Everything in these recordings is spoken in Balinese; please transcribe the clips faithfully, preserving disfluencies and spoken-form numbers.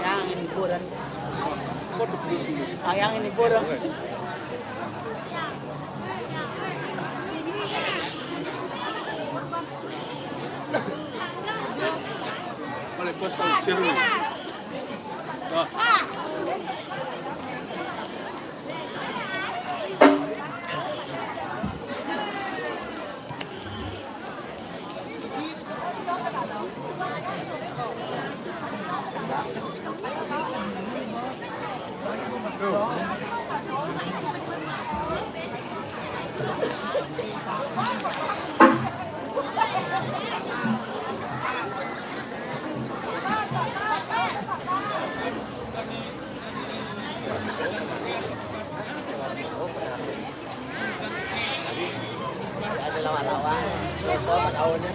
Ayan, ini burang. Ayan, ini burang. Vale, pues, con cierre. Ah. Ada lawan-lawan. Coba, Pak, tahunnya.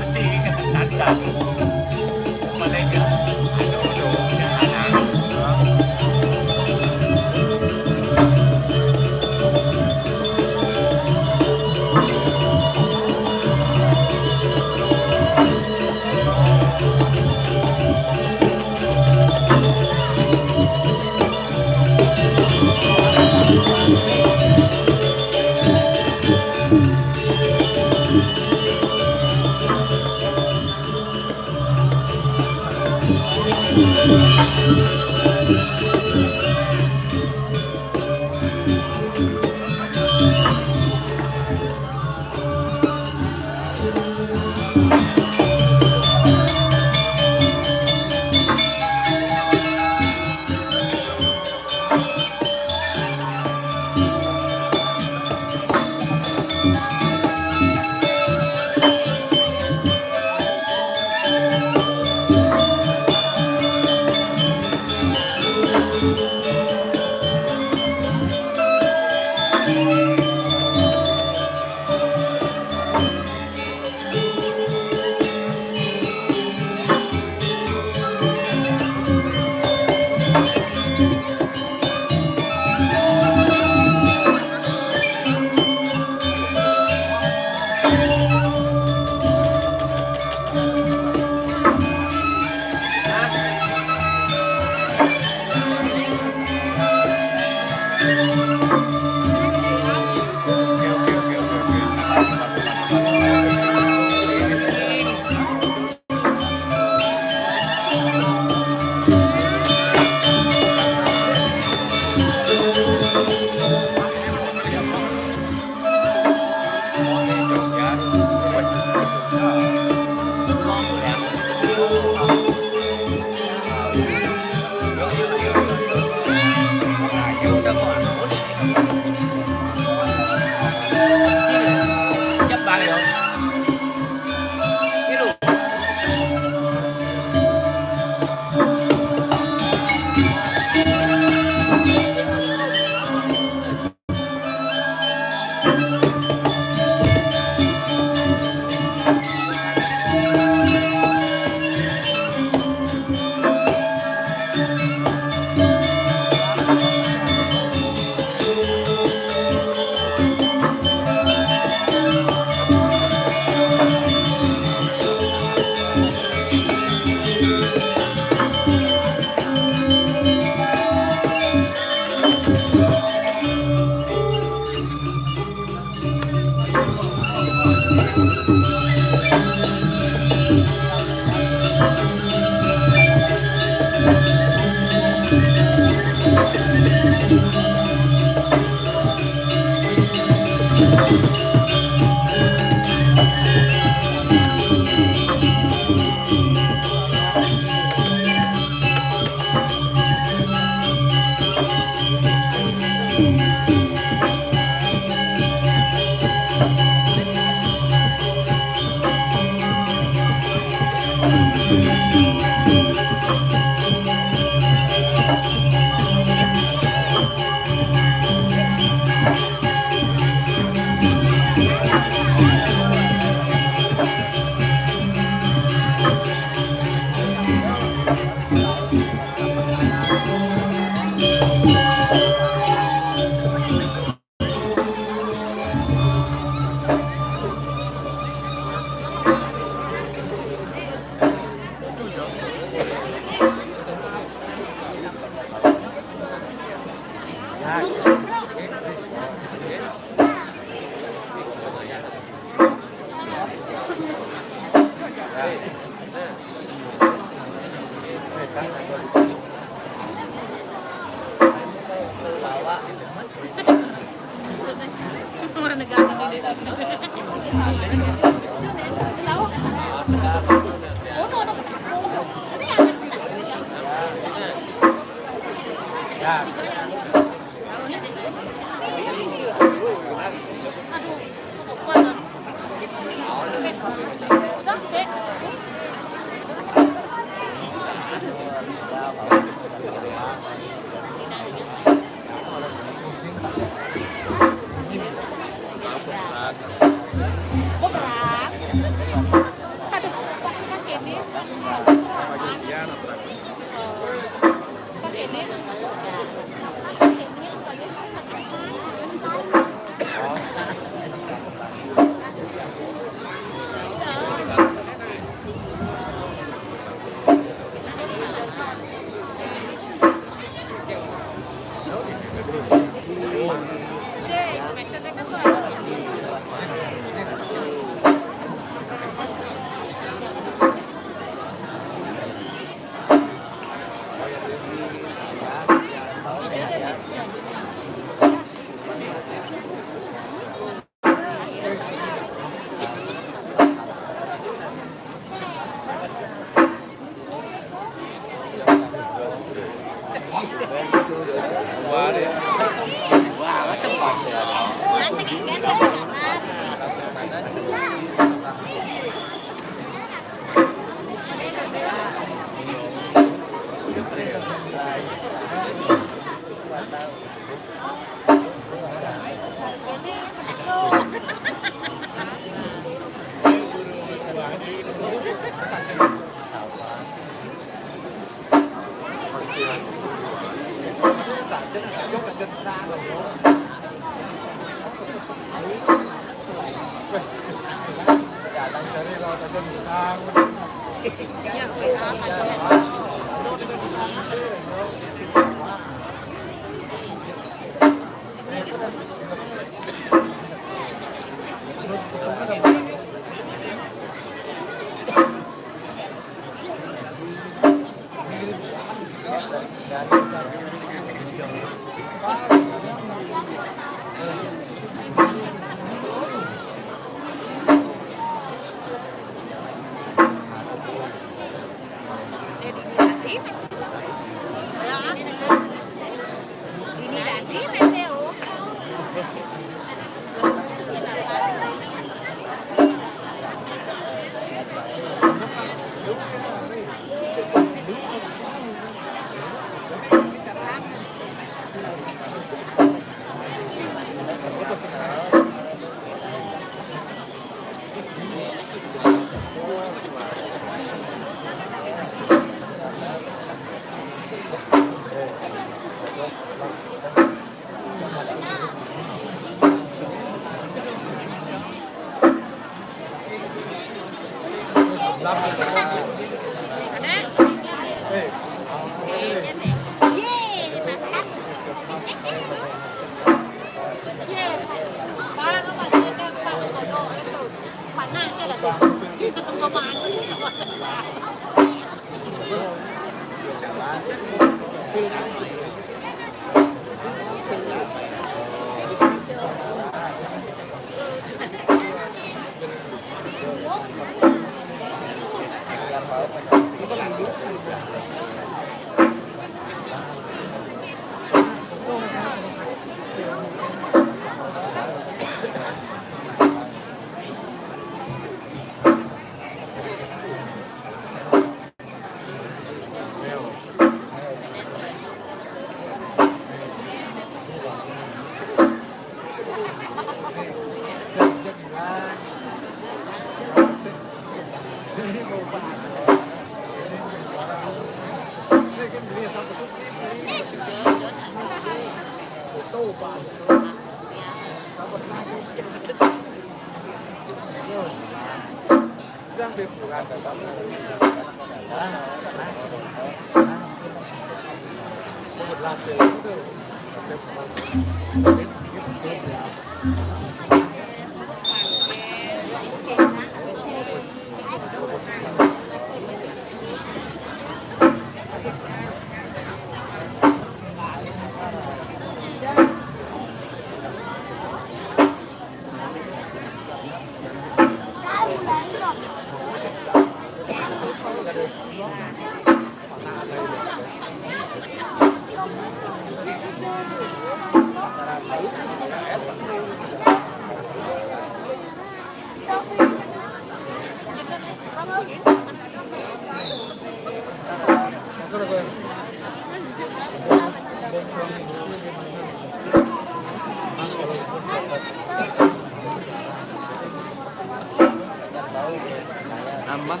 Tambah.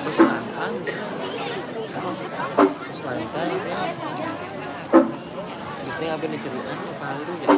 Terus lantang. Terus lantang, ya. Terus ini apa nih ceritanya? Palu, ya.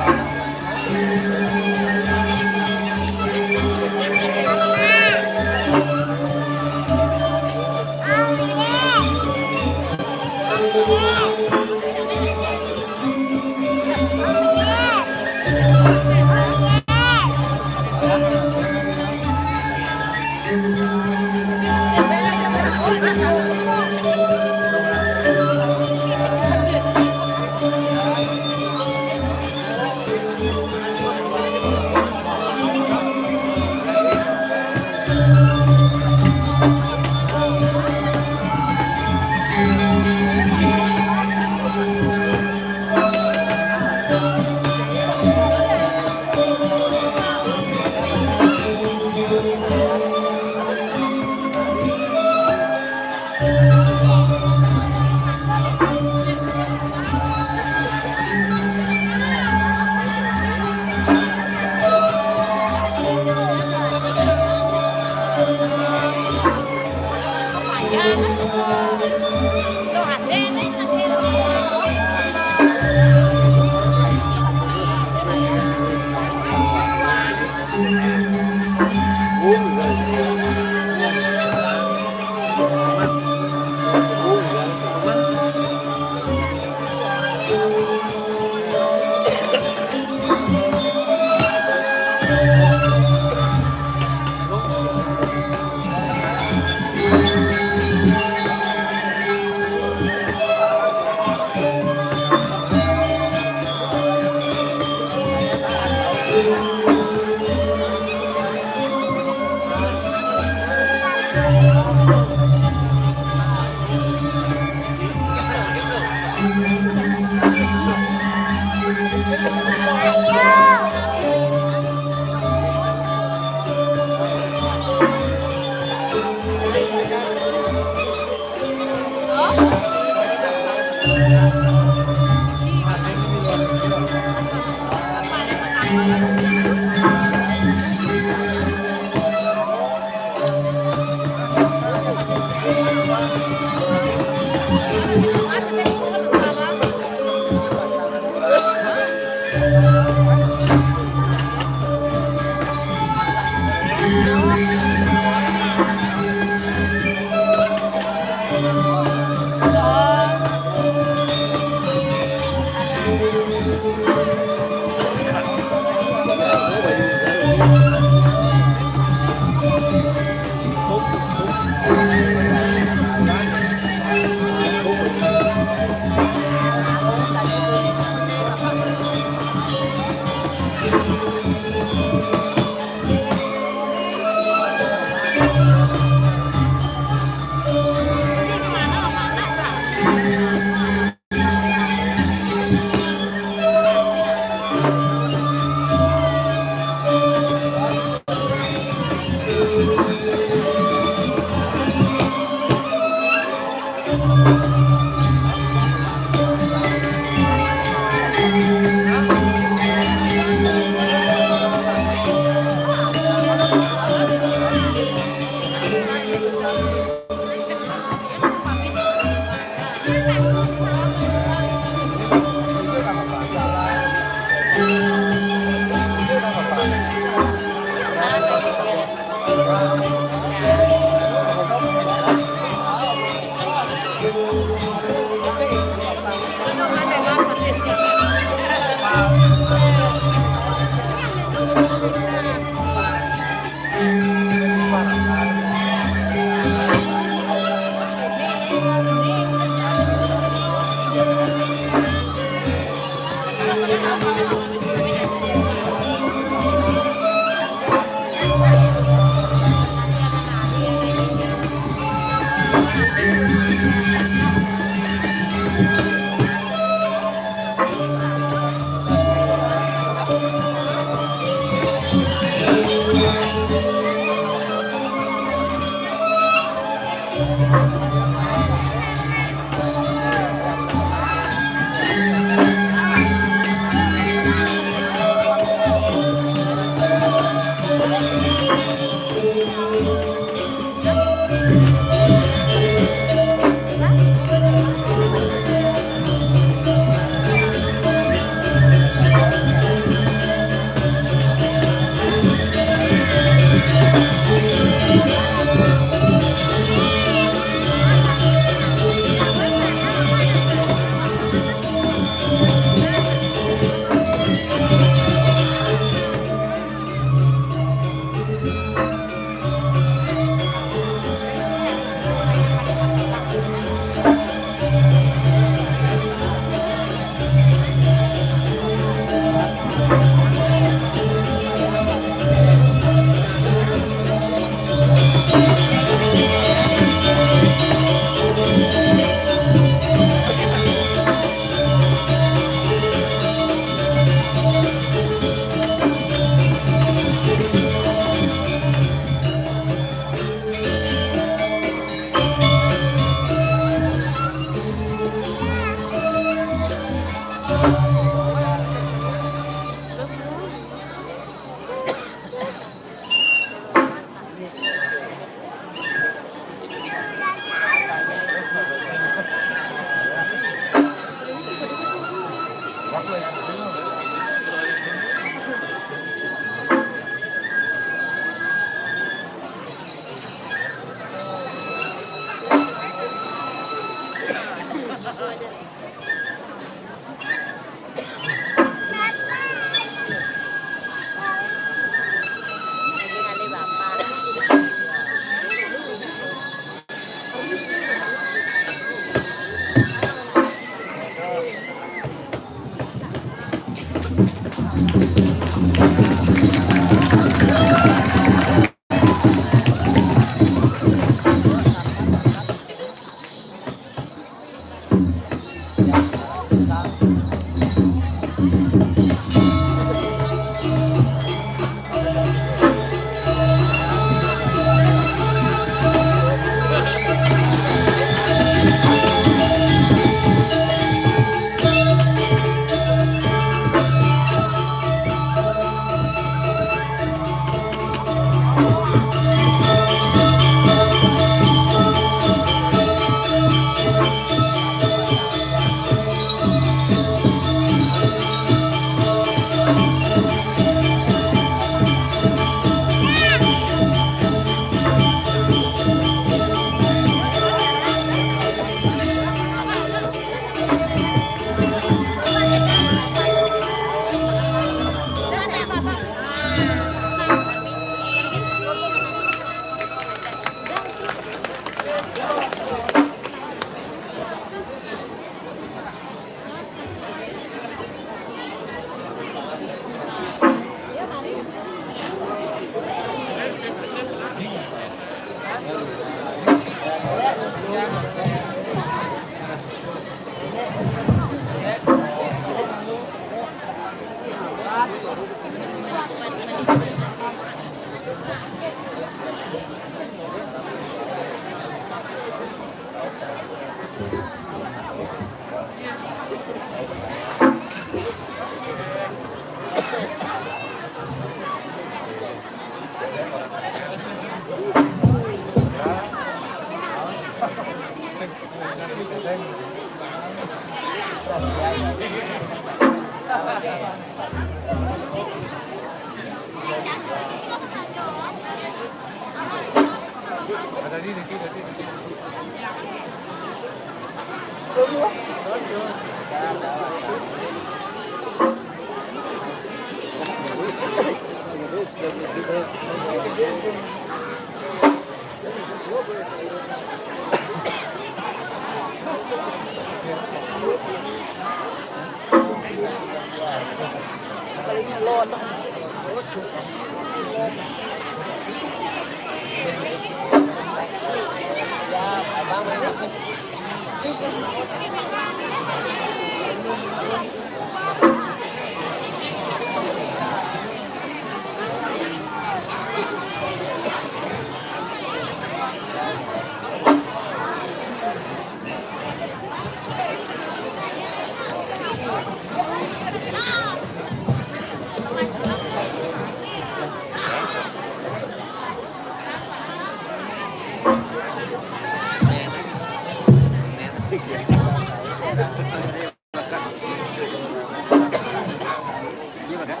Iya, Pak, kan?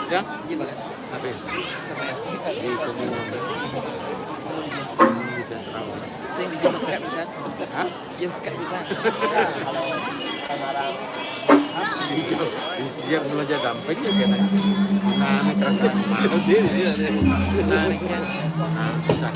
Ya? Iya, Pak, kan? Apa ya? Di Kuningan. Bisa tahu. Sing di Jakarta bisa. Hah? Iya, Pak, kan? Bisa. Kalau orang-orang Iya, iya, belanja dampingnya kena. Nah, ini kertas. Nah, ini kan. Nah, bisa.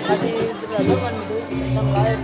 Lagi berlalaman itu, yang lain.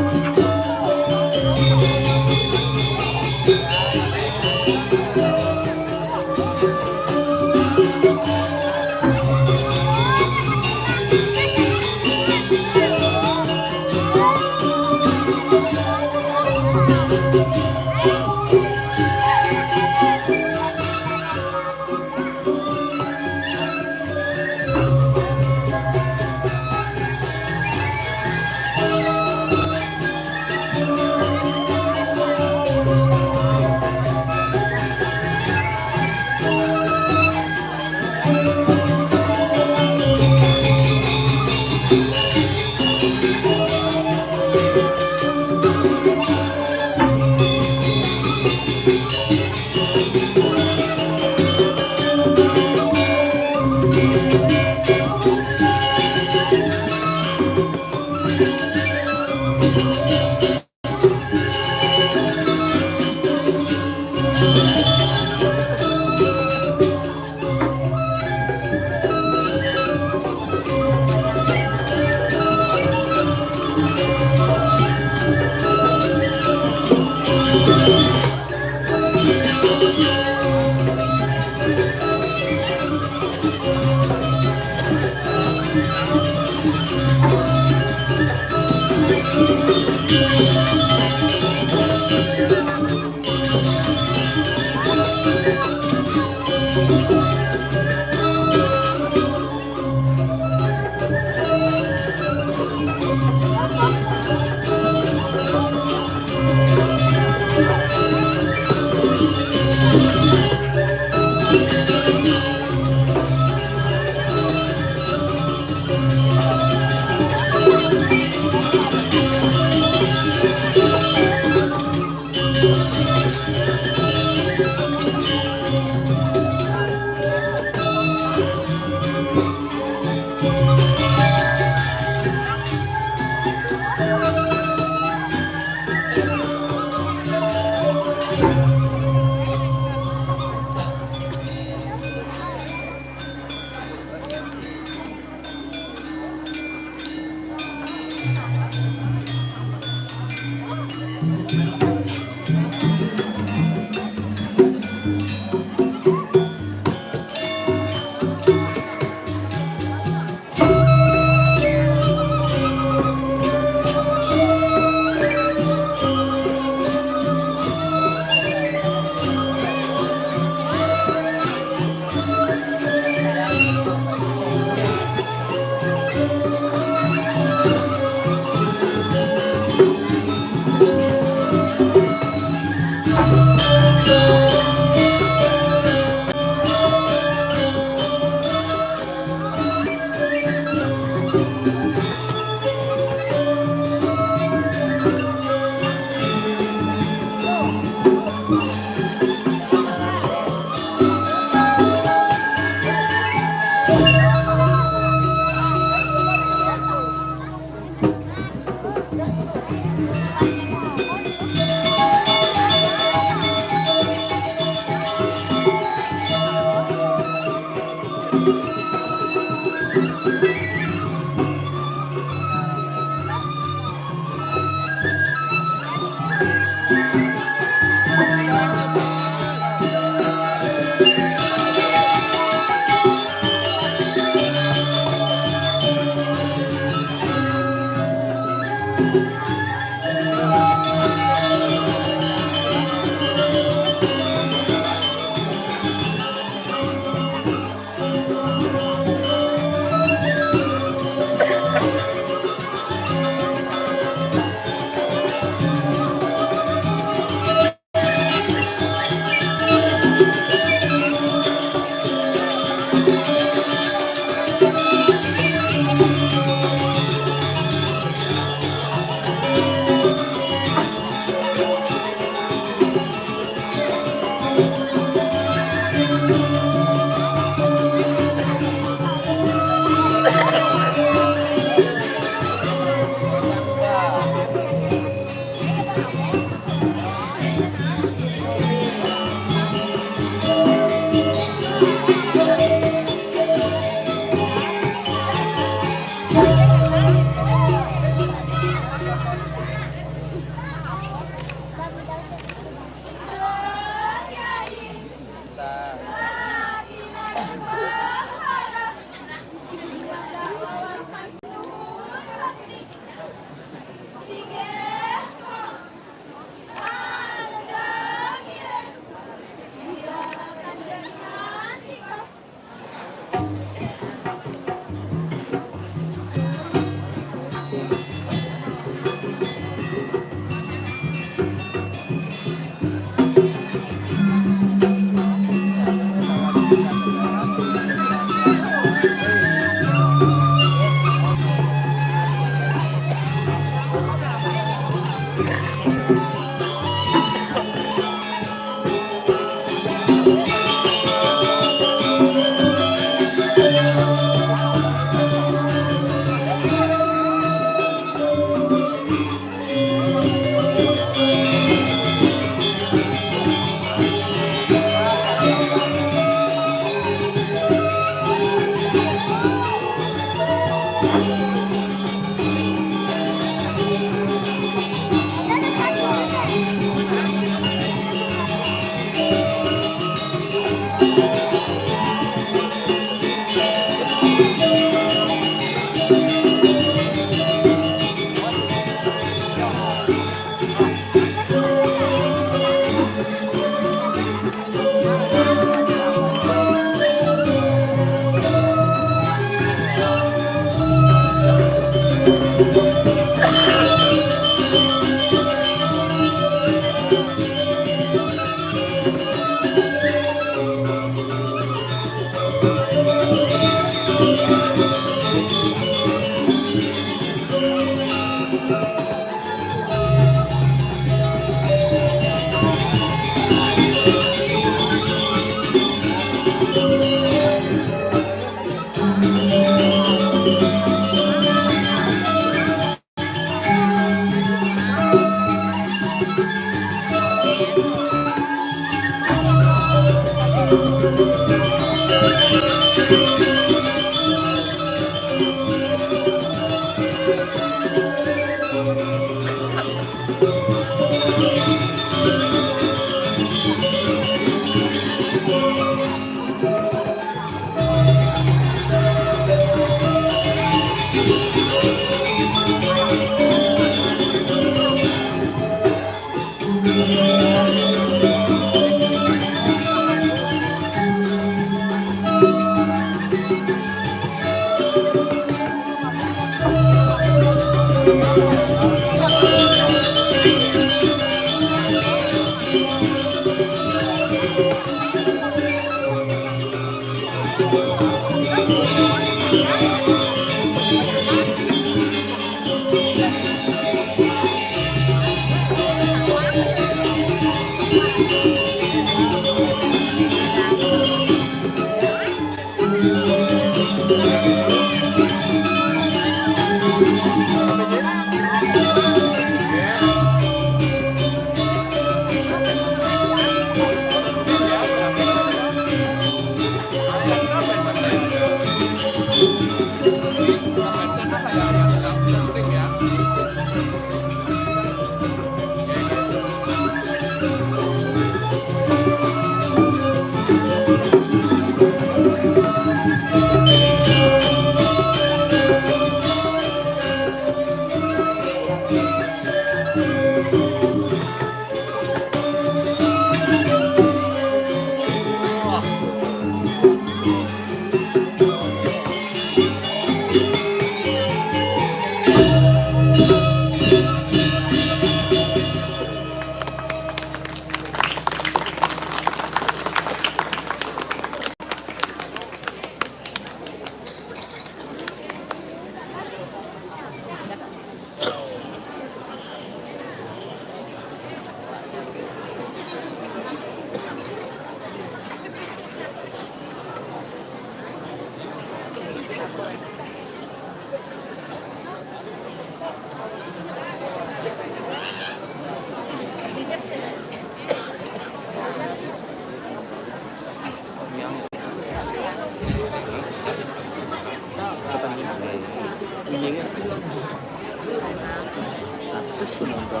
Satus penonton.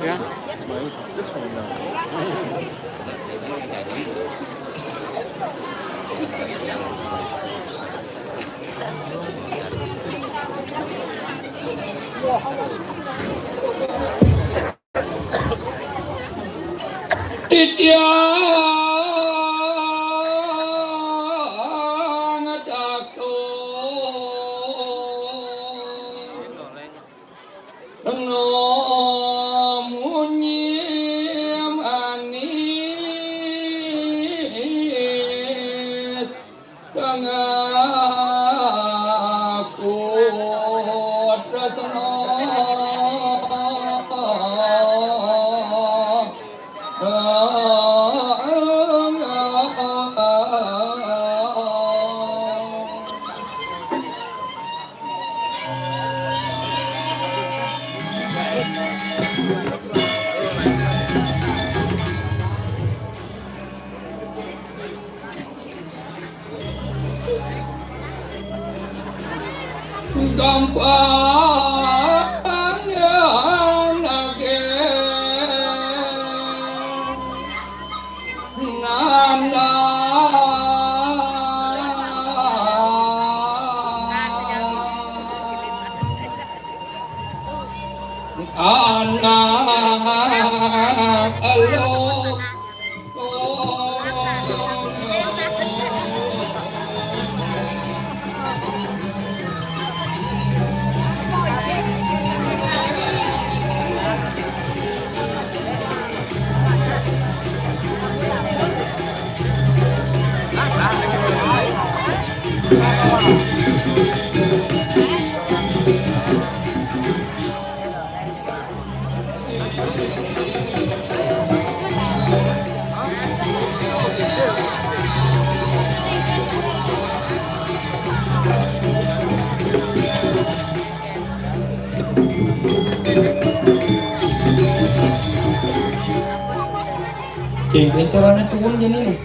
Ya. Main satus penonton. Titiang takut kena munyi manis. Kang aku tresna. Gampang nagih nanda. Anak elu. Cengken carane turun jani nih.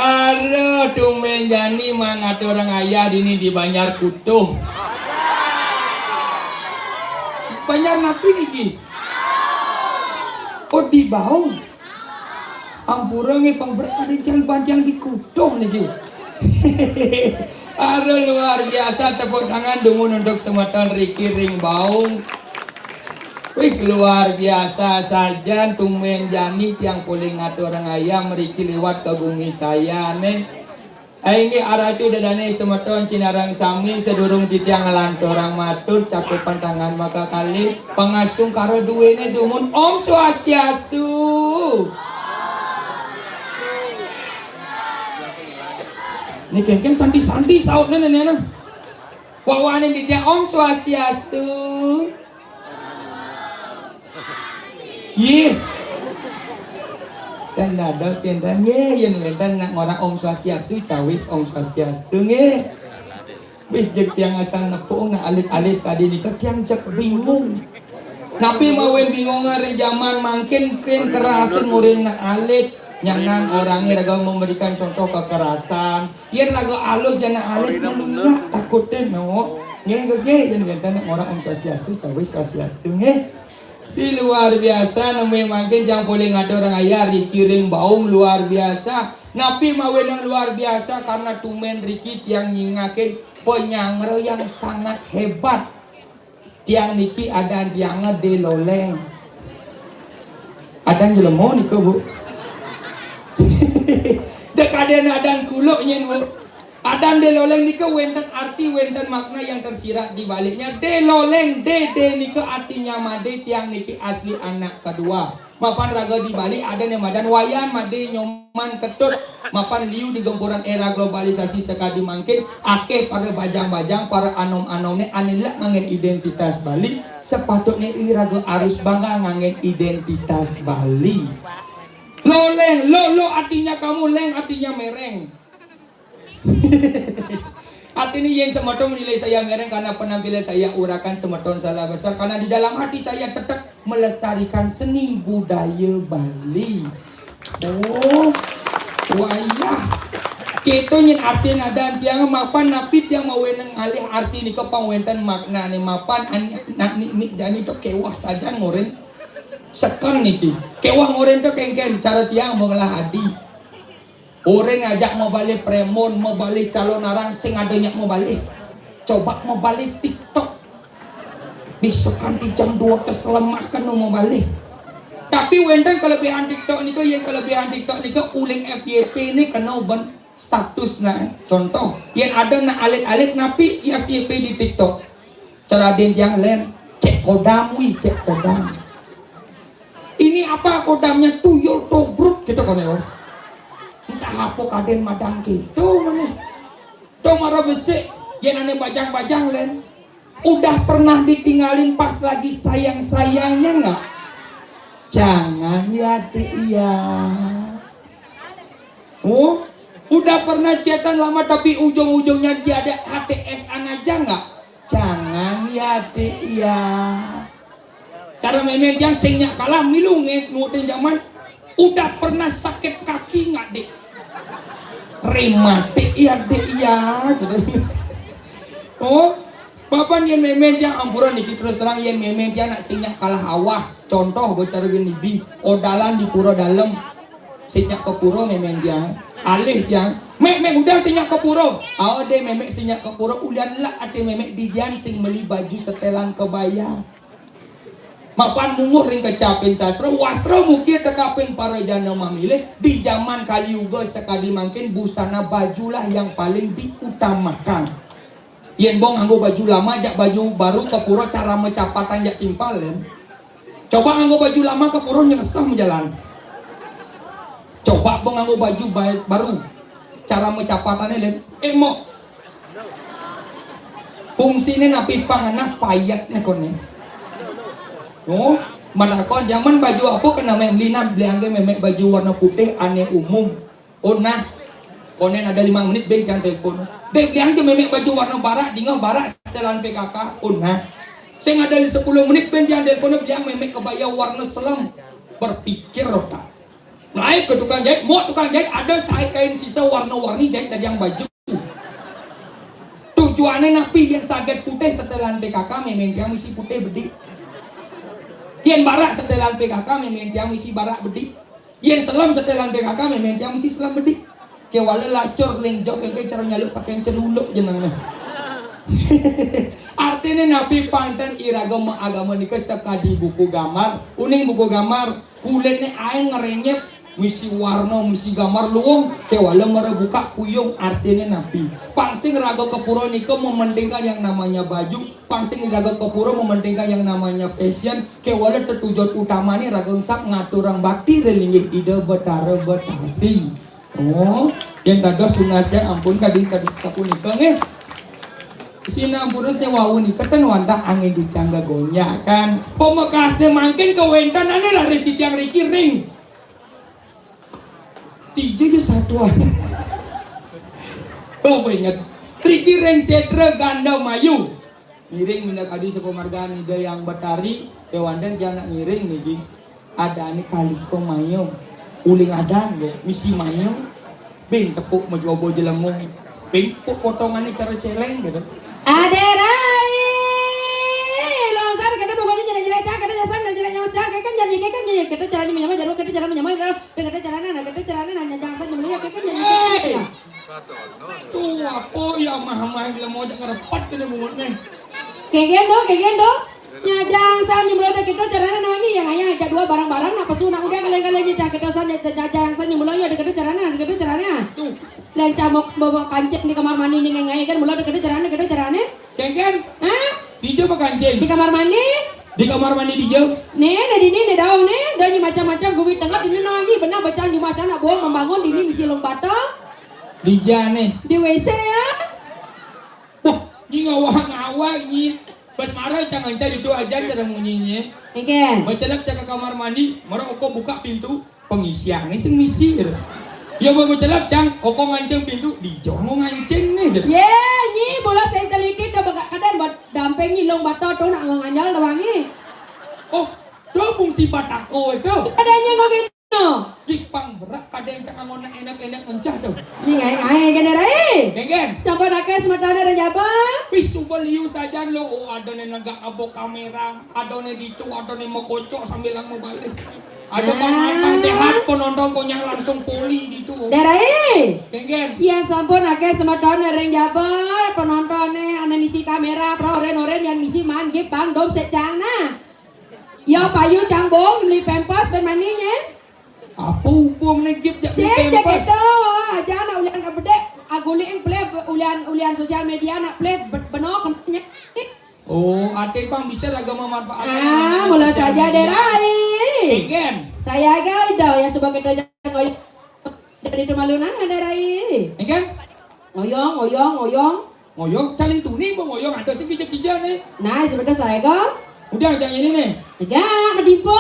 Aduh, tumben jani mangaturang ayah dini di Banjar Kutuh. Banjar napi niki? Oh, di Baung. Ampura nggih, pang berarti tiang bantiang di Kutuh niki. Aduh, luar biasa, tepuk tangan dumun untuk semeton Riki ring Baung. Wih, luar biasa sajan, tumben jani tiang polih ngaturang ayah mriki liwat ka gumi saya nih. Inggih, aratu ida dane semeton sinareng sami, sadurung titiang nglanturang matur, cakupan tangan makakalih, pangastungkara duene dumun, Om Swastiastu. Niki kengken santi-santi sautne nene nah. Wawane titiang, Om Swastiastu. Yih. Ten dados kenten nggih, yen wenten nak ngorang Om Swastiastu, cawis Om Swastiastu nggih. Wih, jeg tiang asal nepuk nak alit-alis tadi nika, tiang jeg bingung. Napi mawen bingung, ari jaman mangkin ken kerasin murin nak alit, nyanan orange raga memberikan contoh kekerasan. Yen raga alus jana alit, menungak takute no. Nggih, Gus, nggih, yen ngenten nek ora Om Swastiastu, cawis Swastiastu, nggih. Di luar biasa, nembé mangkin yang boleh ngatur ayah, Riki ring Baung luar biasa. Napi mawinan luar biasa, karena tumen Riki tiang nyingakin penyanggra yang sangat hebat. Tiang niki adan tiang Dé Loleng. Adan jelema nika, Bu. Dek adan, adan kuluk nyen, Bu. Adan Dé Loleng nika wénten arti, wénten makna yang tersirat di baliknya. Dé Loleng, Dé, Dé nika artinya Madé, tiang niki asli anak kedua. Mapan raga di Bali ada yang madan Wayan, Madé, Nyoman, Ketut. Mapan liu di gempuran era globalisasi sekadi mangkin, akeh para bajang-bajang, para anom-anom né ané lek nganggén identitas Bali. Sepatutné iraga harus bangga nganggén identitas Bali. Loleng, lo, lo artinya kamu, leng artinya mereng. Artinya yang semeton menilai saya mereng karena penampilan saya, urakan semeton salah besar, karena di dalam hati saya tetap melestarikan seni budaya Bali. Oh, wayah. Kita nyen artin adan tiang mapan napi tiang maweneng ngalih arti nika pang wénten maknané mapan ani nak nik nik jani to kewah sajan ngorin. Seken niki. Kewah ngorin to kéngkén cara tiang mengelah adi. Orang ngajak mabalih prémon, mabalih calon arang sing ada nyak mabalih. Coba mabalih TikTok. Bisa kanti jam dua belas lemah kena mabalih. Tapi wénten kelebihan TikTok nika, yang kelebihan TikTok nika uling F Y P ni kena uben status nah. Contoh, yang ada nak alit-alit napi F Y P di TikTok. Cara den yang lain, cek kodam wi, cek kodam. Ini apa kodamnya tuyul tobrut gitu kan ya. Entah apa kaden madang gitu mana. Tuh mara besik, yang ane bajang-bajang lain. Udah pernah ditinggalin pas lagi sayang-sayangnya nggak? Jangan ya dek ya. Oh, udah pernah chatan lama tapi ujung-ujungnya dia ada H T S-an aja nggak? Jangan ya dek ya. Cara mémén tiang sing nyak kalah milu nge nuutin zaman. Udah pernah sakit kaki nggak dek? Rematik ya dek ya. Gitu. Oh, Bapak yang mémén tiang ampuran niki terus terang yang mémén tiang nak sing nyak kalah awah. Contoh bocor gini bi odalan di pura dalam. Sing nyak ke pura mémén tiang. Alih tiang. Mék, mék udah sing nyak ke pura. Awa deh mémék sing nyak ke pura ulian lah ati mémék didian sing beli baju setelan kebaya. Mapan munguh ring kecapin sastra, wastra mukir tekapin para jana mamilih, di zaman Kali Yuga sekadi mangkin busana bajulah yang paling diutamakan. Yen bong nganggo baju lama jak baju baru ke pura cara mecapatan jak timpal, len. Coba nganggo baju lama ke pura nyelesah menjalan. Coba bong nganggo baju ba-, baru cara mecapatannya, len. Eh, mok. Fungsiné napi pang anak payat né koné. Oh, madakon zaman baju apa kena mék beli nah beli angge mémék baju warna putih ané umum. Oh nah, koné ada lima menit ben tiang telepon. Dek beli angge mémék baju warna barak dingeh barak setelan P K K. Oh nah, sing ada sepuluh menit ben tiang telepon beli angge mémék kebaya warna selem. Berpikir otak. Mulai ke tukang jahit, mau tukang jahit ada sehai kain sisa warna-warni jahit tadi yang baju. Tujuannya napi yang saget putih setelan P K K mémén tiang misi putih bedik. Yang barak setelan P K K mémén tiang misi barak bedik. Yang selam setelan P K K mémén tiang misi selam bedik. Kewala lacur lenjok ke cara nyaluk pakai celuluk jenengnya. Artinya napi panten iraga agama nika sekadi buku gambar, uning buku gambar, kulitnya aing ngerenyep, misi warna, misi gambar luung, kewala merebuka kuyung, artinya napi. Pang sing raga ke pura nika mementingkan yang namanya baju, pang sing raga ke pura mementingkan yang namanya fashion, kewala tetujuan utamanya raga ngsak ngaturang bakti relinggih Ida Betara Betari. Oh, yang dados tunasnya ampun kadi kadi sapunika nggih. Sina ampun nih wau nih keten wantah angin di tangga gonjak kan. Pemekasnya mangkin kewentan ane lari si tiang Riki ring. Tiga je satuan. Oh, ingat. Riki ring sedra ganda mayu. Ngiring minda kadi sapamargan Ida Yang Betari, kewanten tiang nak ngiring niki. Adane kalika mayem. Uling adan nggih, misi mayem. Bing tepuk majobo jelemung. Bing tepuk potongannya cara celeng gitu. Adera. Nyamai, nyamai, jadwal kéto carané nyamai, dah kéto carané, nah kéto carané, nah nyajang san nyamai, ya kéto nyamai. Tuh, apa ya mah mah lemo jak ngarepet kéné bungut nih. Kéngkén do, kéngkén do. Nyajang san nyamai, dah kéto carané namanya, ya ngayah jadwal barang-barang, nah pesu nak udah kali-kali aja cah kéto san, nyajang san nyamai, ya dah kéto carané, nah kéto carané. Tuh. Lain cah mau bawa kancing di kamar mandi nih ngai kan, mula dah kéto carané, kéto carané. Kéngkén? Hah? Dija bakancing? Di kamar mandi. Di kamar mandi dija? Né, né dini né daong né, da nyi macam-macam gumi tengah dini no nyi, benah bacaan jumah cana bohong membangun dini misi long bata. Dija né? Di W C ya. Wah, nyi ngawak-ngawak nyi. Pas marah cang anca ditu aja cara munyinya. Engken. Bacelak cak ke kamar mandi, marah oko buka pintu. Pengisian nih sing misir. Ya mau mencelap cang, oko nganceng pintu, di jongo nganceng nih. Ye, nyi bola saya teliti tuh bagak kadén buat dampeng nyi long bata tuh nak nganjal tuh wangi. Oh, tuh fungsi batako itu. Ada nyi ngogin no. Jik pang berak kadén cang angon enak-enak encah tuh. Nyi ngai ngai kan rai. Geng geng. Sampai rakai sematana dan jaba. Pis ubel liu sajan lo, oh ada nih negak abo kamera, ada nih ditu, ada nih mau kocok sambil lang mau balik. Ada bang, bang sehat, penonton konyang langsung poli gitu. Darai. Geng-geng. Iya sampun, akeh semeton ring jaba penontonnya, ane misi kamera, pra oren-oren yang misi man gip bang dom secang nah. Ya payu cang bong beli pempas ben maninya. Apa hubung nih gip jak beli pempas? Sing kita aja anak ulian kabedek, aguliin play ulian ulian sosial media nak play benok kena. Oh, ate bang bisa raga memanfaatkan. Ah, mula saja deh rai. Egen. Saya aja udah ya sebab kita jangan dari itu malu nah ada rai. Egen. Ngoyong, ngoyong, ngoyong. Ngoyong, caling tuni bang ngoyong ada sih kija-kija nih. Nah, sebentar saya go. Udah jangan ini nih. Tegak, medimpo.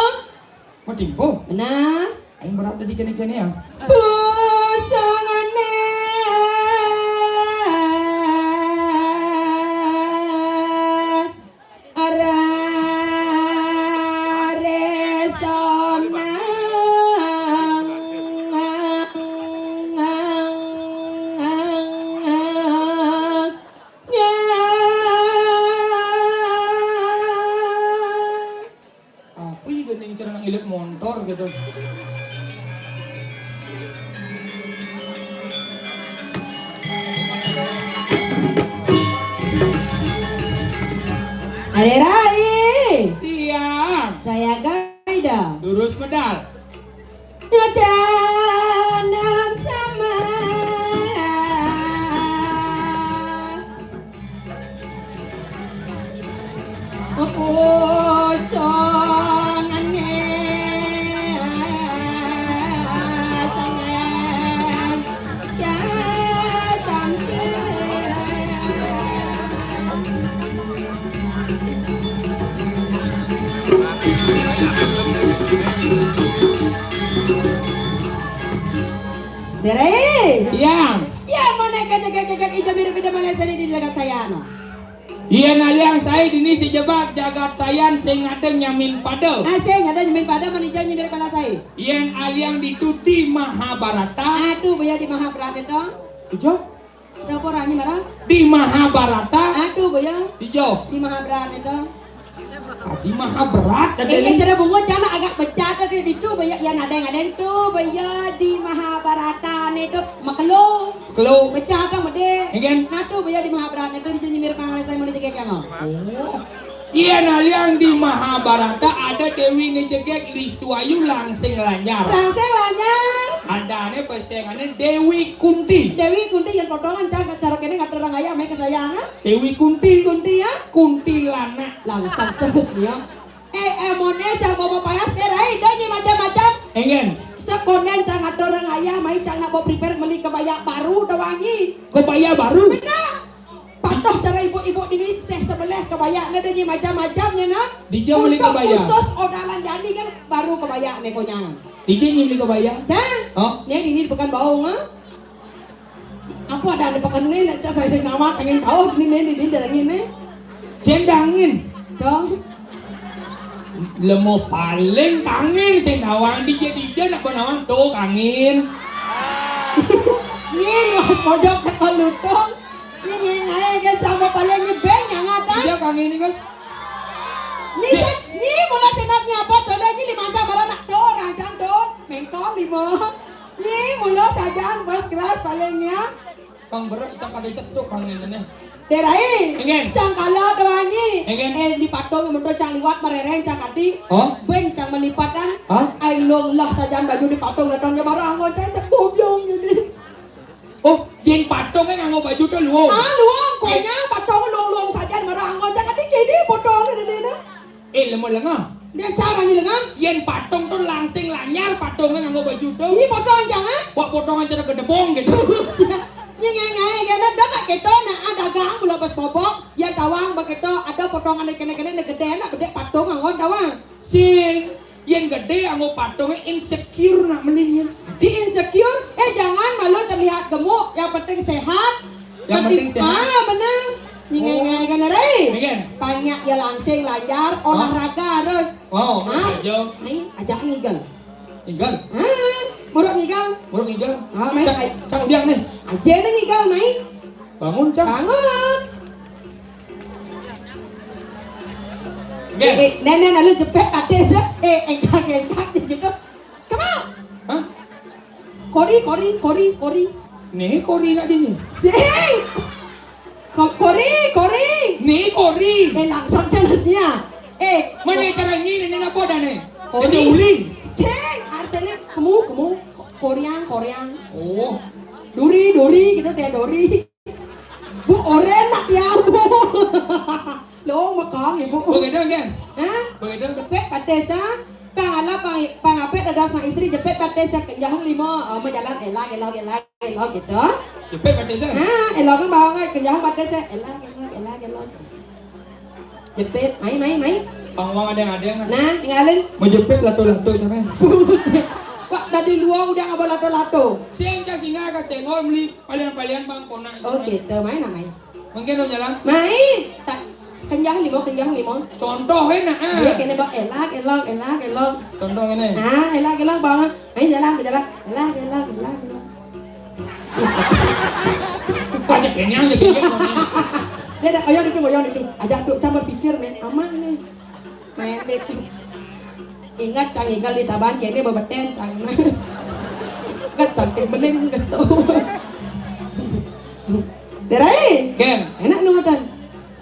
Medimpo. Benar. Aing berat tadi kene-kene ya. Pusangane arare sonang. Aku juga nih cara ngilet montor gitu. Ade Rai. Iya. Saya Gaida. Lurus medal. Ada enam sama. Dere. Iya. Ya mana kejek-kejek ijo mirip ida mana seni di dekat saya no. Iya naliang sai dini si jebak jagat sayan sing ada nyamin pada. Ah, sing ada nyamin pada mana ijo mirip pada sai. Yen aliang ditu di Mahabharata. Aduh, baya di Mahabharata dong. Ijo? Berapa orangnya marah? Di Mahabharata. Aduh, baya. Ijo. Di Mahabharata dong. Adi maha berat ada. Iya, cara bungut jana agak pecah tadi di tu baya yang ada yang ada tu baya di Mahabharata ni tu makelo. Makelo. Pecah tu mede. Enggen. Nah tu baya di Mahabharata tu di nyimir pangalas saya mau dijegek yang. Oh. Iya naliang di Mahabharata ada Dewi ngejegek Listu Ayu langsing lanyar. Langsing lanyar. Ada ane pesengane Dewi Kunti. Dewi Kunti yang potongan cara kene ngatur orang ayam ke saya. Dewi Kunti. Kunti ya? Kuntilanak. Langsung terus dia. Eh, eh, mone cang bawa payas, eh, rai, dah ni macam-macam. Engen. Sekonen cang atur orang ayah, mai cang nak bawa prepare beli kebaya baru dah wangi. Kebaya baru? Benar. Patuh cara ibu-ibu ini seh sebelah kebaya ni dah ni macam-macamnya nak. Dijau beli kebaya. Khusus odalan jadi kan baru kebaya ni konyang. Dijau ni beli kebaya. Cang. Oh. Ni ini bukan bau ngah. Apa ada ada pakai ni nak cak saya saya nama pengen tahu ni ni ni ni dalam ni. Jendangin. Dong. Lemo paling kangin sing nawang dije dije nak penawang tu kangin. Ni lu pojok tak lutung. Ni ni ngai ke sama paling ni beng yang ada. Dije kangin ni guys. Ni ni mula senatnya apa tu lagi lima jam malah nak tu orang. Mo. Nyi, mula sajan first class paling ya. Kang berat cak ada cetuk kang ini nih. Terai. Enggak. Sangkala doangi. Enggak. Eh, di patung motor cang liwat marereng cang kati. Hah? Ben cang melipatan. Hah? Ai long lah sajan baju di patung datangnya barang cang cek bobyong ini. Oh, yang patungnya nganggo baju tuh luwung. Ah, luwung, konya patung luwung-luwung sajan marang cang kati kini potong ini nih. Eh, lemah lengah. Dia cara ni lengah. Yen patung tu langsing lanyar patungnya nganggo baju tu. Iya, potong aja, ha? Wak potongan cara gedebong gitu. Nyengengai, ya, nah, dah nak keto, nak, ah, dagang, bola pas bobok, ya, tawang, begitu, ada potongan kene-kene, nak gede, nak gede patung, nganggo tawang. Sing, yen gede, nganggo patungnya insecure nak melinya. Di insecure, eh, jangan malu terlihat gemuk, yang penting sehat. Yang penting sehat. Ah, benar. Nyengai-ngai kan, Rey? Nyengai. Banyak ya langsing, lanyar, olahraga harus. Wow, harus aja. Mai, ajak ngigel. Ngigel? Ah, buruk ngigel. Buruk ngigel. Ah, mai, cang, ai- cang biang nih. Aja nih ngigel, mai. Bangun, cang. Bangun. Nggih. Eh, eh, nenek lalu jepit atis, eh, engkak-engkak gitu. Come on. Hah? Kori, kori, kori, kori. Nih, kori nak dini. Sing. Ko-, kori, kori. Nih, kori. Eh, langsung jelasnya. Eh, mana cara ini, ini apa dah nih? Kori. Jadi uli. Sing, artinya kamu, kamu. Koriang, koriang. Oh. Duri, duri, gitu deh, duri. Bu, oren nak ya, Bu. Lo, mekang, Ibu. Begitu, kan? Hah? Begitu. Jepit patis, ha? Pang ala, pang, pang apit ada sang istri jepit patis, ha? Kenyahung lima, oh, mau jalan elak, elak, elak, elak, gitu. Jepit patis, ha? Ha, elak kan bawa kan, kenyahung patis, ha? Elak, elak, elak, elak. Jepit, mai, mai, mai. Pang uang ada yang ada, nah. Nah, tinggalin. Mau jepit lato-lato, caranya. Wah, dari luar udah nggak bawa lato-lato. Sing, cak singa, ke sengol, beli palian-palian, bang, konak. Oh, gitu, mai, nah, mai. Mungkin dong jalan. Mai, tak kenyang limo, kenyang limo. Contoh enak, ah. Iya, kene bawa elak, elok, elak, elok. Contoh ini. Ah, elak, elok, bawa. Ayo jalan, jalan. Elak, elok, elak, elok. Aja kenyang, aja kenyang. Dia ada, ayo duduk, ayo duduk. Ajak duduk, coba pikir nih, aman nih. Main deh. Ingat, cang, igal di taban, kene bebeten, cang. Ingat, cang, sing beling, gesto. Terai. Ken. Enak nuatan.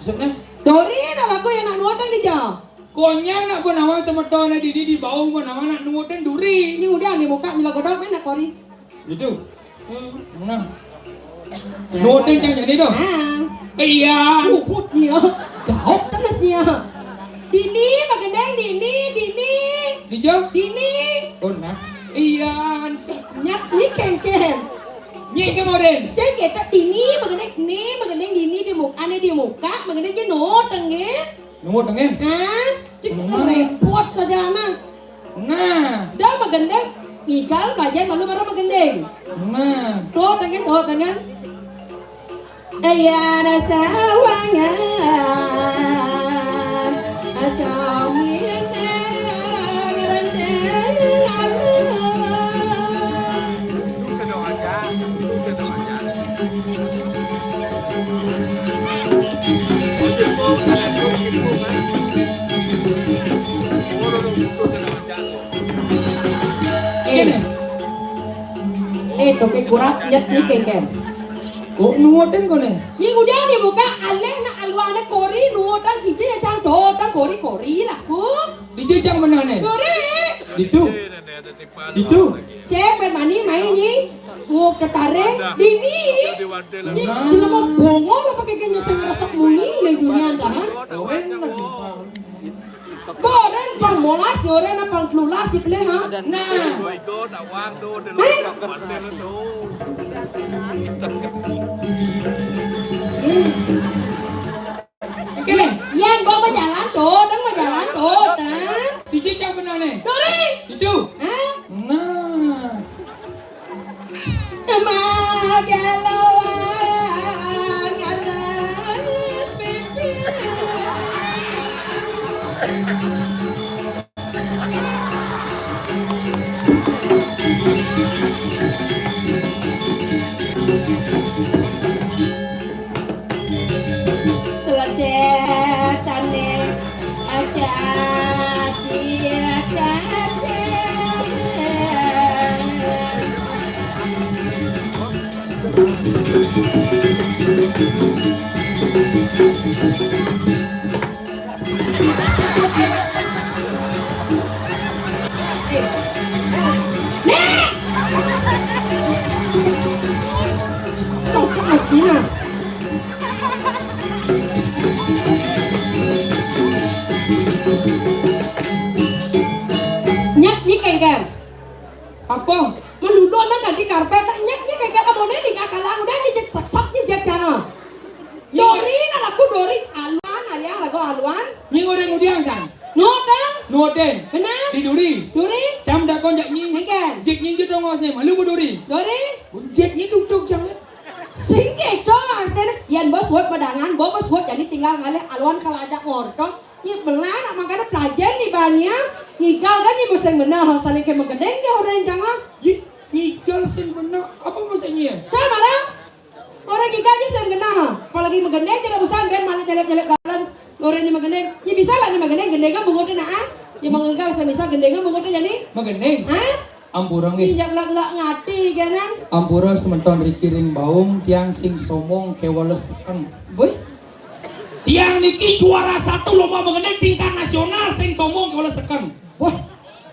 Maksudnya? Dori, nak lagu yang nak nuatan di jauh. Konya nak gunawan semeton di, di, di bau gunawan nak nuatan duri. Ini udah di muka nyelok godok, mana kori? Gitu. Hmm. Nah. Nuatan cang jadi tuh. Ah. Iya. Luput dia. Gaok terus dia. Dini, magendeng, dini, dini. Di jauh? Dini. Oh, nah. Iya, ansi. Nyat ni kengkeng. Nyat ke moden. Saya kata dini, magendeng, ni, magendeng, dini di muka, ni di muka, magendeng je nuatan, nggih. Nungut, nggih. Hah? Cik, nah. Repot saja, nah. Nah. Dah magendeng, igal, bajan, malu, baru magendeng. Nah. Tuh, tangan, tuh, tangan. Ayah rasa wangan, asal minang rendeng alam. Eh. Eh, toke kurang nyet ni kengkem. Kok nuoten kone? Ni udah ni buka aleh nak aluane kori nuotan kije ya cang dotan kori kori lah ku. Dije cang menane? Kori. Ditu. Ditu. Cek bermani main ni. Wok tetare dini. Ni jelema bongol apa kayaknya saya ngerasa muni le dunia andahan. Keren lah. Boren pang molas, yoren pang telulas dipilih, ha? Nah. Eh? Oke deh. Yan, gua mau jalan tuh, deng mau jalan tuh, deng. Biji cang benane. Dori. Itu. Hah? Nah. Nek! Cocok Mas Dina. Nyat ni kengker. Apa? Melulu nang ganti karpet, tak nyat ni kengker, amone di kakalang, udah ni jet seksok ni jet jana. Dori, nak laku dori, aluan, ayang, rago aluan. Ni orang mudiang, San? Nuot, Dang. Nuot, Den. Benar. Di duri. Duri. Cam dakon jak nyi. Engken. Jek nyi je dong os ni, malu bu duri. Duri. Jek nyi duduk jam ni. Singkeh to, artinya, yan bos buat pedangan, bos buat jadi tinggal ngalih aluan kalau ajak ngorto. Ni belah nak makan pelajen ni banyak. Ngigal kan ni musim benar, saling ke megeneng dia orang jangan. Ye, ngigal sing benar. Apa maksudnya? Dah marah. Orang gigal je sing genah, ha. Apalagi megendeng je rebusan, ben malah nyelek-nyelek galan. Orang ni megendeng. Ni bisa lah ni megendeng, gendeng kan bungut nak, ah. Ni mengegal semisal gendeng kan bungut jadi. Megendeng? Ha? Ampura nggih. Ni jak lak-lak ngati kanan. Ampura semeton riki ring baung, tiang sing somong kewala seken. Boy. Tiang niki juara satu lomba megendeng tingkat nasional sing somong kewala seken. Wah,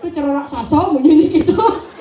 tu cara raksasa munyi ni kita.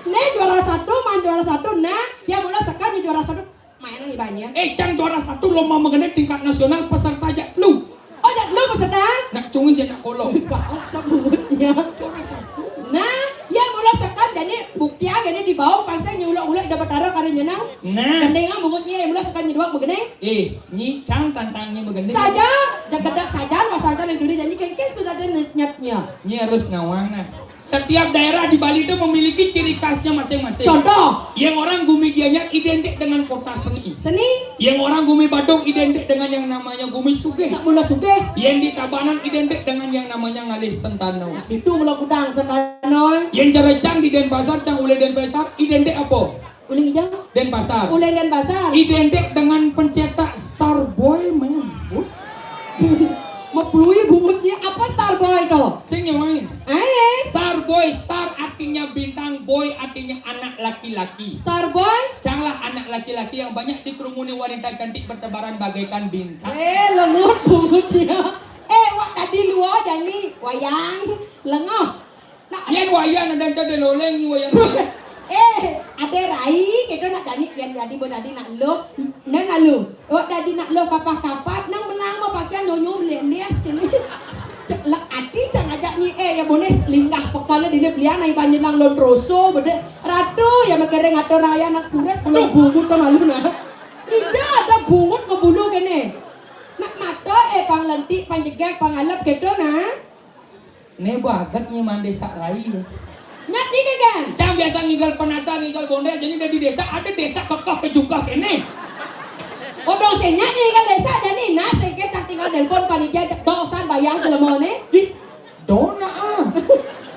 Ni juara satu, man juara satu, nah, dia mula seken ni juara satu. Main lagi banyak. Eh, cang juara satu lomba megendeng tingkat nasional peserta jak telu. Oh, jak telu peserta? Nak cungih je nak kolong. Kau cak mulutnya. Juara satu. Nah, ya mula sekan jadi bukti aja ni di bawah pasal ni ulak-ulak dah bertara kali nyenang. Nah. Gendeng ah mulutnya mula sekan ni dua begini. Eh, ni cang tantang ni megendeng. Saja, jagedak saja, pasal kan yang dulu jadi kengkeng sudah ada nyatnya. Ni harus ngawang nah. Setiap daerah di Bali itu memiliki ciri khasnya masing-masing. Contoh? Yang orang Gumi Gianyar identik dengan kota seni. Seni? Yang orang Gumi Badung identik dengan yang namanya Gumi Sugih. Nak mula sugih? Yang di Tabanan identik dengan yang namanya ngalih sentano. Itu mula gudang sentano, eh. Yang cara cang di Denpasar, cang ulih Denpasar, identik apa? Uling hijau? Denpasar. Uling Denpasar. Identik dengan pencetak Starboy, men. Mepelui bungutnya apa Starboy tu? Sing nyawai. Eh? Starboy, star artinya bintang, boy artinya anak laki-laki. Starboy? Canglah anak laki-laki yang banyak dikerumuni wanita cantik bertebaran bagaikan bintang. Eh, lengut bungutnya. Eh, wak tadi luar jani wayang. Lengah. Nak yen wayan ada cade loleng ni wayan. Eh, ada rai kita nak jani yen jadi bo dadi nak lo. Nan lalu. Wak dadi nak lo kapah-kapah nang belang mau pakaian nyonyo beli lias kini. Cek lek ati cang ajak ni eh ya bones linggah pekal dine belian ai banjir nang lon roso bede. Ratu ya mekereng atur raya nak kures belum bungut tu malu nah. Ija ada bungut ngebulu kene. Nak mata eh pang lentik pang jegek pang alep keto nah. Ne bagat nyi mande sak rai. Nyat ni kan? Cang biasa ngigal penasar, ngigal bondel, jadi dari desa ada desa kekeh kejukah kene. Odong senya ngigal desa jadi nah sengke cang tinggal nelpon panitia jak dosan bayar jelema ne. Ih, dona ah.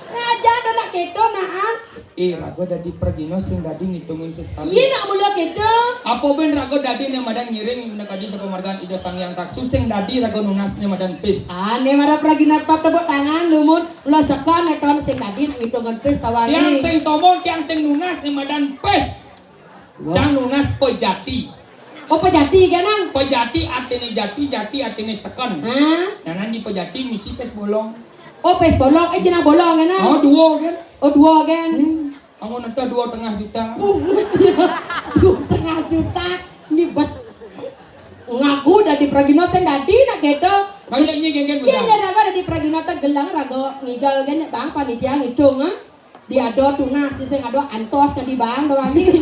Raja dona keto nah ah. Eh, raga dadi pragina sing dadi ngitungin sesami. Iya nak mula keto. Apa ben raga dadi ne madan ngiring nak kaji sapamargan Ida Sang Hyang Taksu sing dadi raga nunas ne madan pis. Ah, ne mara pragina tap tepuk tangan lumut. Mula sekan ne ton sing dadi nak ngitungin pis tawangi. Tiang sing somong, tiang sing nunas ne madan pis. Wah. Cang nunas pejati. Oh, pejati kan nang? Pejati artine jati, jati artine seken. Hah? Nah, nang di pejati misi pis bolong. Oh, pis bolong. Eh, jenang bolong kan nang? Oh, dua kan? Oh, dua kan? Hmm. Kamu nonton dua setengah juta. Dua setengah juta. Ni bas ngaku dadi pragina sing dadi nak keto. Kayak ni genggen. Iya, besar. Jadi raga dadi pragina tak gelang raga ngigal kan bang panitia ngitung ah. Di ado tunas di sing ado antos tadi bang doang ni.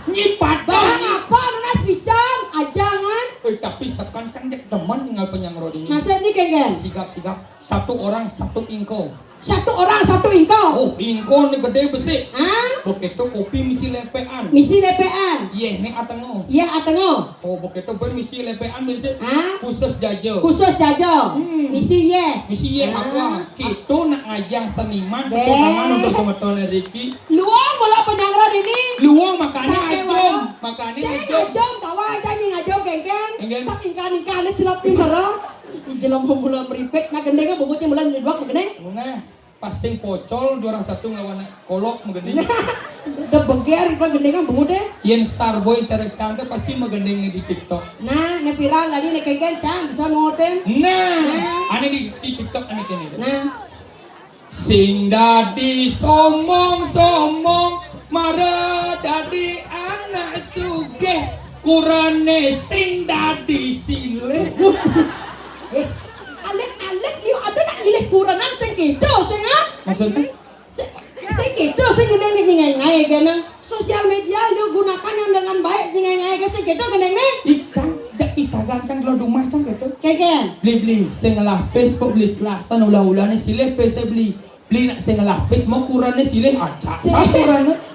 Nyipat bang apa tunas pican ajangan. Eh, tapi sekan cang dek demen tinggal penyangro ini. Maksudnya genggen. Sigap sigap. Satu orang satu ingko. Satu orang satu ingko. Oh, ingko ni gede besik. Ah? Begitu kopi misi lepean. Misi lepean. Yeh, ni atengo. Yeh atengo. Oh, begitu ben misi lepean besik. Ah? Khusus jaja. Khusus jaja. Hmm. Misi yeh. Misi yeh ah. Apa? Kita nak ngajang seniman tepuk tangan untuk semeton Ricky. Luang mula penyangro ini. Luang makanya ajom. Makanya ajom. Ajom tawa aja ni ajom genggen. Genggen. Tak ingkan ingkan ada celap ni barang. Jelema mula meripit, nah gendeng bungutnya mula nyedwak begini. Nah, pasing pocol juara satu ngelawan kolok begini. Nah, Udah beger, udah gendingan bungut deh. Yén Starboy cara cang téh pasti magending nih di TikTok. Nah, né viral tadi né kéngkén cang bisa nuutin. Nah, nah. Ané di, di TikTok ané kéné. Nah. Sing dadi somong-somong, mara dadi anak sugih, kurané sing dadi silih. Eh, alit-alit yo ada nak nyilih kuranan sing kéto sing ah. Maksudnya? Sing, sing kéto sing ngene nyingai-ngai kena. Sosial media lu gunakan yang dengan baik, nyingai-ngai ke sing kéto gendeng né. Ih, cang, jak pisah gancang kalau rumah cang kéto. Kéngkén. Beli-beli, sing ngelah pis kok beli telasan ulah-ulahné silih pis beli. Beli nak sing ngelah pis mau kurané silih aja. Sing,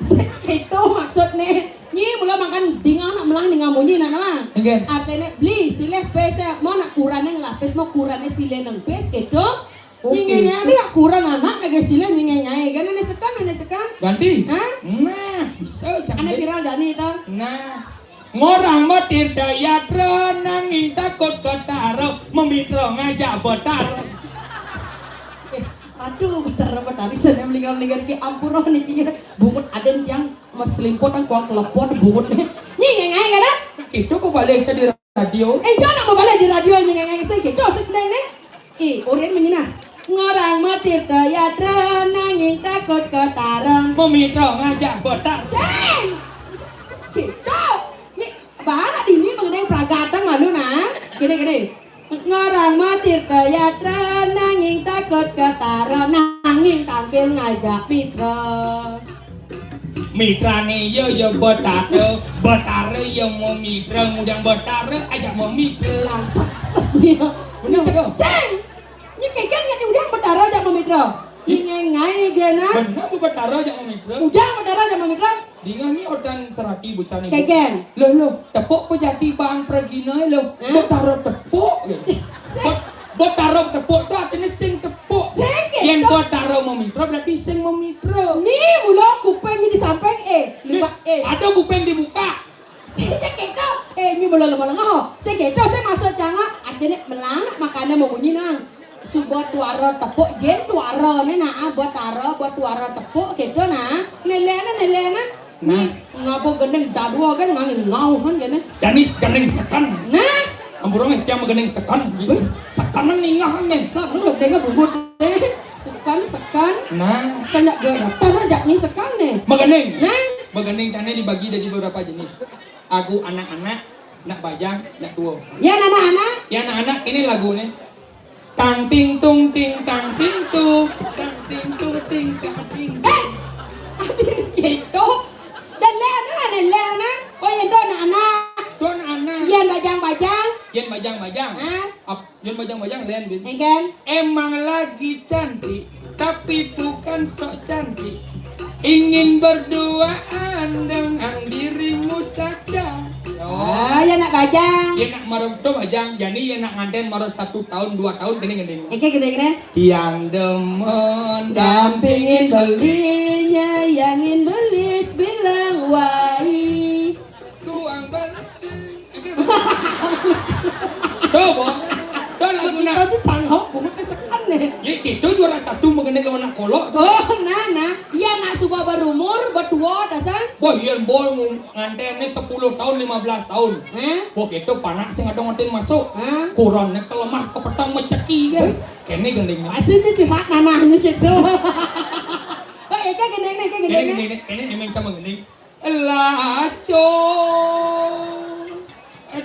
sing kéto maksudné. Nyi mula makan dinga nak melah dinga munyi nak nama. Kéngkén. Artiné beli silih pis mau nak kurané ngelah pis mau kurané silih neng pis kéto. Oke. Nyingai-ngai ada kuran anak lagi sila nyingai-ngai. Kan nenek sekan, nenek sekan. Ganti? Hah? Nah, bisa. Anak viral jani itu. Nah. Ngorang matirta yatra nanging takut ketara, memitra ngajak betara. Eh, aduh, betara betari sana melingkar-melingkar ki ampura nih iya. Bungut aden tiang mas selimput ang kuang kelepot bungut nih. Nyingai-ngai kan? Nah, itu kok balik jadi radio. Eh, jangan mau balik di radio nyingai-ngai sing kéto sing gendeng né. Ih, urip menyinah. Ngorang matirta yatra nanging takut ketara. Memitra ngajak betara. Sing! Kéto. Ni, bahana dini mengenai peragatan malu nah. Gini, gini. Ngorang matirta yatra nanging takut ketara nanging tangkil ngajak mitra. Mitrané ya ya betara, betara ya mau mitra, ngundang betara ajak mau mitra. Langsung terus dia. Bener, bener. Sing! Nyi kéngkén nggak diundang betara ajak mau mitra. Ih. Nyingai-ngai gena. Bener, bu betara ajak mau mitra. Undang betara ajak mau mitra. Dinga nyi otan serati busan ibu. Kéngkén. Loh, loh, tepuk pejati bang pergina loh. Hah? Betara tepuk gitu. Sing. Bet-, betara tepuk tuh artinya sing tepuk. Sing gitu. Yang betara mau mitra berarti sing mau mitra. Nyi mula kuping di samping eh, liwat eh. Ada kuping dibuka. Sing kéto. Eh, nyi mula lemah lengah. Sing kéto sing masuk cangak. Artinya melana makanan mau bunyi nah. Suba tuara tepuk, jén tuara né nah, buat tara, buat tuara tepuk kéto nah. Neléna, neléna. Nah. Ni ngapa gendeng dadua kan ngangin ngau kan kéné. Janis gendeng seken. Nah. Ampura meh tiang gendeng seken. Wih. Seken ningah angin. Kan lu gendeng bungut deh. Seken, seken. Nah. Kan jak gerak. Tanah jak ni seken nih. Magendeng. Nah. Magendeng tanah dibagi jadi beberapa jenis. Aku anak-anak, nak bajang, nak tua. Ya anak-anak. Ya anak-anak ini lagunya. Tang ting tung ting tang ting tung, tang ting tung ting tang ting tung. Eh, ada kéto. Dan lé anak, dan lé anak. Oh, yang tu anak-anak. Tu anak-anak. Yang bajang-bajang. Yang bajang-bajang. Hah? Ap-, yang bajang-bajang lain, Bin. Engken. Emang lagi cantik, tapi bukan sok cantik. Ingin berduaan dengan dirimu saja. Oh. Ah, ya nak bajang. Ya nak marah tu bajang. Jadi ya nak nganten marah satu tahun, dua tahun, kena kena. Eke kena kena. Tiang demen dampingin belinya, yangin belis bilang wai. Tuang balik. Tuh, Bo. Tuh, lagu nak. Kita tuh canggok, gue mau pesekan nih. Ya, kita juara satu mengenai lawan nak kolok. Oh, nah, nah. Iya, nak suba berumur, bertua, dasar. Wah, iya, Bo, ngantennya sepuluh tahun, lima belas tahun. Hah? Bo, kita panak sing ada nganten masuk. Hah? Kurannya kelemah, kepetang, meceki, kan? Wih. Kene gendengnya. Pasti itu cuma tanahnya gitu. Oh, iya, kayak gendengnya, kayak gendengnya. Kene, kene, kene emang sama gendeng. Laco.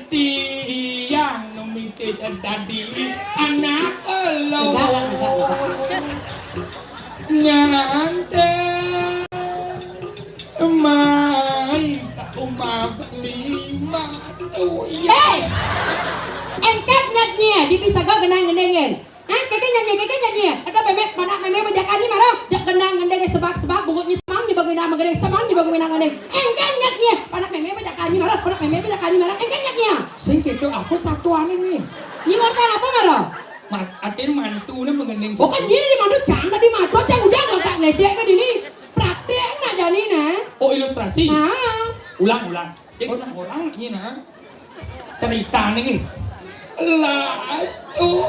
Tiang numitis dadi anak lo. Enggak, enggak, enggak, enggak. Nyantai. Man, tak umah beli matu ya. Hei! Engkat ngat nya, dipisaga genang gendengin. Hah? Keke nyanyi, keke nyanyi. Ada meme, mana meme bejakannya marah. Jak gendang gendeng sebak-sebak, bungutnya semang, nyi bagi nama gede, semang, nyi bagi nama gede. Engkat ngat nya. Mana meme bejakannya marah, mana meme bejakannya marah. Engkat ngat nya. Sing gitu, aku satuan ini. Nyi ngorta apa marah? Mat, atin mantu nih mengending. Oh, kan gini di mantu, cang tadi mantu, cang udah ngangkat ledek ke dini. Praktek nak jani nah. Oh, ilustrasi. Ah. Ulang, ulang. Jadi orang ini nah. Cerita nih. Lacu.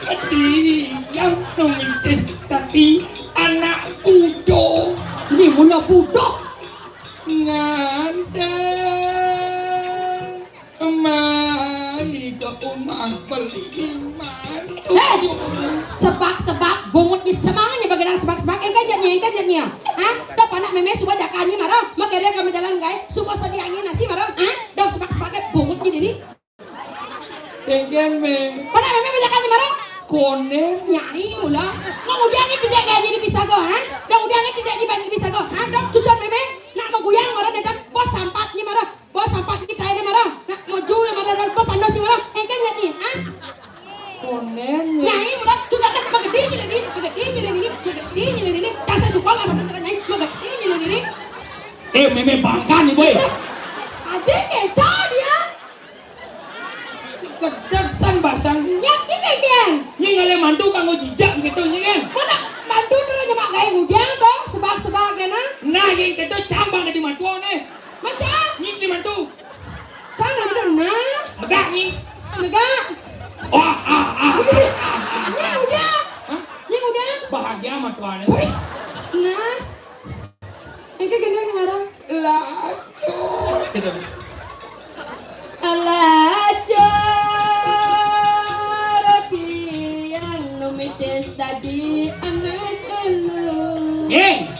Tadi yang numitis tadi anak kudo. Bungut nyi semanganya bagadang sebak-sebak, engkén jatnya, engkén jatnya. Hah? Dah panak mémé suba jakan nyi mara, makere ka majalan gaé, suba sediané nasi mara, hah? Dah sebak-sebak bungut nyi dini. Kéngkén, Mé. Panak mémé bajakan nyi mara? Koné. Nyai mula. Mau udah nyi tidak gaé nyi di pisaga, hah? Dah udah nyi tidak nyi di pisaga, hah? Dah cucun mémé, nak maguyang mara, netan bos sampat nyi mara. Bos sampat nyi taé né mara. Nak maju nyi mara, dan bos pandos nyi mara. Engkén nyi, hah? Koné. Nyai mula sudah dah magedi nyi dini, magedi nyi dini, magedi nyi dini. Dasar suka lah, bener nyai, magedi nyi dini. Eh, mémé bangkan nih, boy. Adi kéto dia. Gedeg san basang. Nyat nyi kéngkén. Nyi ngalih mantu kanggo jijak kéto nyi kan. Mana mantu terus nyemak gaé ngudiang to, sebak-sebak kéna. Nah, yén kéto cang bang dadi mantu né. Macam? Nyi dadi mantu. Sana dulu, nah. Megak nyi. Megak. Wah, ah, ah, ah, ah, ah. Nyi udah. Hah? Nyi udah. Bahagia mantuané. Nah. Engké gendong nyi mara. Lacur. Gitu. Lacur tiang nu mitis dadi anak elu. Nyi.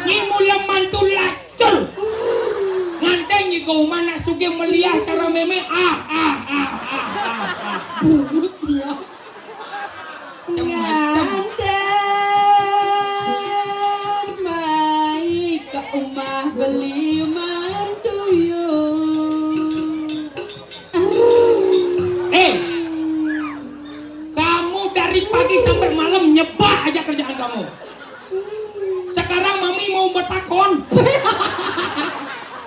Nyi mula mantu lacur. Ngantén nyi ka umah nak sugih meliah cara mémé. Ah, ah, ah, ah, ah, ah. Bungut dia. Macam-macam. Ngantén mai ka umah beli mantu yu. Eh, kamu dari pagi sampai malam nyebak aja kerjaan kamu. Sekarang mami mau matakon.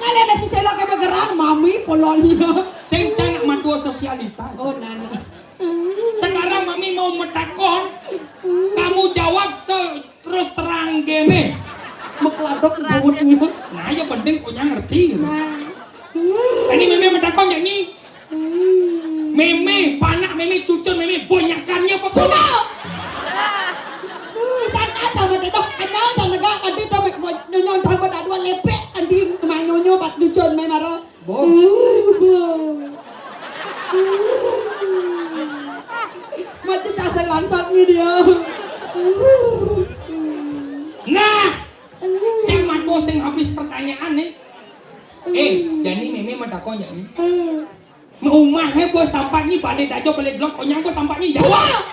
Ngalih ada si Sela kayak bergerak, mami polonnya. Sing cang nak mantua sosialita. Oh, nana. Sekarang mami mau matakon. Kamu jawab se-, terus terang kéné. Mekladok bungut nyi. Nah, ya penting punya ngerti. Nah. Ini mémé matakon ya, Nyi? Mémé, panak mémé, cucun mémé, banyakannya apa? Suba. Sangkan sama dedok, kenyal sama negak, adi to, nyonyo sama dadua lepek, adi, manyonyo, pat cucun mémé mara. Bo. Mati tasik langsat ni dia. Nah, cang mantu sing habis pertanyaan nih. Eh, jani mémé matakon jani. Umahé bos sampat nyi, balé dajo, balé delok, konyang bos sampat nyi. Jawab.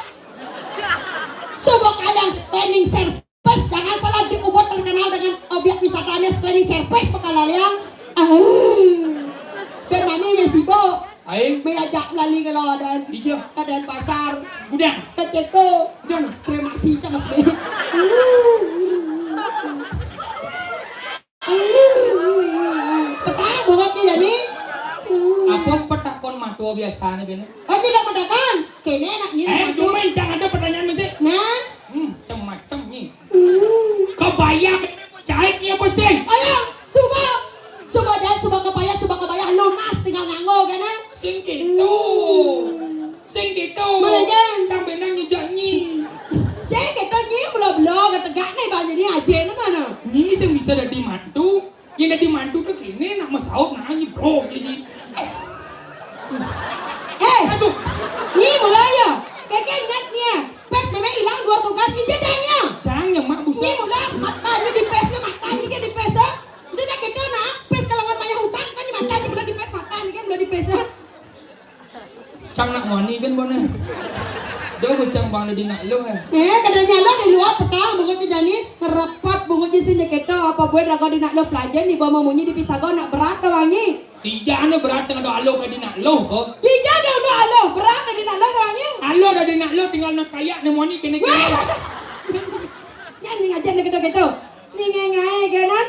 Suba kalian cleaning service, jangan salah, di Ubud terkenal dengan objek wisatanya cleaning service, pakalaliang. Ah. Biar mami mé sibuk. Aing. Mé ajak lali ka Lawadan. Ija. Ka Denpasar. Gudang. Ka Ceko. Gudang. Kremasi canas bé. Petang bungut nyi jani. Apa petakon matua biasané, Ben? Oh, tidak petakon. Kéné nak nyi. Eh, tumen, cang ada pertanyaan mesti. Nah. Hmm, macem-macem nyi. Kebaya jahit nyi apa sih? Ayo, suba. Suba jahit, suba kebaya, suba kebaya lunas, tinggal nganggo kéné. Sing gitu. Sing gitu. Mana, Jan? Cang benang ngejak nyi. Sing gitu nyi, belo-belo, tegak nih, Bang, jadi aja nih mana? Nyi sing bisa dadi mantu. Yén dadi mantu tuh kéné, nak masaut, nak nyi bro, jadi. Eh, aduh. Nyi mulai ya. Kéké nyat nyi. Pés mémé ilang dua tugas, ija janya. Jangan ya, Mak, buset. Nyi mulai, matanya di pés ya, matanya kan di pés ya. Udah dah gitu, nah, pés kalangan maya hutan, kan matanya udah di pés, matanya kan udah di pés ya. Cang nak muani kan, Bon, eh. Dah, cang bang di nak lu, eh. Eh, kadanya lu di luar petang, bungut jani, ngerepot, bungut sing kéto, apa buat raga di nak lu pelajaran, di bawah munyi, di pisaga, nak berat, wangi. Ija anu berat, sing ada aluh ka di nak lu, kok. Ija ada anu aluh, berat ka di nak lu, wangi. Aluh ada di nak lu, tinggal nak kayak, nak muani, kéné, kéné. Nyanyi ngajar, nak kéto-kéto. Nyi ngengai, kénan.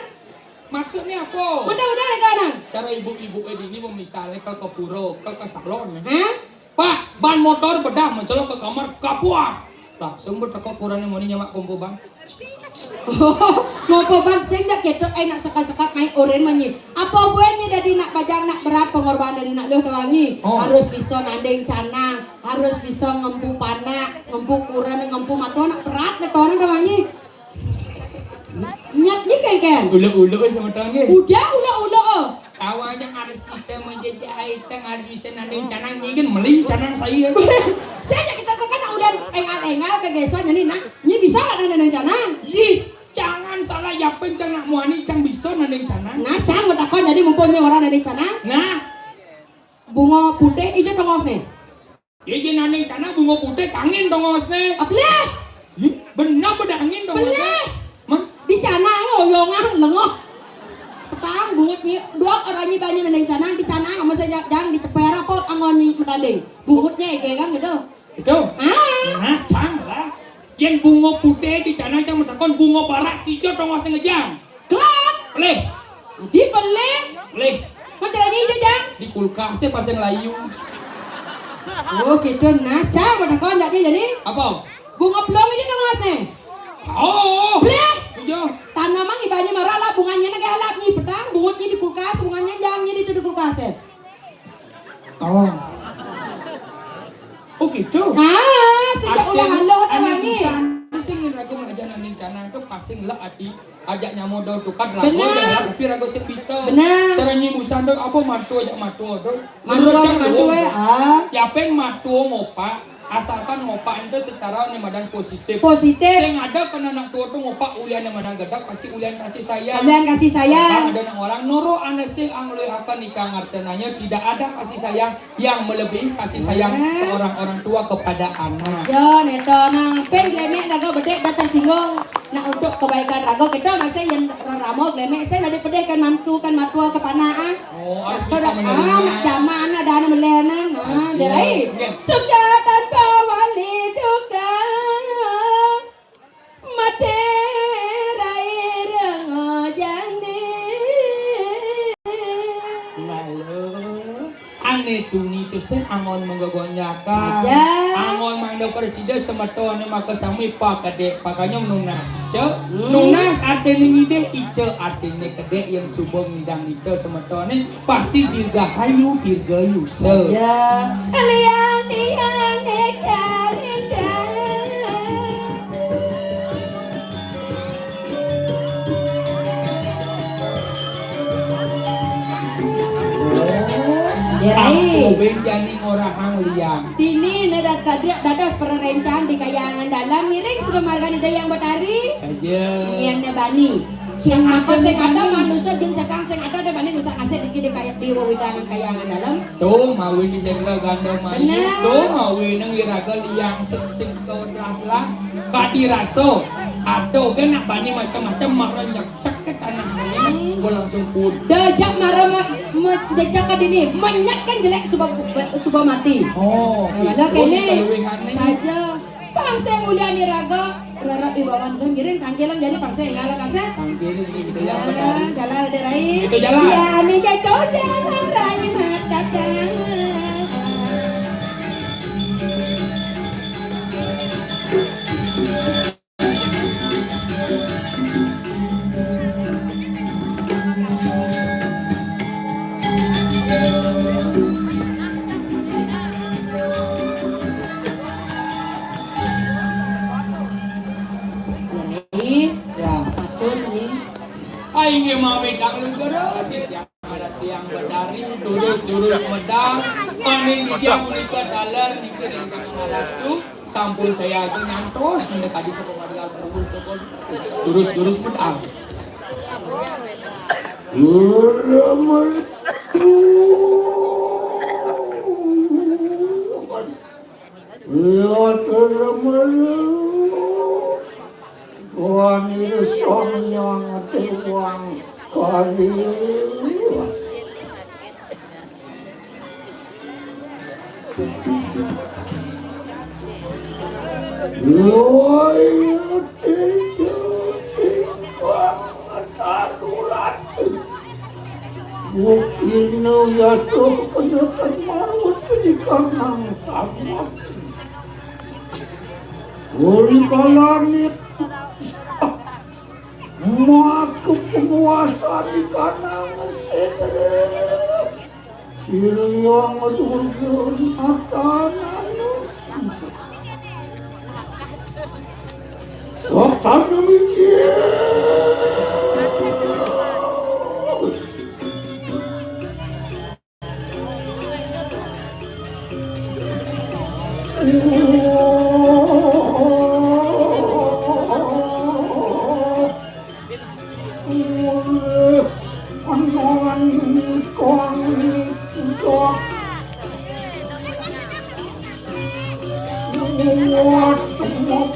Maksudnya apa? Udah, udah, udah, udah. Cara ibu-ibu eh dini, misalnya, kalau ke pura, kalau ke salon, ya. Hah? Pak, ban motor bedah, mencelok ke kamar, kapuar. Langsung berteko kurangnya moni nyamak kompo ban. Ngompo ban, sing jak kéto, eh, nak sekat-sekat, main oren manyi. Apa buahnya dadi nak bajang, nak berat, pengorbanan dadi nak luh doangi. Oh. Harus bisa nanding canang, harus bisa ngempu panak, ngempu kurang, ngempu matua, nak berat, nak orang doangi. Nyat nyi kéngkén. Ulo-ulo sama tangan. Udah ulo-ulo. Kawanya harus bisa menjejak aitang, harus bisa nanding canang, nyi kan meli canang saya. Saya aja kita kan udah Énggal-énggal kagésuan jani nah. Nyi bisa nggak nandéng canang? Yih, jangan salah yapin cang nak muani cang bisa nandéng canang. Nah, cang matakon jani mumpung nyi ora nandéng canang. Nah. Bunga putih ijo tongosné. Yé, yé nandéng canang bunga putih kangin tongosné. Ableh. Yé, bener bedangin tongosné. Beleh. Mah? Di canang oyongan lengoh. Petang bungut nyi, dua orang nyi banyak nandéng canang, di canang sama saya jang dicepér apa angon nyi metanding. Bungutnya égé kan gitu. Itu. Ah. Nah, cang lah. Yén bunga putih di canang cang matakon bunga barak kijo tongosné ngejang. Kelak. Pelih. Di pelih. Pelih. Macaranya ijo jang. Di kulkasé pasang layu. Oh, gitu. Nah, cang matakon jani. Apa? Bunga pelung ijo tongosné. Oh. Pelih. Ijo. Tanaman ibanya marah lah bunganya nagé alap nyi petang bungut nyi di kulkas bunganya jang nyi di, di kulkas ya. Oh. Oh gitu. Ah, sejak ulah halo ada wangi. Sing ragu ngajana nincana itu kasing lah ati ajak nyamo do tukar ragu. Benar. Tapi ragu sing bisa. Benar. Cara nyi busan do apa matu ajak matu do. Matu ajak matu eh. Ah. Yapin matu ngopak. Asalkan ngopak itu secara né madan positif. Positif. Sing ada kena anak tua tuh ngopak ulian yang madan gedek pasti ulian kasih sayang. Ulian kasih sayang. Ada anak orang noro ané sing angluy akan nikah ngartenanya tidak ada kasih sayang yang melebihi kasih sayang seorang orang tua kepada anak. Yo, neto nang pén glemek raga bedek datang singgung. Nah, untuk kebaikan raga kita masih yang reramo glemek saya ada pedih kan mantu kan matua ke panah ah. Oh, harus bisa menerima. Anak zaman ada anak melenan. Nah, dia lain. Suka tanpa wali duka. Mati rai rengo jani. Malu. Ané tuni tu sing angon menggogonjakan. Saja. Angon mangda presida semetoné maka sami pakedék pakanya nunas ica. Hmm. Nunas artiné ngidih ica artiné kedék yang suba ngidang ica semetoné pasti dirgahayu dirgayusa. Saja. Liang tiang dekalinda. Dirai. Aku ben jani ngorahang liang. Dini né da-, kadék dados pererencang di Kayangan Dalem, ngiring suda margane Ida Hyang Betari. Saja. Nyén né bani. Sing ada manusa jeung sétan sing ada da bani ngusah kasih di, di kaya-, di wewidangan Kayangan Dalem. Tuh, mawi di sendal gandeng mayu. Bener. Tuh, mawi nang iraga liang sing, sing kawedlah-lah. Kadi rasa. Aduh, kan nak bani macam-macam marah nyekcek ke tanah ini. Hmm. Gua langsung pun. Dajak marah ma-, ma-, jejak ka dini. Menyek kan jelek suba, suba mati. Oh, nah, gitu. Ada kene. Kaluwihane. Saja. Pang sing mulyani raga, rerep ibawan pun ngiring tangkilang jadi pang sing ngala kasih. Tangkilang ini kita jalan. Nah, jalan ada rai. Kita jalan. Ya, ini jatuh jalan rai mata kan. Nih, ya, patut nih. Ah, inggih mami kang luger, titiang ada tiang bedari, durus-durus medal, paning titiang punika taler, niki ring kang ratu, sampun saya aja nyantos, mendek tadi sekolah di almarhum toko, durus-durus medal. Durus medal. Iya, terlalu. Tuhan itu suami yang tewang kali. Woi, tiga, tiga, taruh lagi. Bukino ya tuh kenetan marwet di kanang tamak. Uri kalani maka penguasa di kanang sedere. Siriyang durga mata nanus. Satan mikir.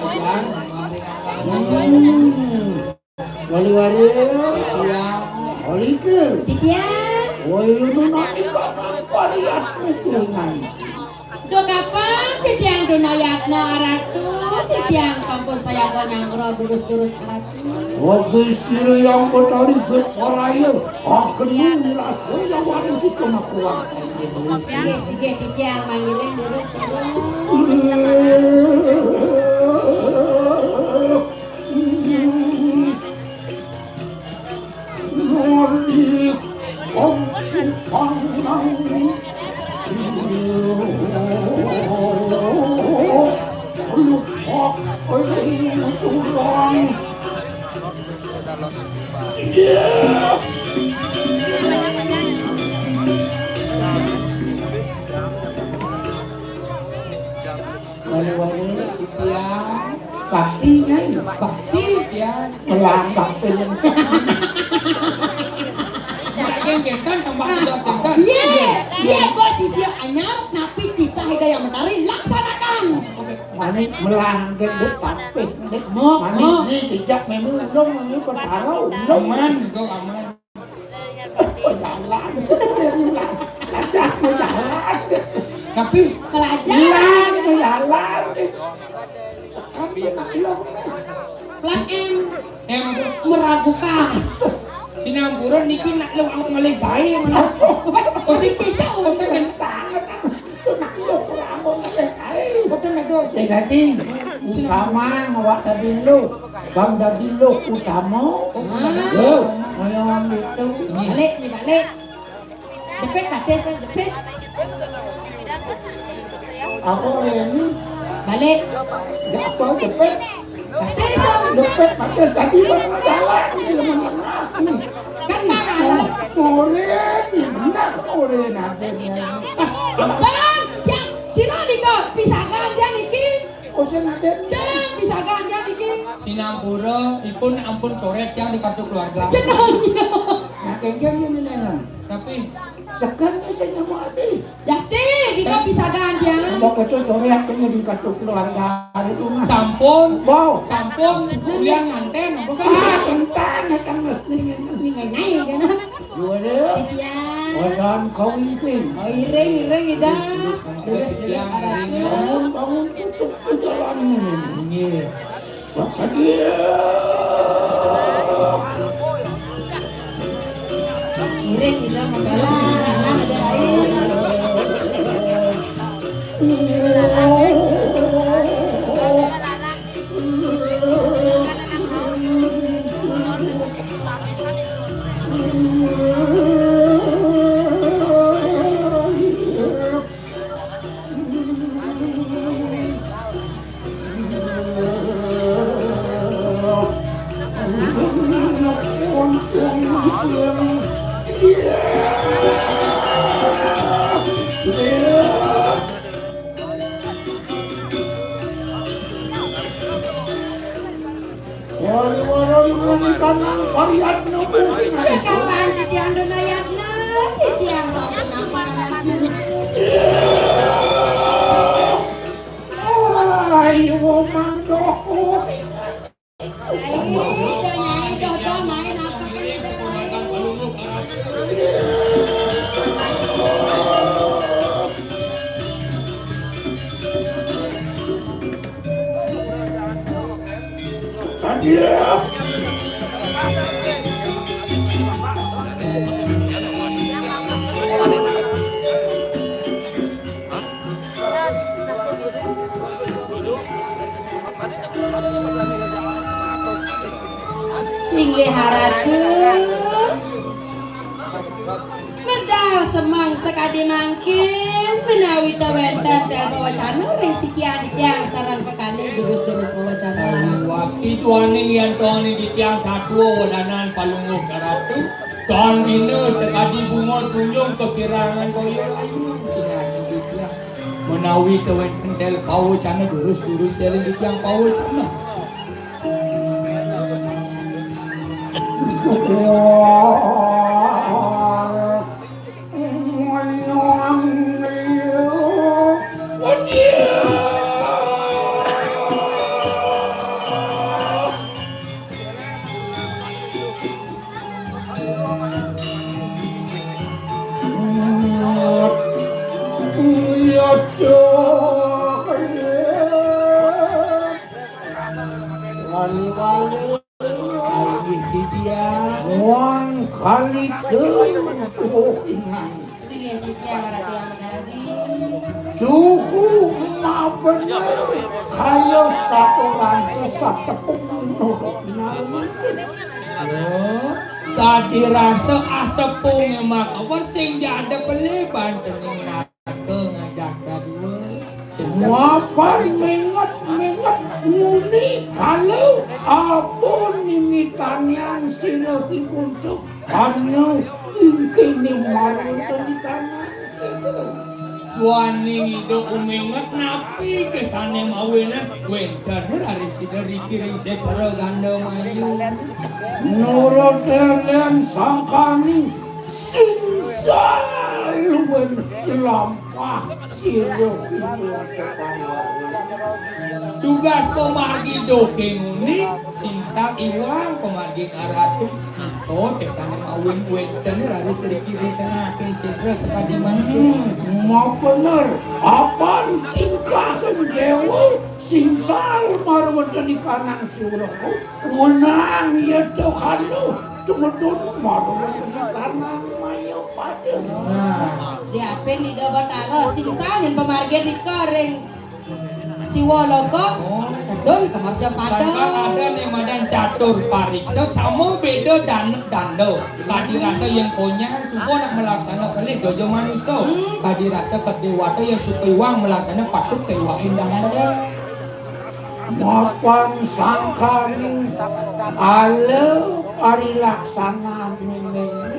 Bajang. Hmm. Wali-wali. Iya. Olike. Titiang. Woi, nu nani kapan variat nu kuwi nani? Duh kapan titiang dunayatna Ratu, titiang sampun sayaga nyanggra durus-durus Ratu. Oke, sira yang betari bet maraya, agenu wirasa yawan kita makuwasa. Sige, sige, titiang mangiring durus-durus. Nolih ompanang lupa ring tulang. Wali-wali titiang. Bakti, Nyai. Bakti, ya. Melambang film. Nek geng genten tambah tugas genten. Iya, iya, bos sisi anyar, napi titah Ida Hyang Betari laksanakan. Mani melanggen dek tapih. Nek, mok, manis mok. Nih, jejak menu ulung, menu Betara, ulung. Aman, itu aman. Pejalan, sebenarnya ulah. Ajak pejalan. Tapi pelajaran. Ulah, pejalan. Sekarang dia nak bilang, Plat M. M apa? Meragukan. Sinampura niki nak lu aku malih gaé malah. Posisi jauh. Oke, kentang. Itu nak lu kurang aku malih gaé. Betul, betul. Sing dadi utama ngawak dadi lu. Bang dadi lu utama. Hah? Yo, ngoyong itu. Balik nih, balik. Jepit, batis, jepit. Apa ini? Balik. Ya, apa jepit? Batis, jepit, batis. Tadi mana jalan di lemah tengah nih. Kan mana? Murid, benar murid nasibnya ini. Ah, Bang, yang sira nika pisagan dia niki. Oh, sing nate. Jang, pisagan dia niki. Sinampura, ipun ampun coret yang di kartu keluarga. Jenengnya. Nah, kengkeng ini nengan. Tapi sekarang saya mau hati. Yati, kita pisagan dia. Mbok itu coret ini di kartu keluarga hari rumah. Sampun. Wow. Sampun. Uyan nganten, bukan? Ah, tentang, tentang, ning, ning, ning, ning. Gimana? Waduh. Titiang. Wadan kau iring. Oh, iring, iring, Ida. Terus, terus, terus, arahnya. Bangun, bangun, tutup ke jalan ini. Nggih. Sadia. Iring, Ida, masalah. Nah, ada lain. Wali-wali muni kanang pariatna bumi. Kapan titiang dunayatna, titiang sampun ampun. Ayo, Mang Doho. Ai, dah nyai, dah, dah, main apa kan udah lain. Sadia. Singgih haratu. Medal semeng sakadi mangkin, menawi ta wénten tél pawacana ring sikian titiang sareng kekalih durus-durus pawacana. Saluwakti duaning yén to aning titiang satua wedanan Palungguh Ratu, tan dina sakadi bunga tunjung kakirangan toya ayu, cingak titiang. Menawi ta wénten tél pawacana durus-durus tél titiang pawacana. Wali-wali. Inggih, titiang. Wong kalike. Oh, inang. Singgih, titiang, Ratu yang menari. Cukup mabener kaya satoran kesatepung menurut nalem. Loh, tadi rasa ah tepung emak apa sing jada beli bancening. Ka ngajak dadua. Mapan menget-menget nguni kalau apun nimitanian sira kibuntu anu ingkene marwita di kanan sira. Duaning ida umenget napi kesane mawinan wenten rari sida riki ring Setra Ganda Mayu. Nurut enden sangkaning sing saluwen lampah sira ibu tekan. Tugas pamargi doké muni, sing sal iwang pamargi aratu. Oh, désane mawin wénten raris riki ring tengahing sétra sakadi mangkin. Hmm, mabener. Apan tingkahing déwa sing sal marwénten ikanang siwraka. Wenang yata kanu tumedun marwénten ikanang maya pada. Nah, diapin Ida Batara sing sal nyen pamargi rika ring Siwa Loka, oh, tedun ka mercapada. Sangkan ada né madan catur pariksa, sama beda danek danda. Kadi rasa yén konyang, suba nak malaksana pelih dojo manusa. Hmm. Kadi rasa kedéwata yén suka iwang malaksana patut ka iwangin danda. Danda. Mapan sangkaning ala parilaksananing mémé.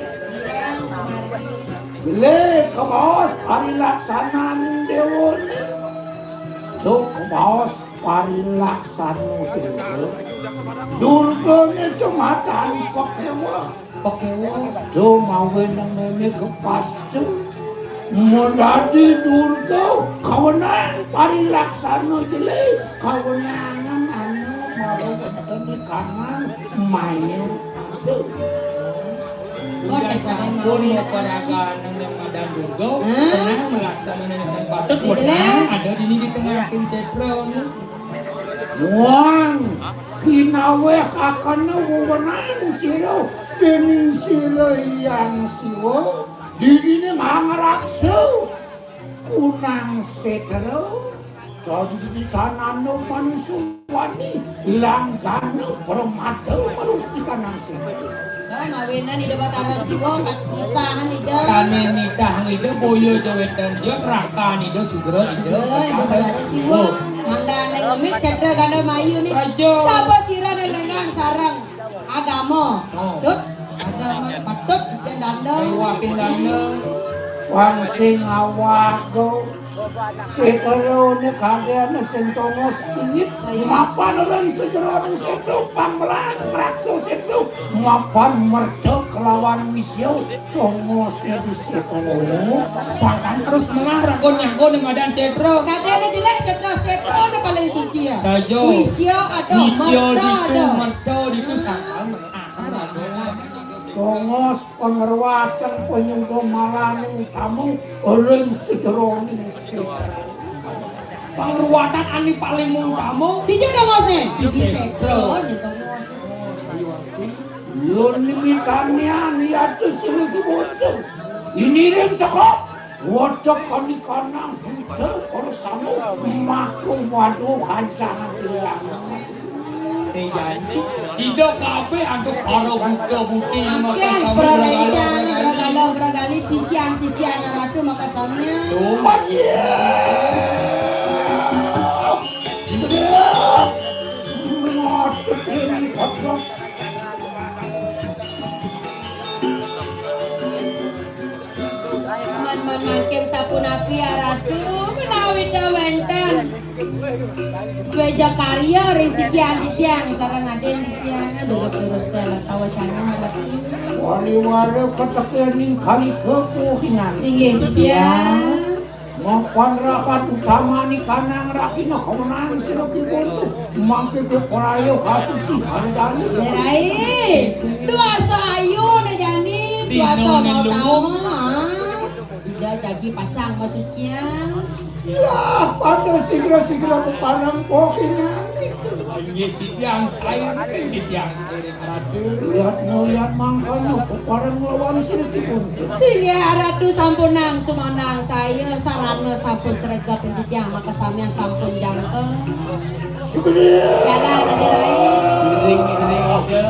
Lé kabaos parilaksananing déwané. Duh kabaos parilaksana Durga. Durgané cumatan pakéweh. Pakéweh. Duh mawinan mémé kepastu. Madadi Durga kawenang parilaksana jelé, kawenangan anu mawa wénten ikanang maya. Aduh. Kok sampun maparagan nang madan Durga, hah? Pernah melaksanakan patut, pernah ada dini di tengah sétra né. Wang kinawéhakana wewenang sira, déning sira Hyang Siwa, didini mangraksa kunang sétra. Dadi ditanana manusa wani, langgana pramada maruti kanang sing. Nah, mawinan Ida Batara Siwa, nitahan Ida. Sané nitahan Ida, boya jawétan Ida, serakan Ida, sugra Ida. Ida, Ida Batara Siwa. Oh. Mandane ngemik cedra ganda mayu nih. Saja. Sapa sira né lengang sareng agama? Oh. Patut. Agama patut ijin danda. Iwakin danda. Wang sing awaga. Sétra né kadéna sing tongos pingit, mapan ring sajeroning sétra, pangmelang ngraksa sétra, mapan merta kelawan wisya, tongosné di sétra. Sangkan terus melah raga nyangga né madan sétra. Kadéna jelék sétra, sétrané paling suci ya. Saja. Wisya ada, wisya merta ditu, ada. Merta ditu sangkan melah raga. Tongos pangruatan panyuda malaning utama ring sajeroning sétra. Pangruatan anu paling utama. Dija tongosné? Di sétra. Di sétra, di tongos. Yén nimitanian yata sira sumurta. Iniring teka. Waca kanikanang buta ora sama maka waduh kancangan sira. Tidak kabéh antuk para buta buti. Oke, maka sama bragala, bragala, bragala, bragala, sisian, sisian ratu maka samya. Tuh. Iya. Sudah. Masuk ini kotak. Man, man, mangkin sapunapi, ya Ratu, menawi ta wénten sweja karya ring sikian titiang sareng adin titiang, durus-durus té lata wacana, Ratu. Wali-wali katekening kalika kuhingan. Singgih titiang. Mapan rahat utamaning kanang rakina kawenang sira kibun tu. Mangké bepraya kasuci hardani. Rai, duasa ayu né jani, duasa mau tama. Ida jagi pacang masucian. Lah, pada sigra-sigra pepanang pokingan. Inggih titiang saé, titiang saé. Ratu. Lihat noyat mangkana pepareng lawan sirikipun. Singgih Ratu sampunang sumanang saya sarana sampun sregep titiang maka samian sampun jangkeng. Sugri. Jalan aja Rai. Iring, iring aja.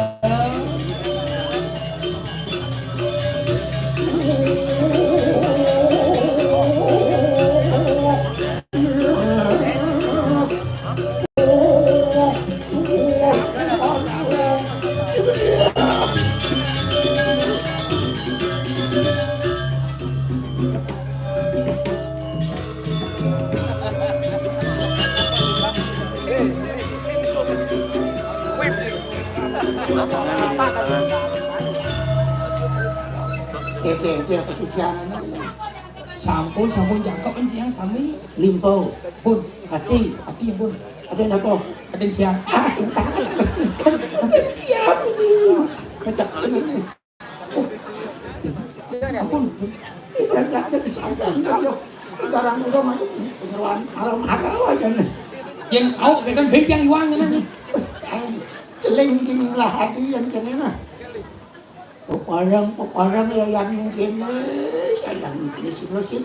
Ente, ente apa sucianane? Sampun, sampun jangkep titiang sami. Limpo. Pun. Ati. Ati, pun. Ada siapa? Ada siapa? Ah, ada siapa ini? Kacak ini. Oh, ampun. Ini berangkat dari samping tadi, yo. Sekarang udah maju, penyeruan marah-marah aja nih. Yang awak kan bengkiang iwang kan nih. Celing gini lah hati yang kene nah. Peparang, peparang ya yang ning kene, ya yang ning kene sih sih.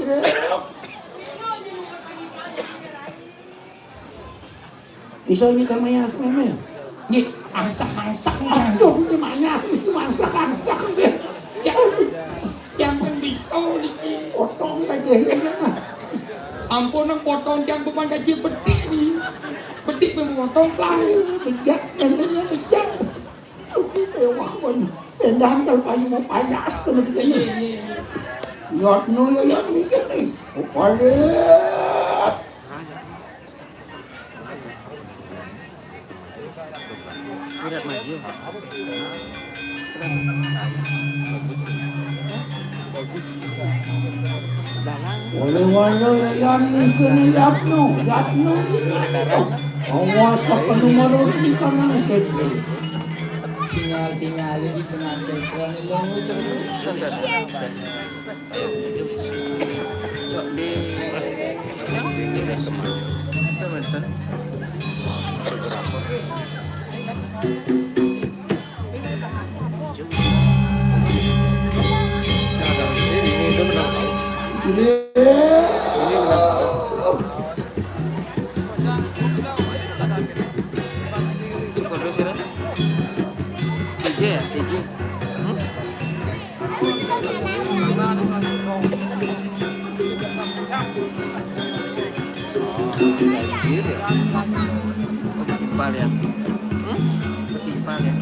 Bisa ini kan mayas meme. Nggih, angsak-angsak. Aduh, ini mayas isi mangsak-angsak. Ya, yang kan bisa niki. Potong aja ya, ya. Ampun, nang potong yang bukan gaji bedik nih. Bedik memotong lah. Bejak, endingnya bejak. Tuh, ewah kon. Pendahan kalau payu mau payas tuh begitu ini. Yot nu ya yot mikir nih. Upaya. Berat maju. Keren. Bagus. Bagus. Dalang. Wale-wale yang ngikene Yatno, Yatno ini. Awas, aku nomor ini kanang sedih. Tinggal, tinggal di tengah sektor ini. Cok di, cok, enten. Ini, ini, itu benar. Ini benar. Cek kodus ya. T J ya, T J. Hmm? Timpal ya. Hmm? Timpal ya.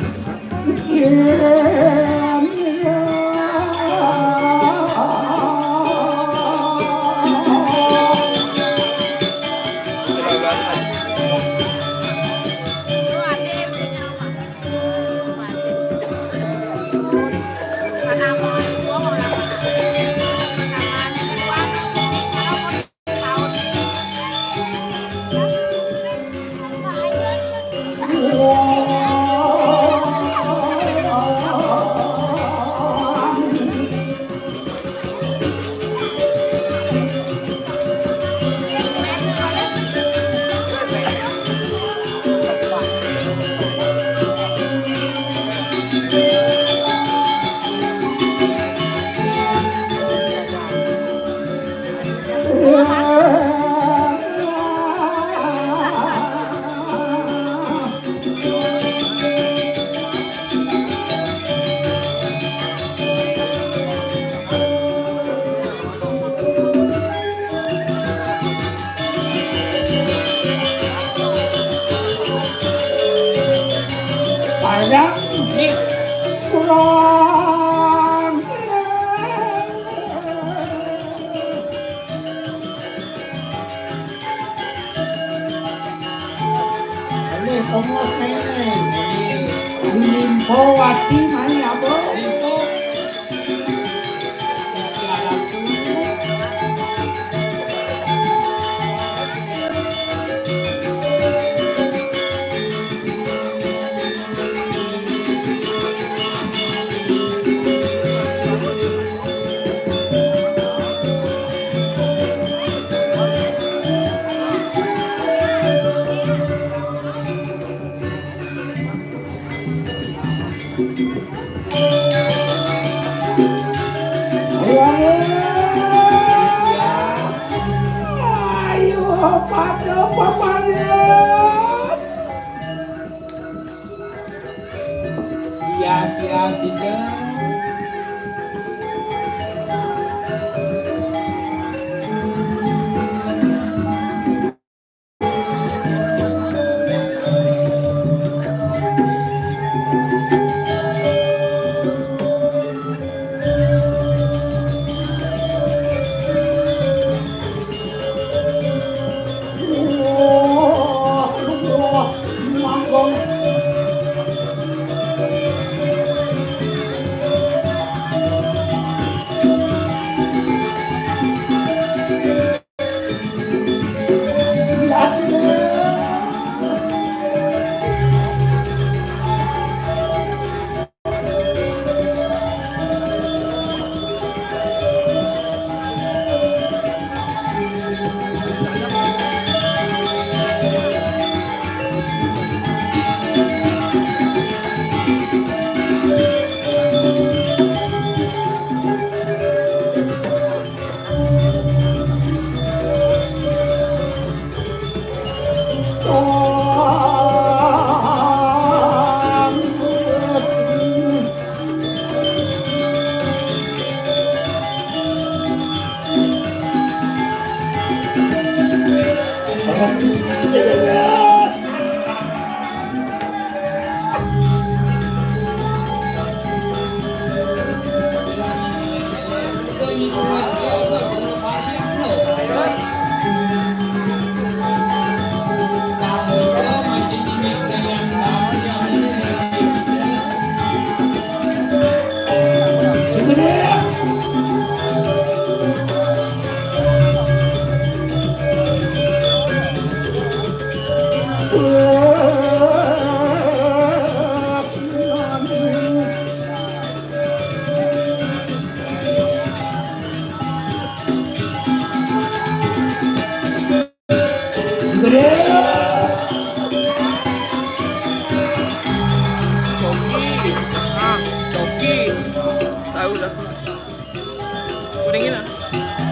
Ini lah.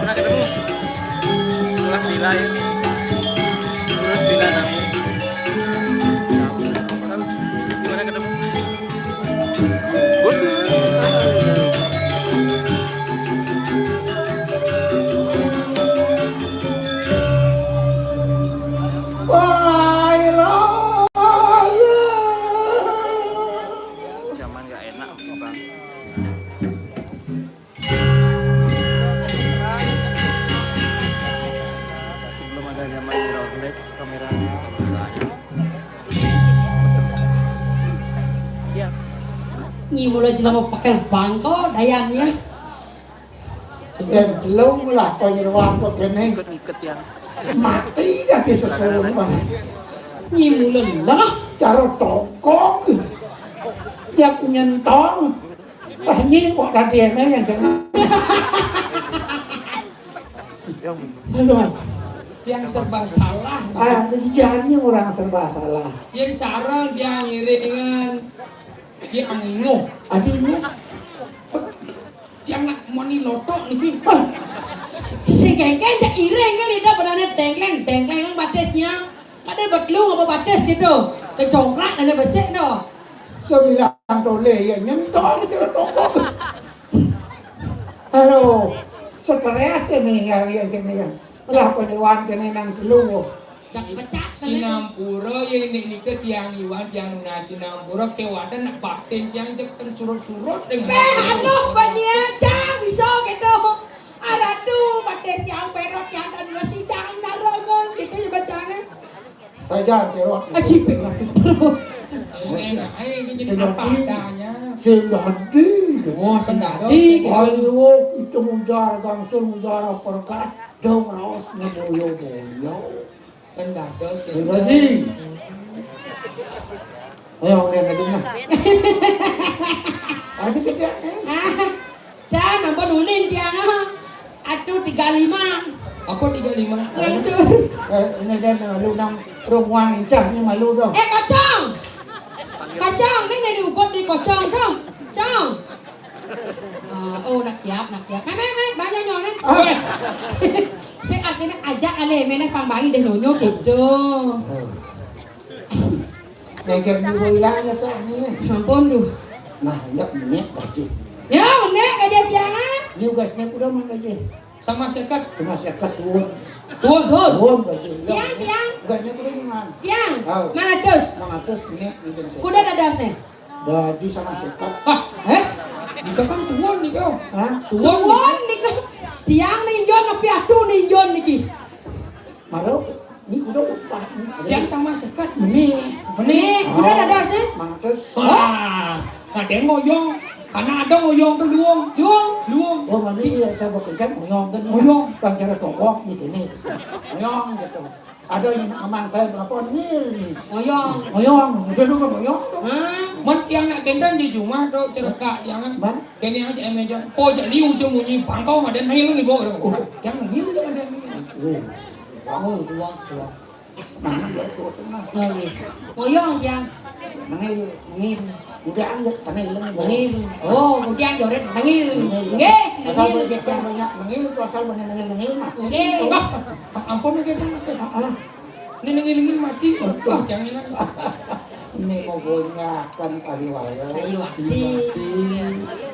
Pernah ketemu? Pernah bila ya? Terus bila kamu? Gimana ketemu? Waduh. Zaman gak enak, Bang. Sebelum ada zaman mirrorless kameranya. Ya. Nyi mula jelema pakai bangko dayannya. Yen belum lah panyeruan kok kene. Ikut-ikut ya. Mati ya disesuruh, Bang. Nyi mula lah. Cara tokong. Yak nyentong. Wah, nyi kok tadi enak yang kena. Aduh. Yang serba salah. Ah, jangan orang serba salah. Jadi sarang dia ngiringan, dia nginguh. Adi ini. Dia nak moni lotok niki. Ah. Sing kengkeng jak iring kan, ida benane dengkleng, dengkleng batisnya. Kade betlung apa batis gitu. Kecongkrak dan besik no. Sebilang tole ya nyentong itu tokong. Aduh, stres ya nih ya, ya kene ya. Lah panyeruan kene nang telu. Cak pecak kene. Sinampura ya nek nika tiang Iwan, tiang Nunas sinampura kewaden nak batin tiang jek ten surut-surut dengan. Eh, aluh, banyak cang bisa gitu. Aradu, batis tiang perot tiang dan sidang narongon gitu ya bacanya. Sajan perot. Aji perot. Enak ae iki. Sing apa dadi, adanya. Sing dadi. Oh, sing dadi. Ayo kita mujar gangsur mujar perkas dong raos ngemoyo-moyo. Kan dados. Sing dadi. Ayo udah dadi nah. Aja gede. Dan ampun unin tiang. Aduh, tiga lima. Apa tiga lima? Ngangsur. Eh, ini dan, eh, lu nang rumuan cah ni malu dah. Eh, kocong. Kocong, ni ni ubot di kocong dah. Cong. Ah, oh, nak kiap, nak kiap. Meh, meh, meh, banyak nyonen. Ah. Weh. Sing artinya ajak ale, meneh pang bayi deh nonyo gitu. Eh. Ngeger ni boy lah nyesah ni. Ampun, duh. Nah, nyak menit gaji. Ya, menit gaji tiang, ah. Ni ugas ni kuda mang gaji. Sama seket. Sama seket tuun. Tuun. Tuun. Tuun gaji. Ya, tiang, tiang. Ugas ni kuda ni man. Tiang. Tahu. Mangatus. Mangatus menit ni jam seket. Kuda dados ni. Dadi sama seket. Ah, eh? Nika kan tuun nika. Hah? Tuun. Tuun nika. Tiang ninjon tapi atu ninjon niki. Maro, ni kuda pas ni. Yang sama seket. Ni. Ni, kuda dados ni. Mangatus. Wah, ada yang ngoyong. Karena ada ngoyong tu luung. Luung. Luung. Oh, mana iya saya bekerja ngoyong kan. Ngoyong. Pas cara tokok gitu ni. Ngoyong gitu. Ada yang nak aman saya berapa nil ni. Ngoyong. Ngoyong, udah dulu ngoyong tu. Hah? Man tiang nak kendan di rumah tu cereka jangan. Man? Kene aja emeja. Po jadi ujung munyi bangkau ada nil ni bo. Oh. Yang nil tu ada nil. Oh. Oh, dua, dua. Nangil ya, dua tengah. Oh, iya. Ngoyong, Jang. Nangil. Nangil. Udah anggap, tanah hilang. Nangil. Oh, kemudian joret nangil. Nangil. Nggih, asal nangil, banyak, asal biasa. Banyak nangil, itu asal banyak nangil-nangil mah. Nggih. Wah, ampun, nggih, Bang. Ah, ah. Ini nangil-nangil mati. Wah, jangan. Ini mau gonyakan kali waya. Saya mati.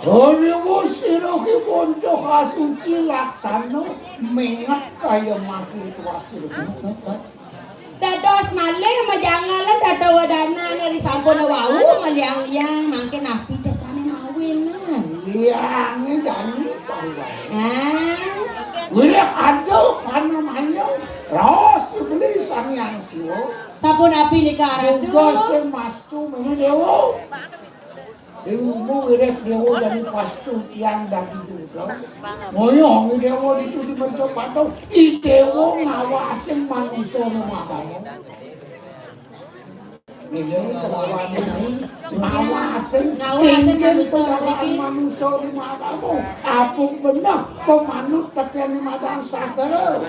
Hari sira ki bonto kasuci laksana menget kaya mati tuasir. Dados malih majangalan dada wedana nek disampun wau maliang-liang mangke napi desane mawinan. Liange jani panggal. Ah. Wiwit ada panamaya raos beli Sang Hyang Siwa. Sapunapi nika Ratu? Tugas sing mastu mene dewa. Dewa wiwit dewa jani pastu tiang dadi duta. Ngoyong dewa ditu di mercapada. I dewa ngawasin manusa nang agama. Ini kelawan ini ngawasin. Ngawasin tinggal manusa kelawan niki. Manusa di agama. Apa bener pemanut tekeni madang sastra.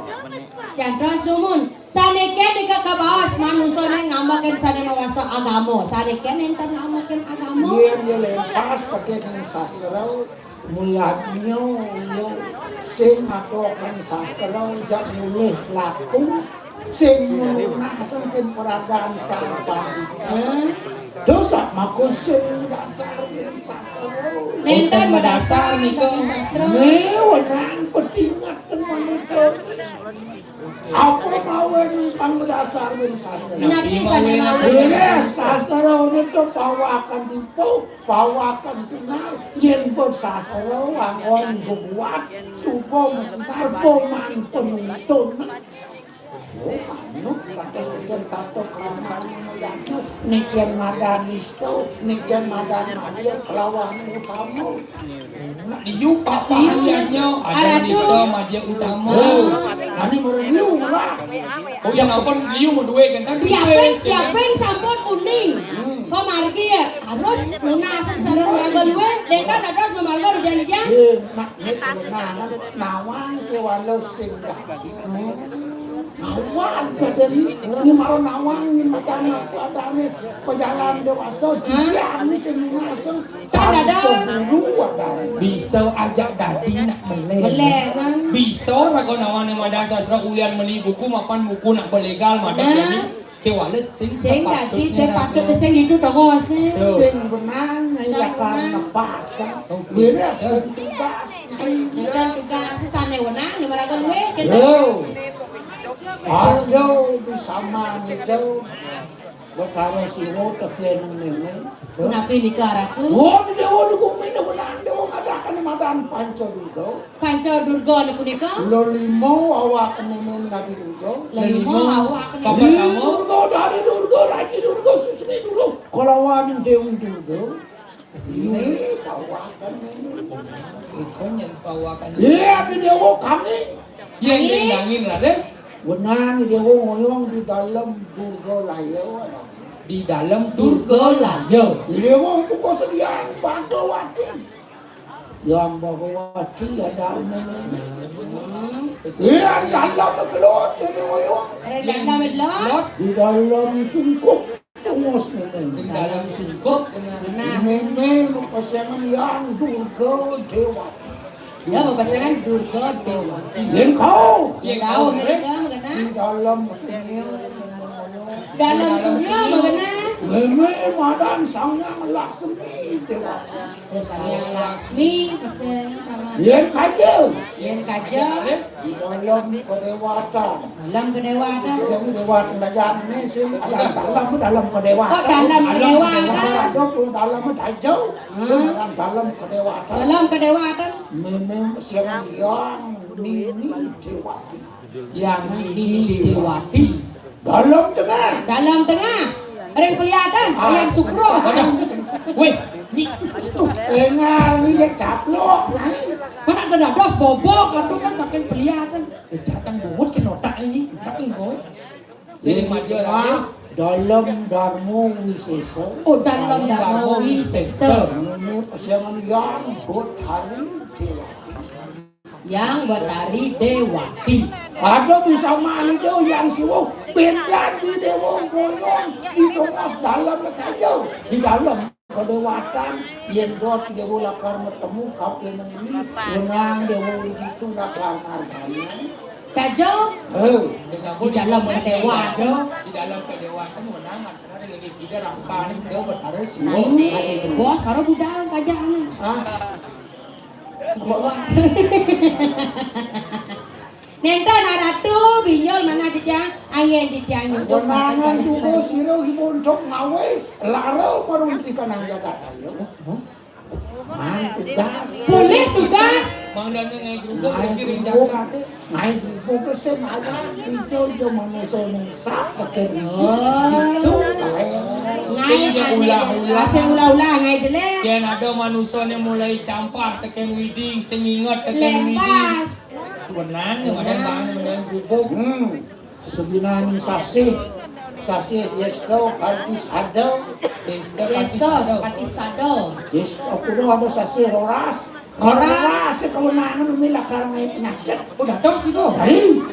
Cantos dumun. Sané kén nika kabaos manusané ngambekin sané mawasta agama. Sané kén nénten ngambekin agama. Yén ya lémpas tekén ing sastra, muyadnya ya sing ngadokin sastra jak mulih laku, sing nunasang kén paragan sang pandita. Dosa maka sing dasar ing sastra. Nénten madasar nika. Né wenang petinget manusa. Apa mawon pang dasar ing sastra? Napi sané mawon? Iya, sastra nika pawakan dipa, pawakan sinar. Yén bersastra wangun gebuat, suba masinar pemantun. Oh, anu, kados ujar tato krama mayadu, nicen madan nista, nicen madan madya kelawan utama. Liu papahiannya ada nista madya utama. Oh, ane mara liu lah. Oh ya, ampun, liu mau duwe kan, kan. Siapin, siapin sampun uning. Pamargi ya harus lunas sareng raga luwih, dek kan dados pamargi dijang-dijang. Iya, nak, nek kemenangan nawang kewala sing dadi. Nawang kadén, ini malah nawang, ini macam apa adane pejalan dewasa, dia ini sing ngaseng. Kan ada. Tanpa guru ada. Bisa aja dadi nak meleh. Meleh, kan? Bisa raga nawane madan sastra ulian meli buku mapan buku nak belegal madan. Nah. Dadi kewala sing dadi, sepatutnya sing patut raga. Sing ditu togosne. Tuh. Sing benang nyai lakar nepas. Oh, wiras sing tugas nyai. Bukan tugas sane wenang, nomor aku luwe, gitu. Yo. Aduh, bisa mani tuh. Betara Siwa tekén neng néné. Napi nika, Ratu? Oh, di Dewa di gumi, di menang, Dewa ngadakan madan Panca Durga. Panca Durga niku nika? Lelima awak néné Dadi Durga. Lelima awak néné. Ih, Durga, Dadi Durga, Raji Durga, Susmi Durga. Kalawan Dewi Durga. Ini pawakan ini. Itu nyen pawakan. Iya, di Dewa kami. Iya, kami. Ngendangin, Raden. Wenang Dewa ngoyong di dalam Durga Laya. Di dalam Durga Laya. Di Dewa buka sediaan Bhagawati. Yang Bhagawati ada namanya. Iya, dalam gelut ini ngoyong. Ada dalam gelut. Di dalam sungkup. Tungos mémé. Ing dalem sungkup, bener. Bener. Mémé mapasengan Hyang Durga Dewati. Ya, mapasengan Durga Dewati. Yén kau. Yén kau, terus? Mereka mengenai. Di dalem sungai, mémé. Dalem sungai, mengenai. Mémé madan Sang Hyang Laksmi Dewati. Terus Sang Hyang Laksmi, pesen sama. Yén kaja. Yén kaja. Terus? Di dalem kedewatan. Dalem kedewatan. Jadi dewatan dajane sing ada dalem, dalem kedewatan. Oh, dalem kedewatan. Ada pun dalem dajau. Hmm. Ada dalem kedewatan. Dalem kedewatan. Mémé siang yang nini dewati. Yang nini dewati. Dalem tengah. Dalem tengah. Ring peliatan, Wayan Sukro. Waduh. Wéh, ni itu. Engal ni ya caplok, nai. Mana ada dados bobok, itu kan saking peliatan. Eh, jateng bungut kena otak ini, tapi boy. Jadi ini maju cuma lagi. Dalem Darma Wisesa. Oh, dalem Darma Wisesa. Ini kesiangan yang Betari Dewati. Yang Betari Dewati. Ada bisa malu dia yang siwo. Beda di Dewa Goyong. Di Thomas dalam kaja. Di dalam. Kedewatan, yén dot dewa lakar matemu kapining ini, wenang dewa ditu lakar ngargana. Kaja? Heh. Di dalem kedewatan. Di dalem kedewatan wenang ngargana ring ida rampaning dewa Betara Siwa. Bos, karo budal kaja ané. Ah. Kedewa. Nénten, Ratu, binjol manah titiang, anggen titiang nyutup. Wenangan juga sira ibun tok ngawe, lara maruntikan nang jagat. Ayo. Mang tugas. Boleh tugas. Mang Danu ngaé grubug. Ngaé grubug. Ngaé grubug sing awak ijo-ijo manusa ning sap pakai gigi. Oh. Itu bae. Ngaé sing ulah-ulah. Sing ulah-ulah ngaé jelek. Yén ada manusa né mulai campah tekén widi, sing inget tekén widi. Lepas. Tuwenan, tuwenan, tuwenan, tuwenan, gubuk. Hmm. Sebinaning sasih, sasih yesta kanthi sada. Yesta kanthi sada. Yesta kudu ada sasih roras. Roras. Roras, kawenangan umi lakar ngaé penyakit. Oh, dados gitu? Dari.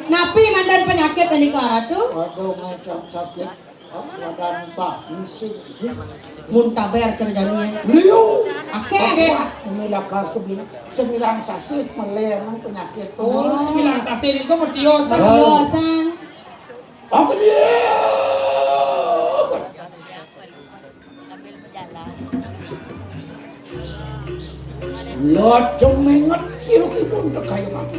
Napi mandan panyakit nika, Ratu? Aduh, macam sakit. Badan tak misi. Mun taber cara jani. Liu. Akeh. Ini lakar sembilan, sembilan sasih meleh nang penyakit tu. Oh, sembilan sasih itu mah tiosan. Tiosan. Aku liu. Lajeng menget sirukipun tegaya mati.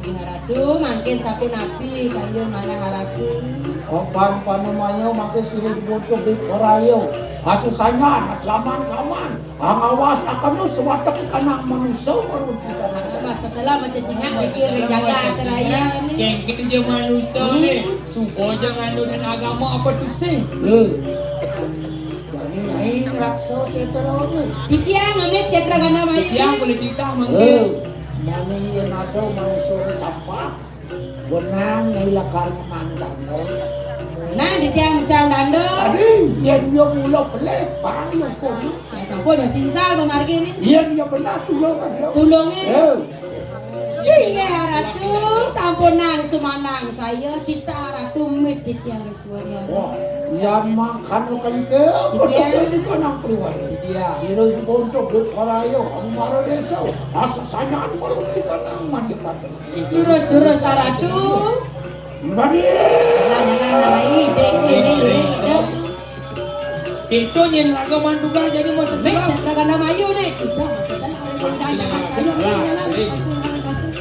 Ratu, mangkin sapunapi kayun manah Ratu? Oban panamaya mangkin sirukipun tebih waraya. Asusanyan, atlaman-tlaman. Pangawas akan sewatek ikanang manusa marun ikanang. Masa salah macam cingak mikir ring jagat raya ni. Kengken je manusa ni. Suba ja ngandut agama apa tusing. Eh. Jani nyai ngraksa setra ni. Titiang amit setra gandam ayu. Titiang boleh titah mangkin. Eh. Mani yen ada manusa ni campah. Wenang nyai lakar ngemang danda. Nah, titiang mecang danda. Tadi yen dia mula pelih, barang dia hukum. Ya sampun ya sinsal pamargi ni. Yen dia benar tulung kan dia. Tulunge. Eh. Singgih Ratu, sampun nang sumanang saya, titah Ratu mit titiang suara. Wah, yan mangkana kalike, iya. Kotoke di kanang priwara. Iya. Sira ibu untuk dut waraya, amara desa, asa sanyan marun di kanang manjepatan. Terus, terus, Ratu. Mari. Jalan, jalan, jalan, ide, ide, ide, ide. Itu nyen raga manduga jadi masa selam. Setra gandam ayu ni. Udah, masa selam. Jalan, jalan, jalan, ayo, jalan, jalan, langsung, jalan, langsung.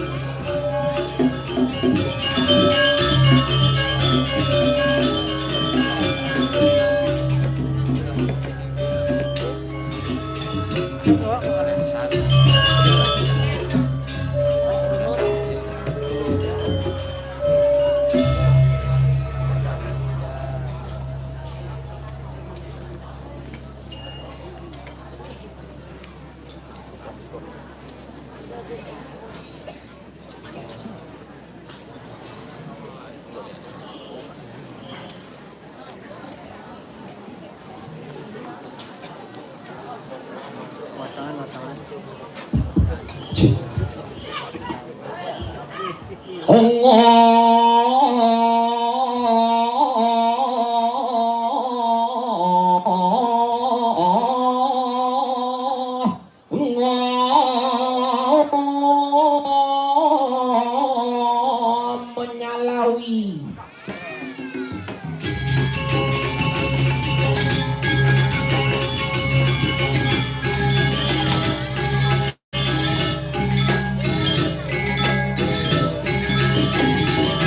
Menyalawi.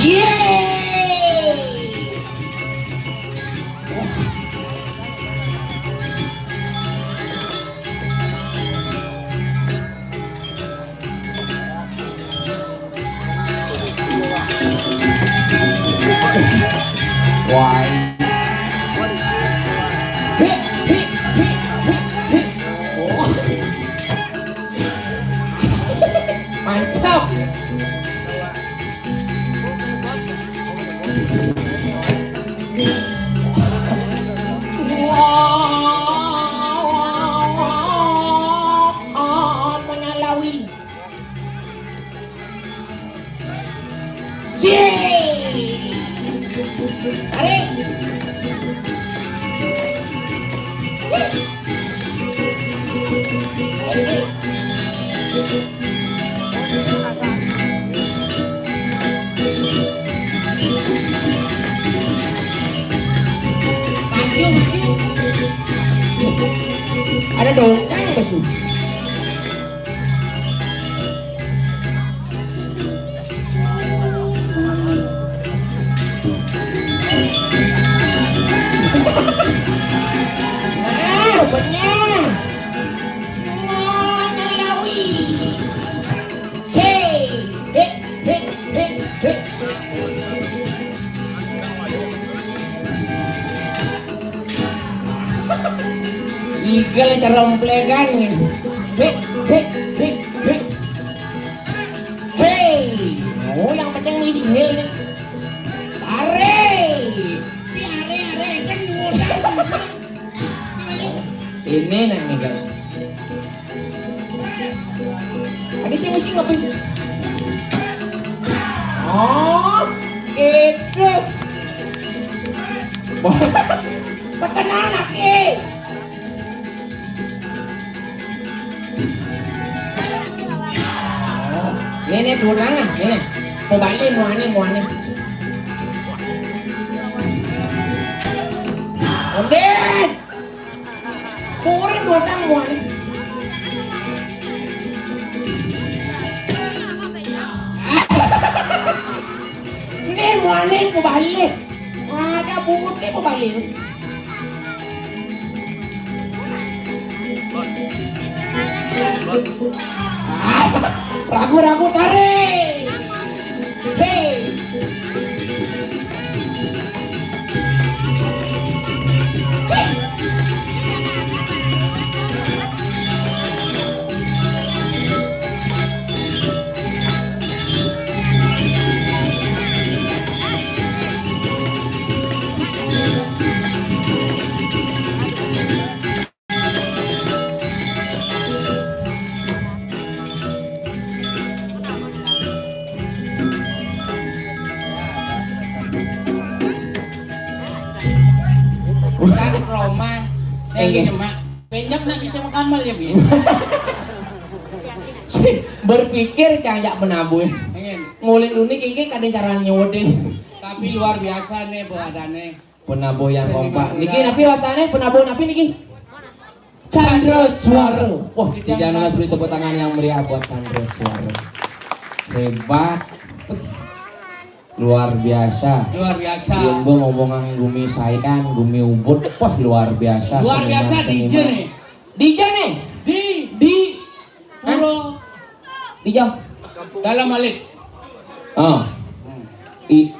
Yeay. Why? Hik, hik, hik, hik, hik. Oh. Mantap. Menyalawi. Cih. Tarik. Maju, maju. Ada dongkang, Basu. Ah, bener. Ngelawi. Cih. Hik, hik, hik, hik. Igel ceromplegan. Hik, hik, hik, hik. Hei, oh, yang penting ini, hei. Are. Si are, are, kan modal susah. Ini nak nih, kan. Ada sih mesti ngapain? Oh, gitu. Sekenal lagi. Ini, ini, dua tangan, ini. Mau balik, mau aneh, mau aneh. Ondin! Kurang dua tangan, mau aneh. Ini mau aneh, mau balik. Ada bungut nih, mau balik. Ragu-ragu tarik. Hei. Cak Roma, eh, nyemak. Penyok nak bisa makamal ya, Bin? Berpikir cang jak penabuh. Pengen. Mulai dulu nih, kiki kadang cara nyewedin. Tapi luar biasa nih, Bu, adane. Penabuh yang kompak. Niki napi wastane? Penabuh napi niki? Chandra Suara. Wah, di Janulas beri tepuk tangan yang meriah buat Chandra Suara. Hebat. Luar biasa. Luar biasa. Yen mbok ngomongan gumi sayan, gumi ubud, wah, luar biasa. Luar biasa, seniman, D J seniman. Nih. D J nih. Di, di, hah? Pura. Di jauh. Dalam alit. Oh. I,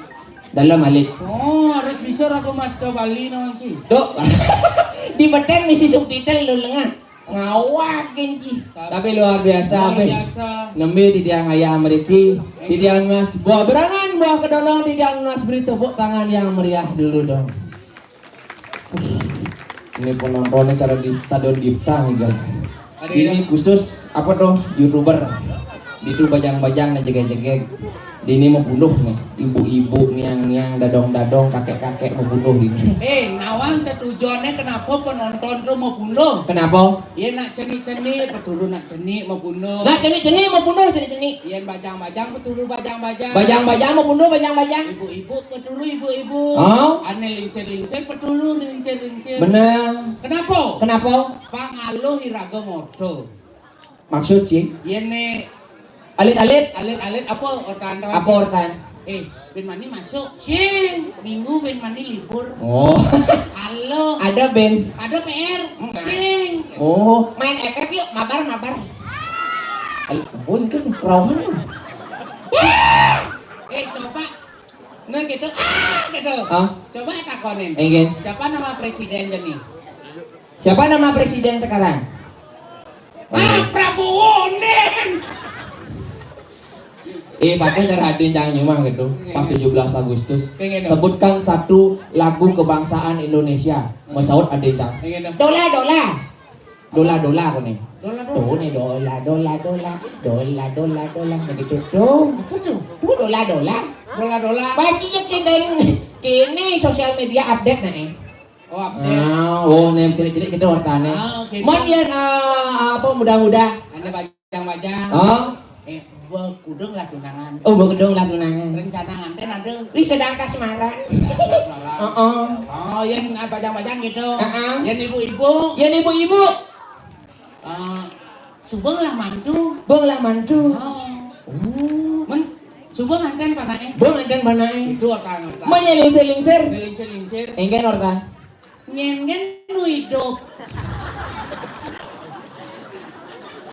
dalam alit. Oh, harus bisa ragu maca Bali no, Ci. Dok. Di beten misi subtitle lu lengah. Ngawak genci. Tapi luar biasa, luar biasa. Nembe di tiang ayah meriki, di tiang mas buah berangan, buah kedondong, di tiang mas beri tepuk tangan yang meriah dulu dong. Ini penontonnya cara di Stadion Dipta nih, guys. Ini khusus apa tuh, YouTuber. Itu bajang-bajang nih, jegeg-jegeg. Dini mau bunuh nih, ibu-ibu, niang-niang, dadong-dadong, kakek-kakek mau bunuh dini. Eh, nawang tetujuannya kenapa penonton tuh mau bunuh? Kenapa? Ya nak cenik-cenik, peturu nak cenik mau bunuh. Nak cenik-cenik mau bunuh, cenik-cenik. Yen bajang-bajang peturu bajang-bajang. Bajang-bajang mau bunuh, bajang-bajang. Ibu-ibu peturu ibu-ibu. Oh? Ane lingsir-lingsir peturu lingsir-lingsir. Bener. Kenapa? Kenapa? Pangalo iraga moto. Maksud sih? Yen ne alit-alit. Alit-alit apa ortan? Apa ortan? Eh, ben mani masuk. Sing, minggu ben mani libur. Oh. Halo. Ada ben. Ada P R. Sing. Oh, main F F yuk, mabar, mabar. Al-, oh, itu perawan lu. Eh, coba. Nah, gitu. Ah, gitu. Hah? Coba takonin. Enggak. Siapa nama presiden jani? Siapa nama presiden sekarang? Ah, Prabowo, Nen. Eh, pakai terhadin cang nyumah gitu. Pas tujuh belas Agustus. Pengen dong. Sebutkan satu lagu kebangsaan Indonesia. Masaut ada cang. Pengen dong. Dola, dola. Dola, dola aku nih. Dola, dola. Tuh nih, dola, dola, dola. Dola, dola, dola. Begitu tuh. Apa tuh? Tuh, dola, dola. Dola, dola. Bagi ya kini, kini sosial media update nah, eh. Oh, update. Ah, oh, nem cilik-cilik gitu ortane. Ah, oke. Mon yen, ah, apa, muda-muda. Anda bajang-bajang. Oh. Eh, bekudung lah tunangan. Oh, bekudung lah tunangan. Rencana nganten ada. Ih, sedang kasmaran. Kasmaran. Heeh. Oh, yen, ah, bajang-bajang gitu. Heeh. Yen ibu-ibu. Yen ibu-ibu. Eh, subeng lah mantu. Beng lah mantu. Oh. Oh. Men, subeng nganten panake. Beng nganten panake. Itu orta, orta. Men ya lingsir-lingsir. Lingsir-lingsir. Engken orta. Nyen kan nu hidup.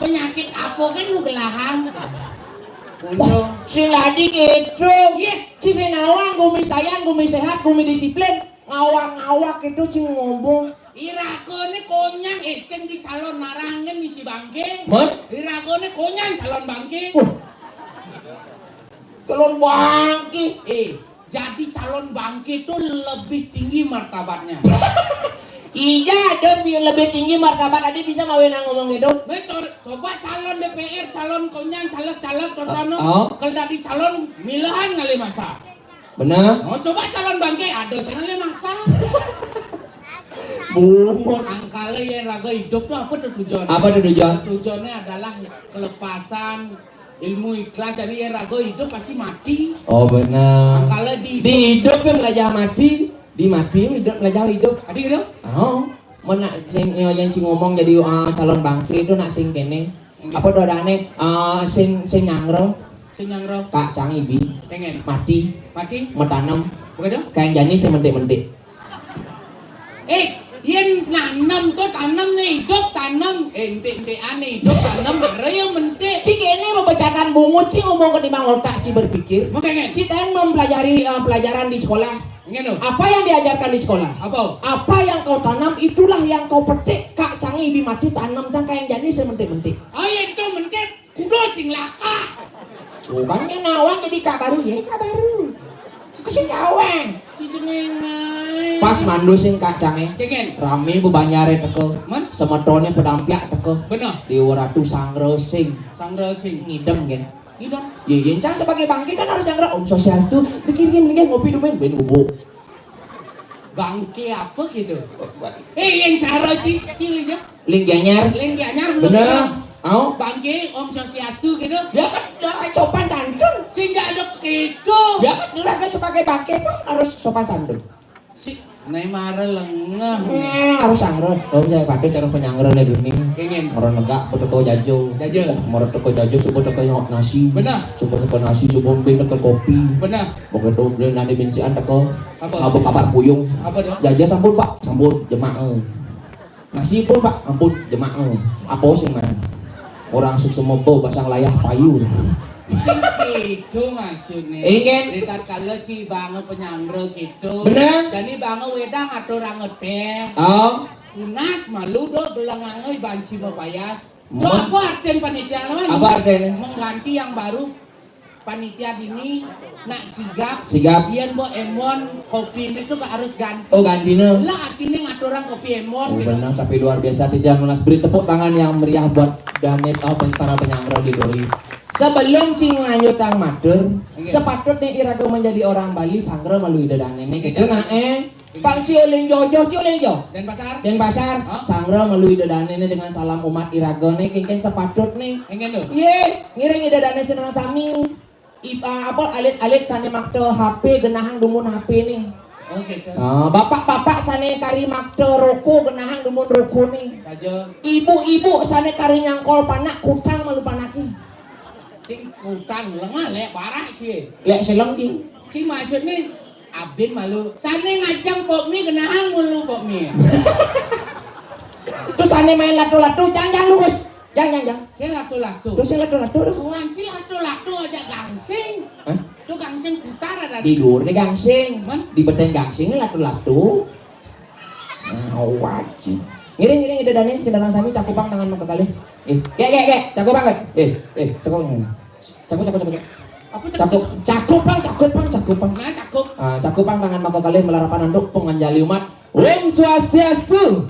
Penyakit apa kan nu gelahang? Wah, sing ladi gitu. Iya. Ci sing nawang, gumi sayan, gumi sehat, gumi disiplin. Ngawak-ngawak itu ci ngomong. Iragane konyang, eh, sing di calon marangen misi bangke. Mon? Iragane konyang calon bangke. Wah. Calon bangke. Eh, jadi calon bangke itu lebih tinggi martabatnya. Iya, ada bi-, lebih tinggi martabat aja bisa mawe nang ngomong gitu. Betul. Coba calon D P R, calon konyang, caleg-caleg, terutama oh. Kalau dadi calon milehan ngalih masa. Bener. Oh, coba calon bangke, ada sing ngalih masa. Bungut. Angkale yen raga hidup tuh apa tuh tujuannya? Apa tuh tujuan? Tujuannya adalah kelepasan ilmu ikhlas. Jadi yen raga hidup pasti mati. Oh, bener. Angkale di di hidup yang belajar mati, di mati hidup belajar hidup. Tadi gitu? Oh. Mun nak sing yang sing ngomong jadi ah, calon bangke itu nak sing kene. Apa dodane ah, sing sing nyangro? Sing nyangro. Kak Cang Ibi. Kengen. Mati. Mati. Metanem. Begitu? Kayak jani sing mentik-mentik. Eh, yen nanem tuh tanem nih hidup tanem. Eh, entik-entikan nih hidup tanem. Ada yang mentik. Cik ini mau becakan bungut cik ngomong ke timang otak cik berpikir. Mau kengen. Cik kan mempelajari eh, pelajaran di sekolah. Ngene. Apa yang diajarkan di sekolah? Apa? Apa yang kau tanam itulah yang kau petik. Kak Cang Ibi mati tanem cang kayak jani sementik-mentik. Oh iya itu mentik. Kudu sing laka. Bukan kan nawang jadi kak baru ya kak baru. Kasih nawang. Cicengengai. Pas mandu sing kak cange. Kengen. Rame bebanyare teko. Man? Semetone pedampiak teko. Bener. Dewa Ratu Sangro sing. Sangro sing. Ngidem kan. Ngidem. Ya, ya, cang sebagai bangke kan harus nyangro Om Swastiastu. Pikir dia mendingan ngopi dulu main, main bubuk. Bangke apa gitu? Eh, yang cara cik, cik aja. Ling Gianyar. Ling Gianyar belum. Bener. Au. Bangke Om Swastiastu gitu. Ya kan udah sopan santun. Sehingga ada gitu. Ya kan udah kan sebagai bangke pun harus sopan santun. Si Nai mara lengah. Eh, harus sangro. Oh ya, pada cara penyangro nih dunia. Kengen. Orang negak betul jajo. Jajo. Orang teko jajo subuh teko nyok nasi. Benar. Subuh teko nasi subuh mbin teko kopi. Benar. Begitu dia nanti bencian teko. Apa? Ngabuk kabar puyung. Apa dong? Jaja sampun pak, sampun jemaah. Nasi pun pak, ampun jemaah. Apa sing mana? Orang suksema basang layah payu. Sing gitu maksudnya. Ingen. Ritatkala ci banget penyanggra gitu. Bener. Jani banget wedang atau orang ngeteh. Oh. Tunas malu do gelengange banci mapayas. Apa artinya panitia lawan? Apa artinya? Mengganti yang baru. Panitia dini nak sigap. Sigap. Yen bo emon kopi ini tuh harus ganti. Oh ganti ne. Lah artinya ngaturang kopi emon. Oh, gitu. Benar tapi luar biasa tidak menas beri tepuk tangan yang meriah buat Danet oh para penyanggra di Dori. Sebelum cing lanjut tang matur, iya. Sepatutnya iraga menjadi orang Bali sanggra malu ida Danet nih gitu nah eh. Pang ci uling jojo, ci uling jo. Denpasar. Denpasar. Hah? Sangra melalui dedane ne dengan salam umat iragane kengken sepatut ne. Kengken tu. Ye, ngiring ida dane senang sami. Ipa apa alit-alit sane makta H P genahang dumun H P ne. Oh gitu. Ah, bapak-bapak sane kari makta roko genahang dumun roko ne. Saja. Ibu-ibu sane kari nyangkol panak kutang malu panaki. Sing kutang lengah lek barak sih. Lek seleng sih. Sing maksudnya Abin malu. Sane ngajang pok mi genahang mulu pok mi. Terus sane main latu-latu, jangan jangan lurus. Jangan jangan jangan. Ke latu-latu. Terus yang latu-latu tuh. Kawan si latu-latu aja gangsing. Hah? Tuh gangsing putar ada. Di dur nih gangsing. Man? Di beten gangsing latu-latu. Nah, wajib. Ngiring ngiring ida danin sindaran sami cakupang tangan maka kali. Eh, gek gek gek, cakupang gek. Eh, eh, cakupang. Cakuk, cakuk, cakuk, cakuk. Apa cakuk? Cakuk, cakuk, Bang, cakuk, Bang, cakuk, Bang. Nah, cakuk. Ah, cakuk, Bang, tangan mako kalih melarapan anduk penganjali umat. Om Swastiastu.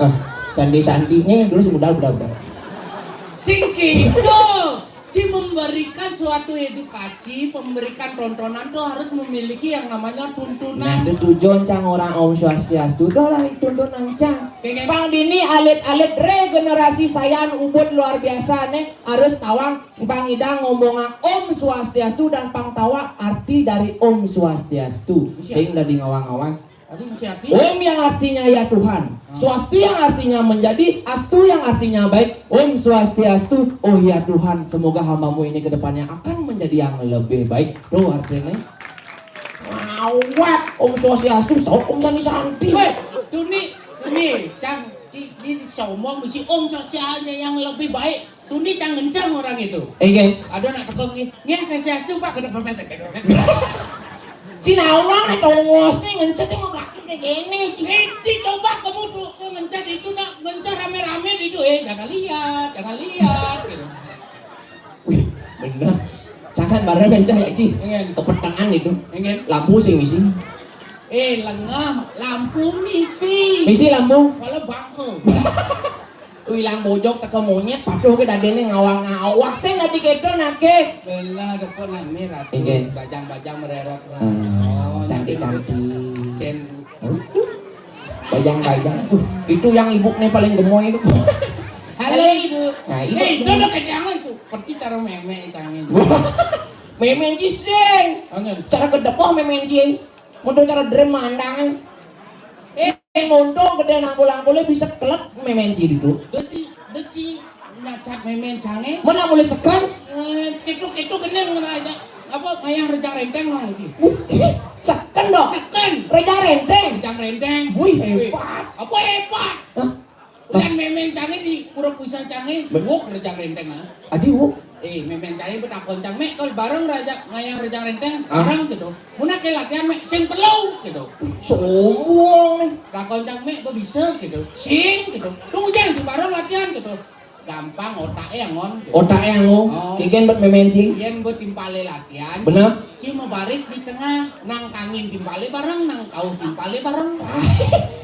Ah, sandi-sandi nih, terus udah, udah, udah. Sing gitu. Ci memberikan suatu edukasi, memberikan tontonan tuh harus memiliki yang namanya tuntunan. Nah, itu tujuan cang orang Om Swastiastu, dah lah tuntunan cang. Pengen Pang dini alit-alit regenerasi sayan ubud luar biasa nih harus tawang pangidang ngomongan Om Swastiastu dan pang tawa arti dari Om Swastiastu. Iya. Sing dari ngawang-ngawang. Tadi masih arti? Om yang artinya ya Tuhan, Swasti yang artinya menjadi, Astu yang artinya baik, Om Swastiastu, oh ya Tuhan, semoga hambamu ini ke depannya akan menjadi yang lebih baik. Tuh artinya. Awak, Om Swastiastu, sok Om Santi Santi. Weh, Tuni, Tuni, Cang, ci, ci, somong bisi Om Swastiastu yang lebih baik. Tuni cang ngencang orang itu. Iya. Ada nak tekong ni. Ni saya saya tu pak kena perfect. Cina orang nak tongos ni ngencang cuma belakang ke gini. Eh, ci coba kamu tu ke ngencang itu nak ngencang rame-rame itu eh jangan lihat, jangan lihat gitu. Wih, benar. Jangan bareng ngencang ya ci. Ingin. Kepetangan itu. Ingin. Lampu sih misi. Eh, lengah, lampu misi. Misi lampu? Kala bangku. Wilang bojog teka monyet, patuh ké dadéné ngawang-ngawang. Sing dadi kéto naké. Belah depot nami, Ratu. Inggih. Bajang-bajang mererot. Hmm, oh, cantik-cantik. Cén. Huh? Bajang-bajang. Uh, itu yang ibu nih paling gemoy itu. Halo, Ibu. Nah, itu. Nih, itu udah kejangan tuh. Perti cara mémé cangé. Mémé ci sing. Angen. Cara gedebah mémé ci. Mun cara drem mandangan. Eh, monto gedé nangkul-nangkulé bisa kelet mémé ci itu. Deci, deci nacat mémé cangé. Mana mulai sekren? Eh, itu, itu geneng ngeraja. Apa, ngayah Rejang Renteng, Mang, ci. Buh, seken dong. Seken. Rejang Renteng. Rejang Renteng. Wih, hebat. Apa hebat? Hah? Dan mémé cangé di pura pusat cangé, wuk Rejang Renteng, nah. Adi wuk. Eh, mémé cangé betakon cang, "Mék, kal bareng raja ngayah Rejang Renteng?" Ah. "Bareng," gitu. "Mun aké latihan, Mék, sing telu," gitu. Sombong nih. Takon cang, "Mék, kok bisa?" gitu. "Sing," gitu. "Tunggu jang, sing bareng latihan," gitu. Gampang, otaké angon, gitu. Otaké angon. Oh. Kéngkén bet mémé cing. Yén bet timpalé latihan. Bener. Ci mabaris di tengah, nang kangin timpalé bareng, nang kauh timpalé bareng.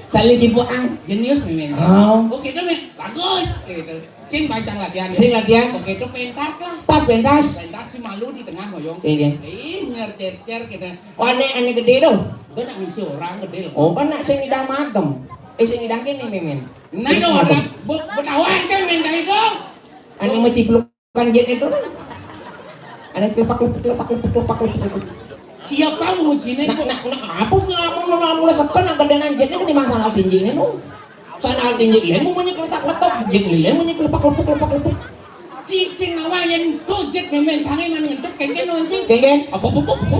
Saling cipukan. Jenius mémé. Oh. Oh, gitu, Mék. Bagus, gitu. Sing bancang latihan. Sing latihan. Begitu pentas lah. Pas pentas. Pentas ci malu di tengah ngoyong. Iya, iya. Ih, nyer-cer-cer gitu. Oh, ané, ané gedé dong. Itu nak misi orang gedé loh. Oh, kan nak sing idang magem. Eh, sing idang kéné, mémé. Nah, dong, orang. Betahuan kan mémé cangé dong. Ané mecipluk. Kan jén itu kan. Ada kelepak-kelepak, kelepak-kelepak, kelepak-kelepak. Siapa nguciné? Nah, nah, nah, apa ngelamun, ngelamun seken, nah, gedénan jén itu di masalah tinjiné, no. Sana tinji, iya, mau keletak-keletak, jén, iya, mau kelepak-kelepak, kelepak-kelepak. Cik sing nawa yén to jét mémé cangé man ngentut, kéngkén, no, cik. Kéngkén. Apa, apa, apa, apa?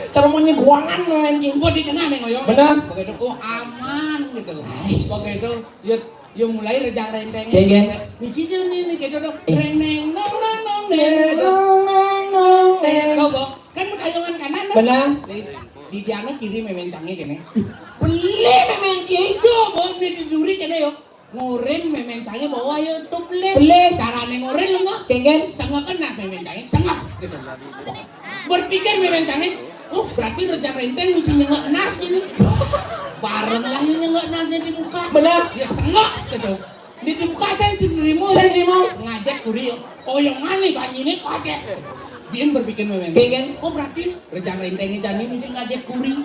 Cara munyi guangan, no, anjing. Gua di tengah nih, ngoyong. Bener. Begitu, oh, aman gitu. Nice. Begitu, ya, ya mulai Rejang Renteng. Kéngkén. Misi aja nih, nih, gitu dong. Eh. Reng, neng, nong, nong, nong, neng, gitu. Nong, nong, nong, neng. Lo, Bok, kan mau tayangan kanan, no? Bener. Di, di diana kiri mémé cangé kéné. Beli mémé cangé. Tuh, Bok, ini di duri kéné, yo. Ngurin mémé cangé bawa ya tuh beli. Beli. Carané ngurin lengah. Kéngkén. Sengah kenas mémé cangé, sengah gitu. Berpikir mémé cangé, "Oh, berarti Rejang Renteng mesti nyengek nas ini." Bareng lah yang nyengek nasnya di muka. Bener. Ya sengah gitu. Di, di muka saya sing nerima. Sing nerima. Ngajét kuri ya. Oh, yang mana banyiné kok ajét? Dia berpikir mémé. Kéngkén. Oh, berarti Rejang Rentengé jani mesti ngajét kuri.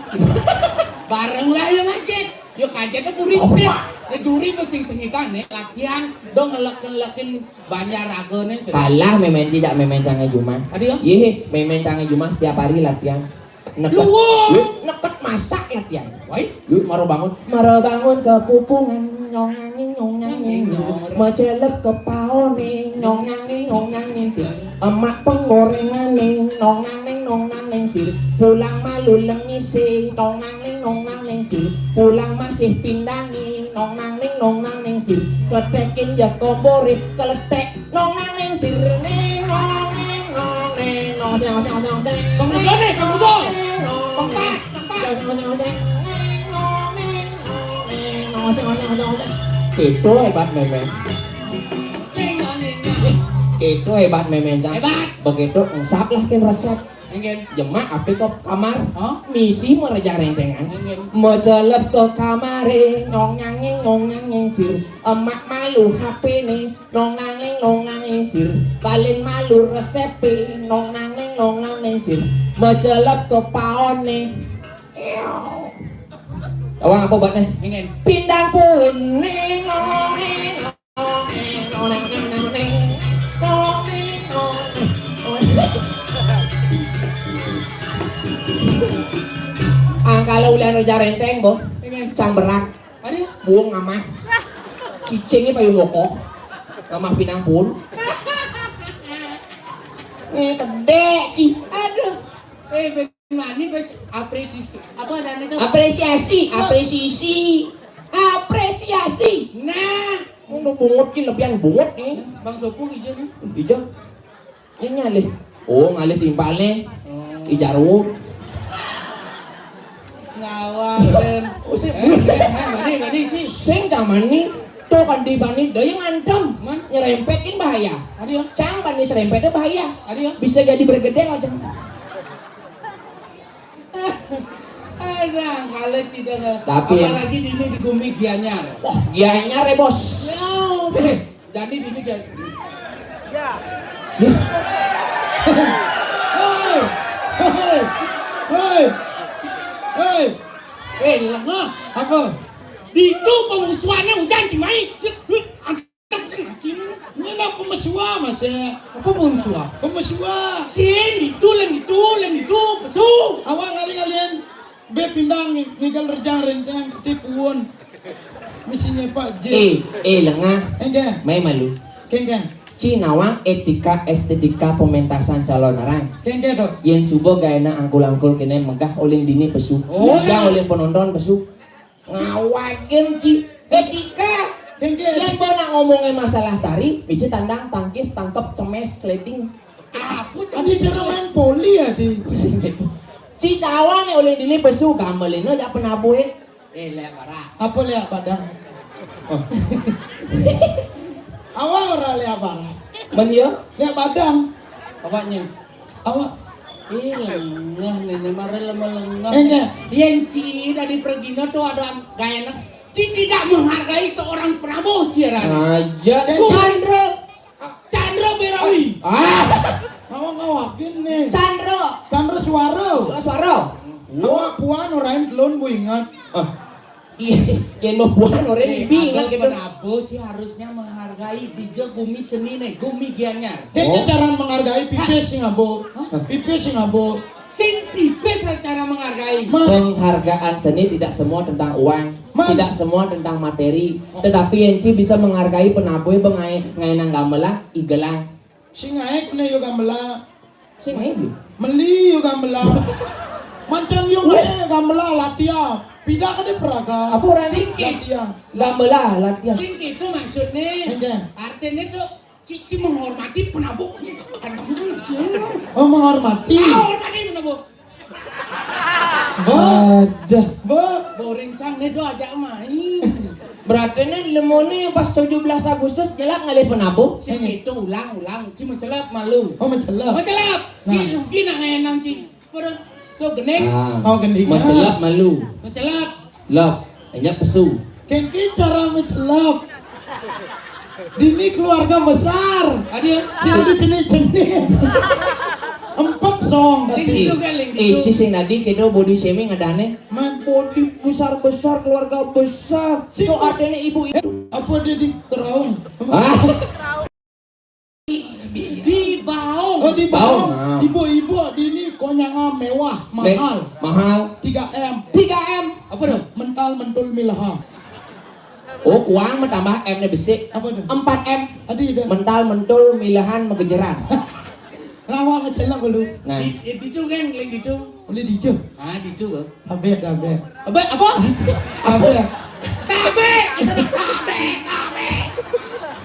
Bareng lah yang ngajét. Yo kaget tuh kuri. Apa? Ya duri tuh sing sengitan nih latihan dong ngelek-ngelekin banjar ragané. Kalah mémé ci jak mémé cangé jumah. Adi ya? Yé, mémé cangé jumah setiap hari latihan. Neket. Luwung. Yuk, neket masak latihan. Woi. Yuk, maro bangun. Maro bangun kepupungan. Nyong nanging, nyong nanging, nyong. Macelep ke paoné. Nyong nanging, nyong nanging, sir. Emak penggorengané. Nong nanging, nong nanging, sir. Pulang malu lengisi. Nong nanging, nong nanging, sir. Pulang masih pindangi. Nong nanging, nong nanging, sir. Kletekin ya komboré. Kletek. Nong nanging, sir. Ning, nong, ning, nong, ning, nong. Seng, seng, seng, seng. Bang Udo nih, Bang Udo. Nong, nong, nong. Bang Pat, Bang Pat. Seng, seng, seng, seng. Ning, nong, ning, nong, ning, nong. Seng, seng, seng, seng, seng. Itu hebat mémé. Itu hebat mémé, Cang. Hebat. Begitu engsap lah kin resep. Enggak. Jemak api ke kamar. Hah? Misi mereja rentengan. Enggak. Mecelep ke kamare, nong nanging, nong nanging, sir. Emak malu H P nih, nong nanging, nong nanging, sir. Balin malu resep, nong nanging, nong nanging, sir. Mecelep ke paon nih. Awang apa obatnya? Enggak. Pindang pun nih, nong nanging. Angkala ulian reja renteng, Bo. Cang berak. Aduh. Buung ngamah. Cicingnya payu moko. Ngamah pinang pun. Nih, tedek, ci. Aduh. Eh, Mani bes apresiasi. Apa ada itu? Apresiasi, apresiasi. Apresiasi. Nah, udah bungut ki lebihan bungut nih. Bang Sopo hijau nih. Hijau. Ini ngalih. Oh, ngalih timpal nih. Oh. Ijaru. Ngawarin. Oh, sih. Eh, eh, eh, Mani, Mani sih. Sing kaman nih. Tuh kan di Mani, dia ngantem. Man? Nyerempetin bahaya. Ada ya? Cang Mani serempetnya bahaya. Ada ya? Bisa jadi bergedel, Cang. Ada kala cida. Tapi Apalagi di ini di gumi Gianyar. Wah, Gianyar ya, Bos. Ya, oke. Jadi di ini Gianyar. Hei, hei, hei, hei. Eh, lah, nah, Apa? di itu pemusuhannya hujan cimai. Antap sih sini. Ini nak pemesuah, Mas, ya. Apa pemusuhan? Pemesuah. Sini itu lagi itu lagi itu pesu. Awak ngali-ngalian be pindang ngigal rejang renteng ketipuan. Misinya Pak J. Eh, eh lengah. Enggak. Mai malu. Kengkeng. Ci nawang etika estetika pementasan calon arang. Kengkeng dok. Yen suba gaena angkul-angkul kene megah oleh dini pesu. Oh. Megah oleh penonton pesu. Ngawagin ci etika. Kengkeng. Yen ba nak ngomongin masalah tari, bisa tandang tangkis tangkep cemes sliding. Apa Adi cara main poli ya di. Ci tawang oleh dini pesu gamelina ja penabuh. Eh, lek barak. Apa lihat padang? Awak orang lihat barat. Men ya, Lihat padang. Awaknya. Awak. Eh, lengah nih, nih mara lemah lengah. Enggak. Yen ci dari pergina tuh ada gaya nak. Ci tidak menghargai seorang penabuh ciaran. Aja. Chandra. Chandra Berawi. Ah, Ngawang-ngawakin nih. Chandra. Chandra Suara. Su- Suara. Awak puan orang telun bu ingat. Ah. Iya, yang mau buat orang Eh, bingung ada gitu. Penabuh ci harusnya menghargai di je gumi seni nih, gumi Gianyar. Kayaknya cara menghargai pipis sih ngabo. Pipis sih ngabo. Sing pipis cara menghargai. Ma, Penghargaan seni tidak semua tentang uang, Man. tidak semua tentang materi, tetapi yen ci bisa menghargai penabuh bengai ngai nang gamelan igelang. Sing ae kena yo gamelan. Sing ae beli. Meli yo gamelan. Mancan yo ngai gamelan latihan. Pindah ke di peraga. Apa orang Singkit. Latihan. Gamelan latihan. Sing itu maksudnya. Enggak. Artinya tuh ci, ci menghormati penabuh. Kandang tuh lucu. Oh, menghormati. Ah, hormati penabuh. Bo, Ada. bo. Boring sang nih do aja main. Berarti nih lemone pas tujuh belas Agustus jelak ngalih penabuh. Sing itu ulang-ulang ci mencelap malu. Oh, mencelap. Mencelap. Ci Nah. Rugi nak ngayenang ci. Perut tuh gending. Ah, Oh, gending. Mencelap malu. Mencelap. Lop, hanya pesu. Kengki cara mencelap. Dini keluarga besar. Aduh. Sini jenis-jenis. Empat song Ling tadi. gitu kan, ling Eh, gitu. ci sing tadi kedo body shaming adane. Man, Body besar-besar, keluarga besar. Ci- Itu artinya ibu itu. Apa dia di keraun? Ah, Di baong. Oh, di bawah. Bawah. Ibu-ibu di ini konyangan mewah, me- mahal. Mahal. Tiga M. Tiga M. Apa dong? Mental mentul milaha. Oh, kuang menambah M nya besik. Apa tuh? Empat M. Tadi itu. Mental mentul milahan megejeran. Lawa mencelak dulu. Nah, Di, di itu kan, ling gitu. Boleh dijauh. Ah, gitu loh. Tabe, tabe. Apa? Apa? Tabe. Tabe. Tabe. Tabe.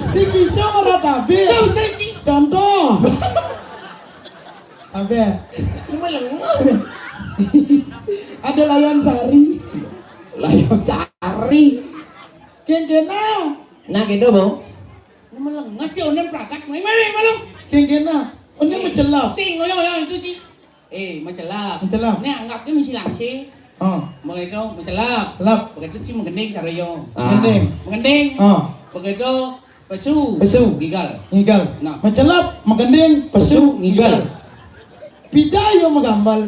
Si bisa orang tabe. Tahu saya sih. Contoh. Tabe. Cuma lengah. Ada layan sari. layan sari. Kengkena. Nah, gitu, Bang. Cuma lengah sih, onen prakat. Main, main, main, main. Kengkena. Ini mencelap. Sing, ngoyong, ngoyong, itu sih. Eh, mencelap. Mencelap. Ini anggapnya misi langsing. Oh, Begitu, mencelap. celap. Begitu sih, menggending cara yo. Ah, Mending. Menggending. Oh, Begitu, pesu. Pesu. Gigal. Ngigal. Nah. Mencelap, menggending, pesu, Pesu, ngigal. ngigal. Pida yo menggambal.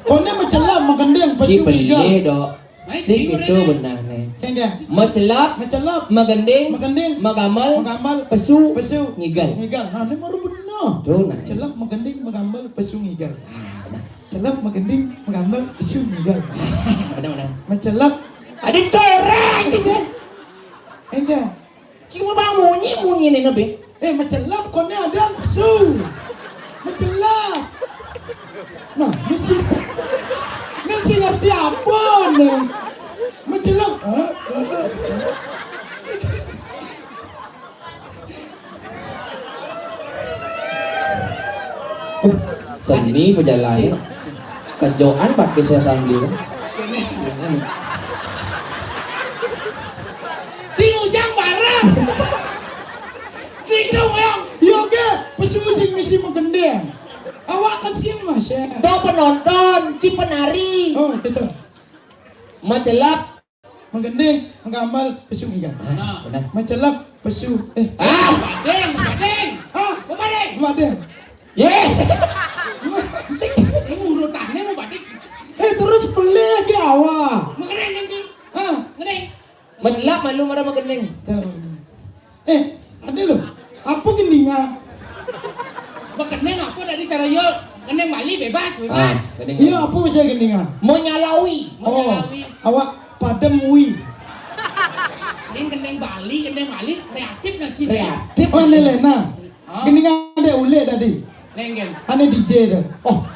Kone mencelap, menggending, Ci pesu, ngigal. beli, Dok. Baik, Sing ci itu udah, benar nih. Kengke. Mencelap, Mencelap, menggending, menggending, menggambal, menggambal, pesu, pesu, ngigal. Ngigal. Nah, ini baru benar. Tuh, nah. Mencelap, menggending, menggambal, pesu, ngigal. Nah, mencelap, menggending, menggambal, pesu, ngigal. Benar, benar. Mencelap. Ada di orang sih, kan? Enggak. Cuma bang munyi, munyi nih, nabi. Eh, mencelap, kone ada pesu. Mencelap. Nah, mesti, mesti ngerti apa nih? Mencelap. Hah? Hah? Seni pejalan. Kejoan pakai saya sambil. Sing ujang bareng. Sing ujang. Iya, oke. Pesu sing misi menggending. Awak kan siang, Mas, ya. Dong penonton, si penari. Oh, gitu. Macelap. Menggending, menggambar, pesu ikan. Nah. Benar. Macelap, pesu. Eh. Ah, bading, bading. Ah, bading. Bading. Yes. Sing, sing urutannya mau bading. Eh, terus pelih lagi awak. Menggending kan, sih? Ah. Menggending. Macelap malu marah menggending. Jangan. Eh, ada loh. Apa gendingan? Bekeneng apa tadi cara yo? Keneng Bali bebas, bebas. Ah, keneng. Iya, apa bisa gendingan? Menyalawi. Oh, menyalawi. Awak padem wi. Sing keneng Bali, keneng Bali kreatif nang sini. Kreatif. Mana Lena? Hah? Gendingan ada ulik tadi. Nengen. Ane D J tu. Oh.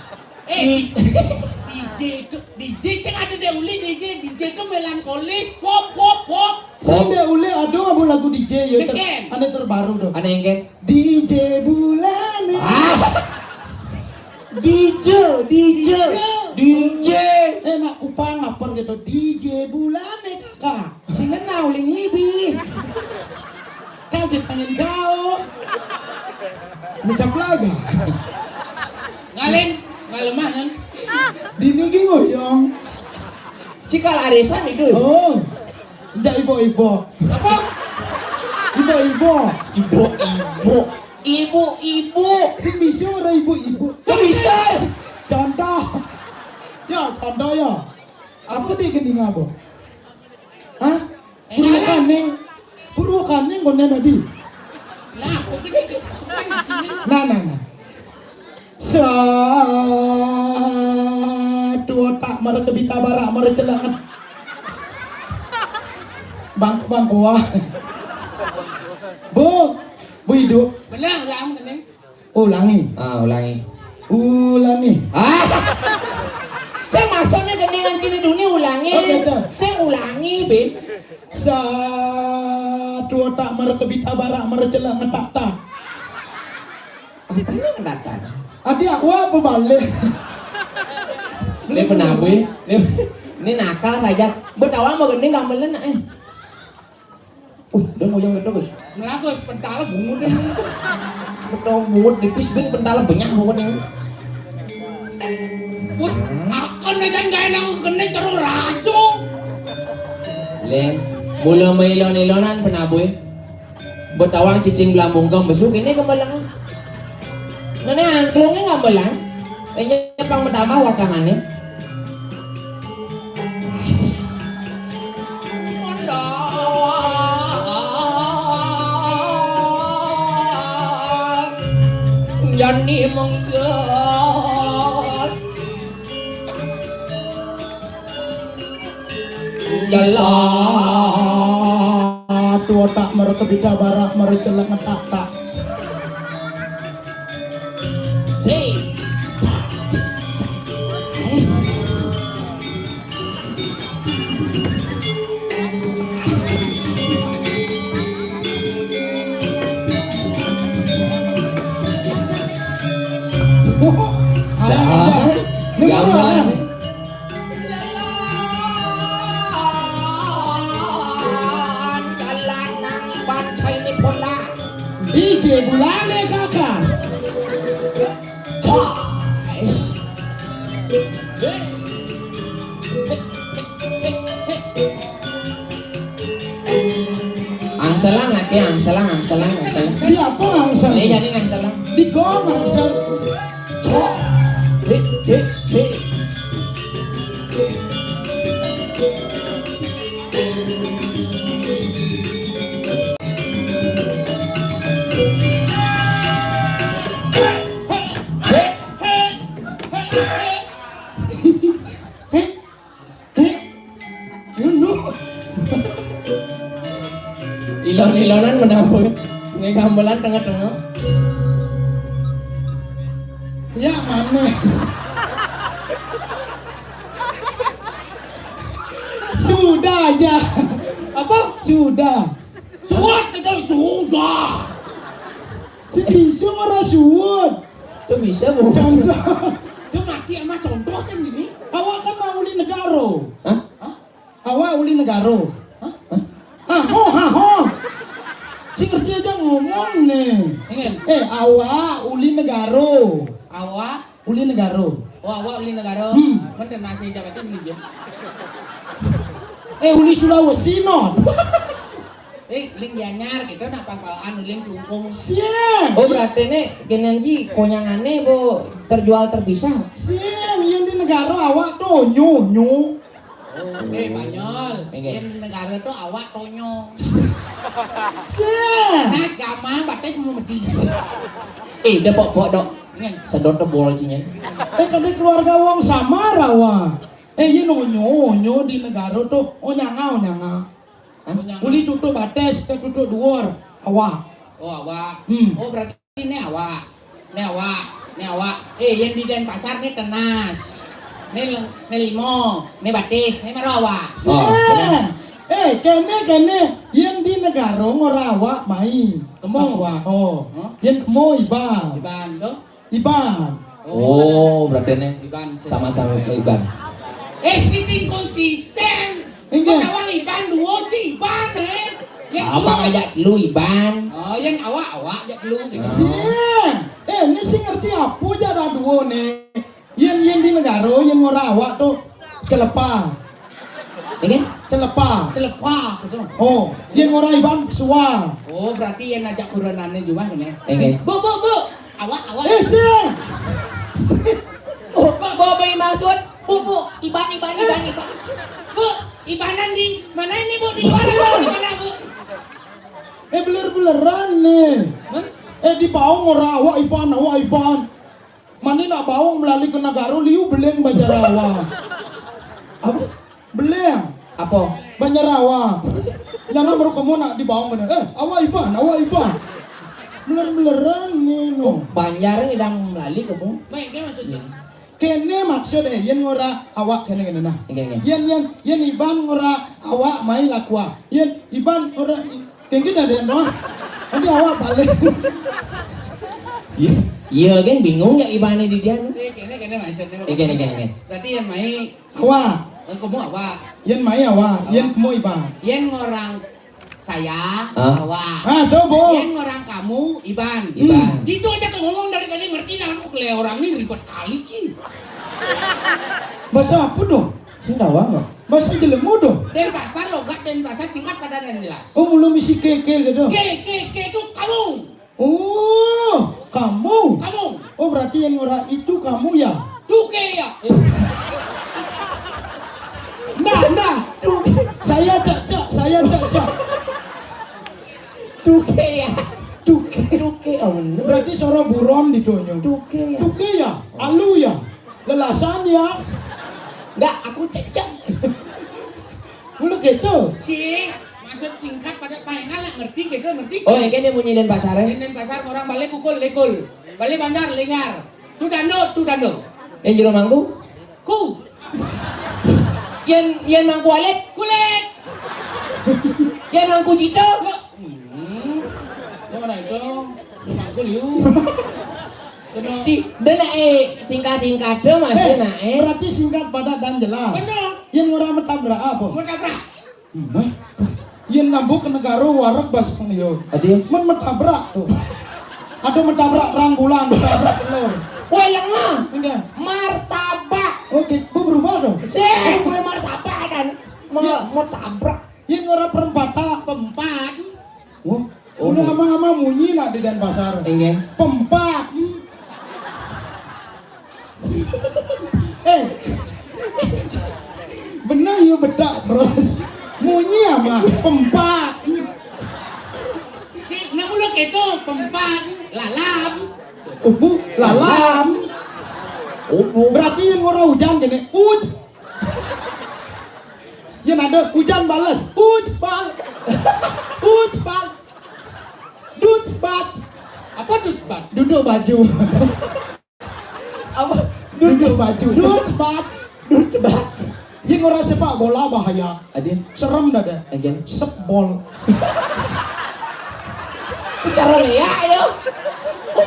Eh, D J itu, D J sing ada dek uli, D J, D J itu melankolis, pop, pop, pop. Sing dek uli ada apa lagu D J ya? Ter, ane terbaru tu. Ane yang kan? D J Bulan. Ah. D J, D J, D J. Eh, nak Kupang apa gitu? D J Bulan, eh, kakak. Sing kenal uling ibi. Kajet angin kau. Mecak laga. Ngalen, ngalemah kan? Dini ki ngoyong. Cikal arisan itu. Oh. Ndak ibu-ibu. Apa? Ibu-ibu. Ibu-ibu. Ibu-ibu. Sing bisa ora ibu-ibu. Kok bisa? Contoh. Ya, contoh ya. Apa dia gending apa? Hah? Purwakaning. Purwakaning kono tadi. Nah, kok kita kita semua di sini. Nah, nah, nah. Satu otak mara kebita barak mara celanget. Bangku-bangku ah. Bu, Bu hidup. Benar, ulang, Teneng. Ulangi. Ah, ulangi. Ulangi. Ah. Saya masuknya ke dengan ciri dunia ulangi. Oh, gitu. Saya ulangi, Bin. Satu otak mara kebita barak mara celak ngetak-tak. Apa ini ngetak-tak? Adi aku apa balik? Ini penabu, ini, ini nakal saja. Betawa mau gini gamelan, eh. Uh, dia mau yang gitu, Gus. Melaku pental bungut ini. Betul bungut tipis, Bin, pental banyak bungut ini. Wah, akan aja nggak enak kena terus racun. Len, mula mailon-ilonan penabu. Betawang cicing belambung kau besuk ini kembalang. Nene angklungnya nggak belang. Kayaknya pang pertama watangannya. Jani mengker. Jalan. Dua tak mereka bida barak mereka celak ngetak tak. Cik. Cik, cik, cik. Ais. Dah. Ini mana? Jalan, jalan nang bancai ni pula. D J bulane kakak. Choice. Angselang lagi, angselang, angselang, angselang. Di apa angselang? Ini jadi angselang. Di gong angselang. Choice. Hei, hei, hei. Ilon-ilonan menampung. Ngegambelan tengah-tengah. Ya, manis. Sudah aja. Apa? Sudah. Sudah, kita sudah. Si bisa ora suud. Itu bisa, Bu. Contoh. Itu mati sama contoh kan ini. Awak kan uli negara. Hah? Hah? Awak uli negara. Hah? Hah? Haho, haho. Si ngerti aja ngomong nih. Ingin. Eh, awak uli negara. Awak Uli Negara. Oh, awak uli Negara. Hmm. Menten nasi Jawa Timur ya. Eh, uli Sulawesi, no. Eh, ling Gianyar gitu nak pangkalan uling Klungkung. Siang. Oh, berarti nih kenen ji konyangannya bo terjual terpisah. Siang, yang di Negara awak tuh nyu nyu. Oh, eh, Banyol. Yang di Negara tuh awak tonyo. Siang. Nas gamang batai semua medis. Eh, udah pok-pok dok. Sedot tebol cinya. Eh, kadai keluarga wong sama rawa. Eh, iya nonyo, nyo di Negara tuh. Oh, nyanga, oh, nyanga. Hah? Uli tutuk batis ke tutuk duor, awak. Oh, awak. Hmm. Oh, berarti ini awak. Ini awak. Ini awak. Eh, yang di Denpasar ini tenas. Ini leng, ini limo, ini batis, ini baru awak. Oh, benar. Eh, kene, kene, yang di Negara ngora awak mai. Kemo. Awak, oh. Hah? Yang kemo iban. Iban tuh. Iban. Oh, berarti nih Iban sama-sama Iban. Eh, si sing konsisten. Enggak. Kok awak Iban duo si Iban, eh? Apa ngajak lu Iban? Oh, yang awak-awak ajak lu. Siang. Eh, ini sih ngerti apa aja ada duo nih. Yang yang di Negara, yang ngora awak tuh celepa. Ini? Celepa. Celepa gitu. Oh, yang ngora Iban suwa. Oh, berarti yang ajak kuranannya juga ini. Ini. Bu, bu, bu. Awak, awak. Eh, sih. Oh, Pak, bawa bayi maksud. Bu, bu, Iban, Iban, Iban, Iban. Bu, Ibanan di mana ini, Bu? Di luar atau di mana, Bu? Eh, beler-beleran nih. Hah? Eh, di Baung ngora awak Iban, awak Iban. Mani nak Baung melali ke Negara liu beleng Banjar awak. Apa? Beleng. Apa? Banjar awak. Nyana baru kamu nak di Baung kena. Eh, awak Iban, awak Iban. Beler-beleran nih, no. Banjar ini dang melali kamu. Baik, dia maksudnya. Kene maksud eh, yang ngora awak kene kene nah. Oke, oke. Yang yang yang Iban ngora awak mai lakua. Yang Iban ngora kengki dah dia no. Nanti awak balik. Iya, iya kan bingung ya Iban di dia. Oke, kene kene maksudnya. Oke, oke, oke. Berarti yang mai awak. Yang kamu awak. Yang mai awak. Yang kamu Iban. Yang orang saya, ah, awak. Ah, tuh, Bu. Yang orang kamu, Iban. Iban. Hmm. Gitu aja tuh ngomong dari tadi ngerti dah aku kele orang ini ribet kali, Cing. Bahasa apa tuh? Sing tahu apa? Bahasa jelemu tuh. Denpasar, logat Denpasar singkat padat dan jelas. Oh, belum isi keke gitu. Ke, ke, ke itu kamu. Oh, kamu? Kamu. Oh, berarti yang ngora itu kamu ya? Duke ya. Nah, nah, duke. Saya cek-cek, saya cek-cek. Duke ya. Duke. Duke, oh, no. Berarti soro buron di donyo. Duke ya. Duke ya? Alu ya? Lelasan ya? Enggak, aku cek-cek. Mulu gitu. Sing, maksud singkat padat paengan lah ngerti gitu, ngerti? Oh, yang kene bunyi Denpasar, eh? Denpasar orang balik pukul lekul. Balik Banjar lengar. Tu dando, tu dando. Yang jero mangku? Ku. Yang yang mangku alit? Kulit. Yang mangku cita? Hmm. Yang mana itu? Mangku liu. Kena. Ci, dia nak eh singkat-singkat dia masih eh, nak eh. Berarti singkat padat dan jelas. Benar. Yang orang metabrak apa? Metabrak. Hmm, eh. Yang nambuk ke Negara warak basang yo. Adi. Men metabrak tuh. Ada metabrak ranggulan, metabrak telur. Wah, lengah. Enggak. Martabak. Oke, bu berubah dong. Sih, gue martabak dan mau ya. Mau tabrak. Yang ngora perempatan. Pempat. Wah, oh, ngomong-ngomong munyi nak di Denpasar. Inggih. Pempat. Eh. Bener ya bedak terus. Munyi ama pempat. Si, namun lo keto pempat lalam. Ubu lalam. Ubu. Berarti yang ngora hujan gini, uj. Yang ada hujan balas, uj bal. Uj bal. Duj bat. Apa duj bat? Duduk baju. Apa? Duduk baju. Duj bat. Duj bat. Yang ngora sepak bola bahaya. Adin. Serem dah deh. Again. Sepbol. Cara lea yo.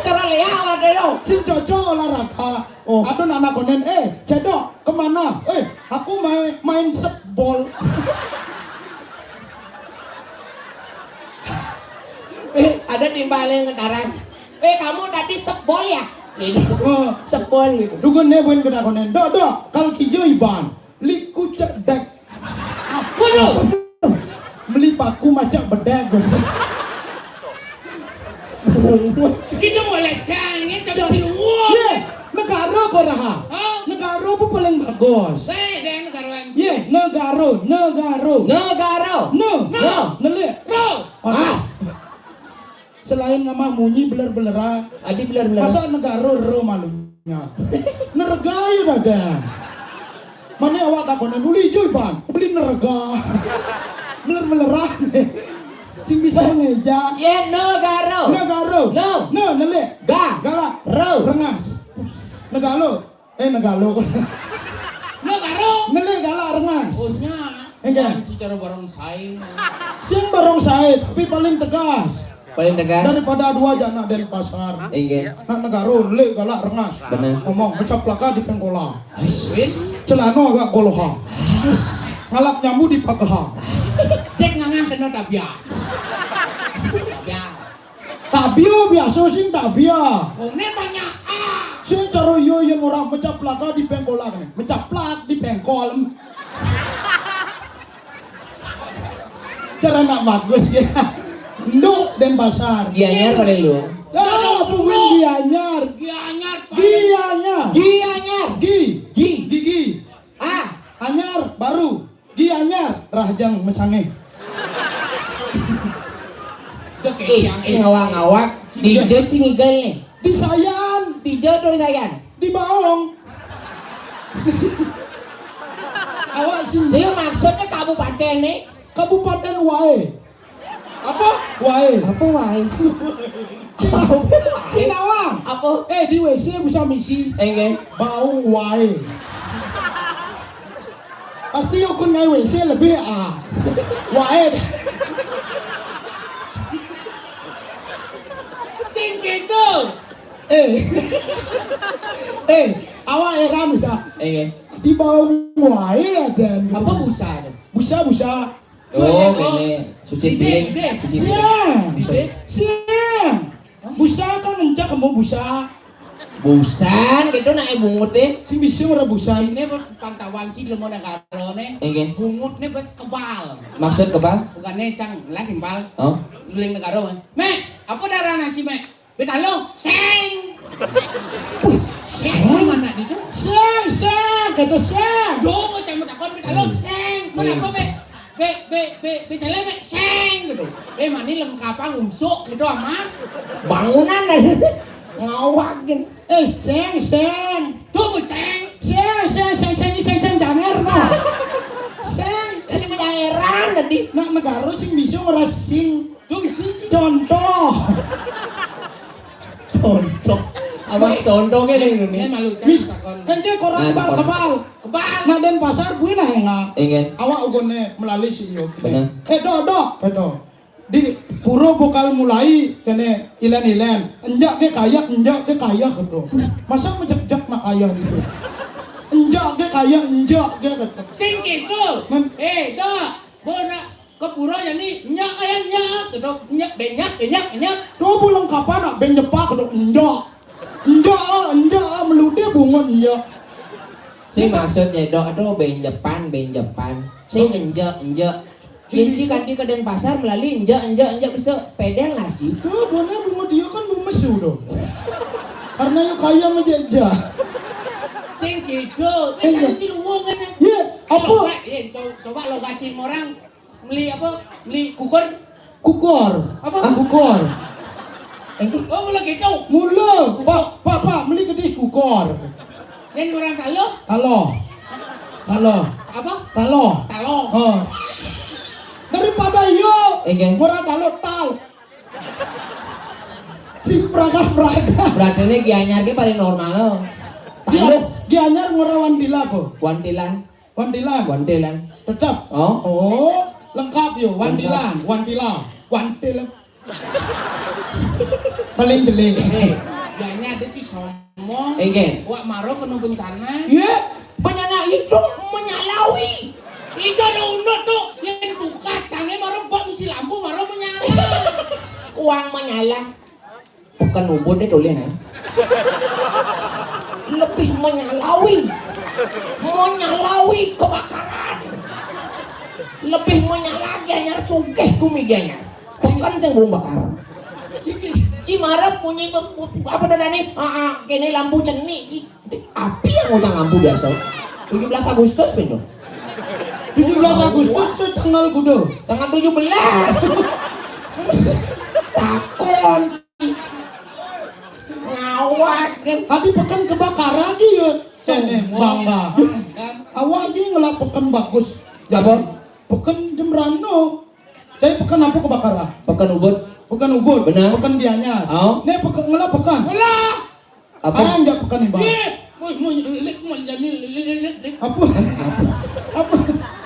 Cara lea ada yo. Sing cocok olahraga. Oh. Ada anak konen, eh, cedok, kemana? Eh, aku main main sepbol. Eh, ada timbal yang ngetaran. Eh, kamu tadi sepbol ya? Gitu. Oh. Sepon gitu. Dugun né buin ketakonan. Dok, dok, kal kijo iban. Liku cedek. Apa tu? Meli paku macak bedek. Kita boleh cang, ini cang siluang. Ye, negara ko raha. Ha? Negara apa paling bagus? Eh, deh, negara. Ye, negara, negara. Negara. Ne. Ne. Nelik. Ro. Ah. Selain ngamah munyi beler-belera, adi beler-belera. Masa negara ro malunya? Nerega ya dada. Mana awak takonan uli jui bang, beli nerega. Beler-belera. Sing bisa mengeja. Ye negara. Negara. No. No, nelik. Ga. Galak. Ro. Rengas. Negalo. Eh, negalo. Negara. Nelik galak rengas. Oh, nya. Enggak. Wan, cara barong sae. Sing barong sae, tapi paling tegas. Paling tegas. Daripada dua aja nak Denpasar. Enggak. Nak negara, nelik galak rengas. Bener. Ngomong, mecaplaka di pengkola. Win. Celano agak goloha. Ngalap nyambu di pagaha. Cek ngangah kena tabia. Tabia. Tabia biasa sing tabia. Kone banyak ah. Sing cara yo yang orang mecaplaka di pengkola kene. Mecaplak di pengkol. Cara nak bagus ya. Nduk Denpasar. Gianyar paling lu. Ah, punggung Gianyar. Gianyar. Gianyar. Gianyar. Gi. Gi. Gigi. Ah. Anyar, baru. Gianyar, rahajeng mesangeh. Eh, ngawak-ngawak. Dija cingigal nih. Di Sayan. Dija tuh Sayan. Di Baong. Awak sing. Sing maksudnya kabupaten nih. Kabupaten Wae. Apa? Wae. Apa wae? Sinawa. Apa? Eh, di W C bisa misi. Enggak. Bau wae. Pasti yo kun naik W C lebih ah. Wae. Sing gitu. Eh. Eh, awak heran bisa. Enggak. Di bau wae ada. Apa busa ada? Busa, busa. Oh, kene. Suci piring. Siang. Siang. Busa kan encak kamu busa. Busan gitu nak eh bungut deh. Sing bisa ora busan. Ini pantauan sih belum ada karo nih. Enggak. Bungut nih bes kebal. Maksud kebal? Bukannya cang lah timpal. Oh. Ngeling negara mah. Mek, apa darah nasi mek? Betalo, seng. Seng mana dia? Seng, seng, kata seng. Yo, bocah mau takon betalo, seng. Mana apa be? Be be be be cele be seng gitu. Be mani lengkap ngusuk gitu ama. Bangunan dari ngawakin. Eh, seng, seng. Tuh seng. Seng, seng, seng, seng, seng, seng, janger no. Seng, seng, janger tadi. Nak negara sing bisa ora sing. Duh, siji. Contoh. Contoh. Abang contohnya nih ini. Ini malu cak takon. Ente koran kebal, kebal. Kebal. Nah, Denpasar gue nah enggak. Ingin. Awak ugone melalui sih yo. Benar. Eh, dok, dok, eh, dok. Di pura bakal mulai kene ilen-ilen. Enjak ke kayak, enjak ke kayak gitu. Masa mejek-jek nak kayak gitu. Enjak ke kayak, enjak ke gitu. Sing gitu. Eh, dok. Bona ke pura ya ni nyak kaya nyak gitu. Nyak benyak benyak benyak. Tuh pulang kapan nak benyepak gitu. Enjak. Enjak, ah, enjak, ah, meludi bungut enjak. Si maksudnya dok tuh benjepan, benjepan. Si enjak, enjak. Inci kan di ke Denpasar melalui enjak, enjak, enjak bisa pedel lah sih. Tuh, bona bungut dia kan bungut mesu tuh. Karena yuk kaya menjejak. Sing gitu. Eh, jadi luwung kan ya. Iya, apa? Coba lo gacim orang. Beli apa? Beli kukur. Kukur. Apa? Kukur. Eh, oh, mula gitu. Mula. Pak, pak, pak, beli kedis kukur. Yang orang talo? Talo. Talo. Apa? Talo. Talo. Oh. Daripada yo. Enggak. Murah talo tal. Si praga-praga. Berarti ini Gianyar ke paling normal loh. Talo. Gianyar ngora wantila apa? Wantilan. Wantilan. Wantilan. Tetap. Oh. Oh, lengkap yo. Wantilan, wantila, wantil. Paling jelek. Eh, janya ada ti sombong. Enggak. Wak maro kena bencana. Iya, bencana itu menyalawi. Itu ada unut tuh yang buka canggih maro bak isi lampu maro menyala. Uang menyala. Bukan ubun deh tulen ya. Menyalawi. Menyalawi kebakaran. Lebih menyala Gianyar, sugih gumi Gianyar. Peken sing burung bakar. Ci marep munyi pe-, apa dadane? Ah, ah, kene lampu cenik ki. Api yang ngocang lampu biasa. Tujuh belas Agustus pin to? Tujuh belas Agustus tuh tanggal kuda. Tanggal tujuh belas. Takon. Ngawak kan. Tadi peken kebakar lagi ya. Eh, eh, bangga. Awak aja ngelak peken bagus. Apa? Peken Jembrana. Tapi peken apa kebakar? Peken Ubud. Peken Ubud. Benar. Peken Gianyar. Oh. Nih peken ngelak peken. Ngelak. Apa? Ayang jak peken nih, Bang. Lik, mau, mau, lik, mau jadi lik, lik, lik, lik. Apa? Apa?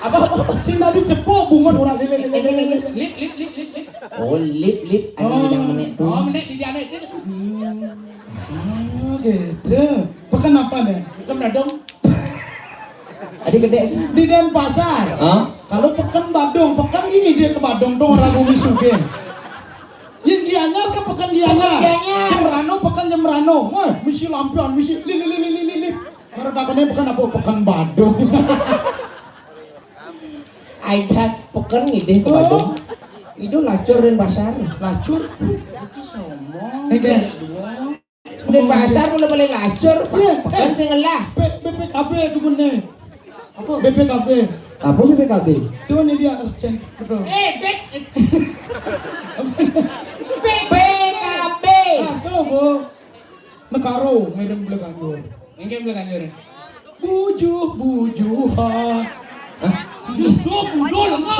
Apa? Apa? Sing tadi cepuk bungut orang lik, lik, lik, lik, lik, lik. Lik, lik, lik, lik, lik. Oh, lip, lip. Ada yang menek tuh. Oh, menek di dia, lik, lik. Hmm. Oh, gitu. Peken apa nih? Peken Badung. Ada gede aja. Di Denpasar. Hah? Kalau peken Badung, peken gini dia ke Badung dong, ragu mi sugih. Yen Gianyar ke peken Gianyar. Peken Gianyar. Jembrana peken Jembrana. Wah, misi lampion, misi li, li, li, li, li, li, li. Baru takutnya peken apa? Peken Badung. Aja peken ngidih ke Badung. Itu lacur Denpasar. Lacur. Itu sombong. Oke. Denpasar mula paling lacur. Iya, peken eh, sing ngelah. P-, B P K B itu bener. Apa? B P K B. Apa B P K B? Itu nih dia cen-, betul. Eh, bet. B P K B. Ah, tuh, Bu. Negara ngirim Bleganjur. Engke Bleganjur. Bujuh, bujuhan. Hah? Budo, budo, lengah.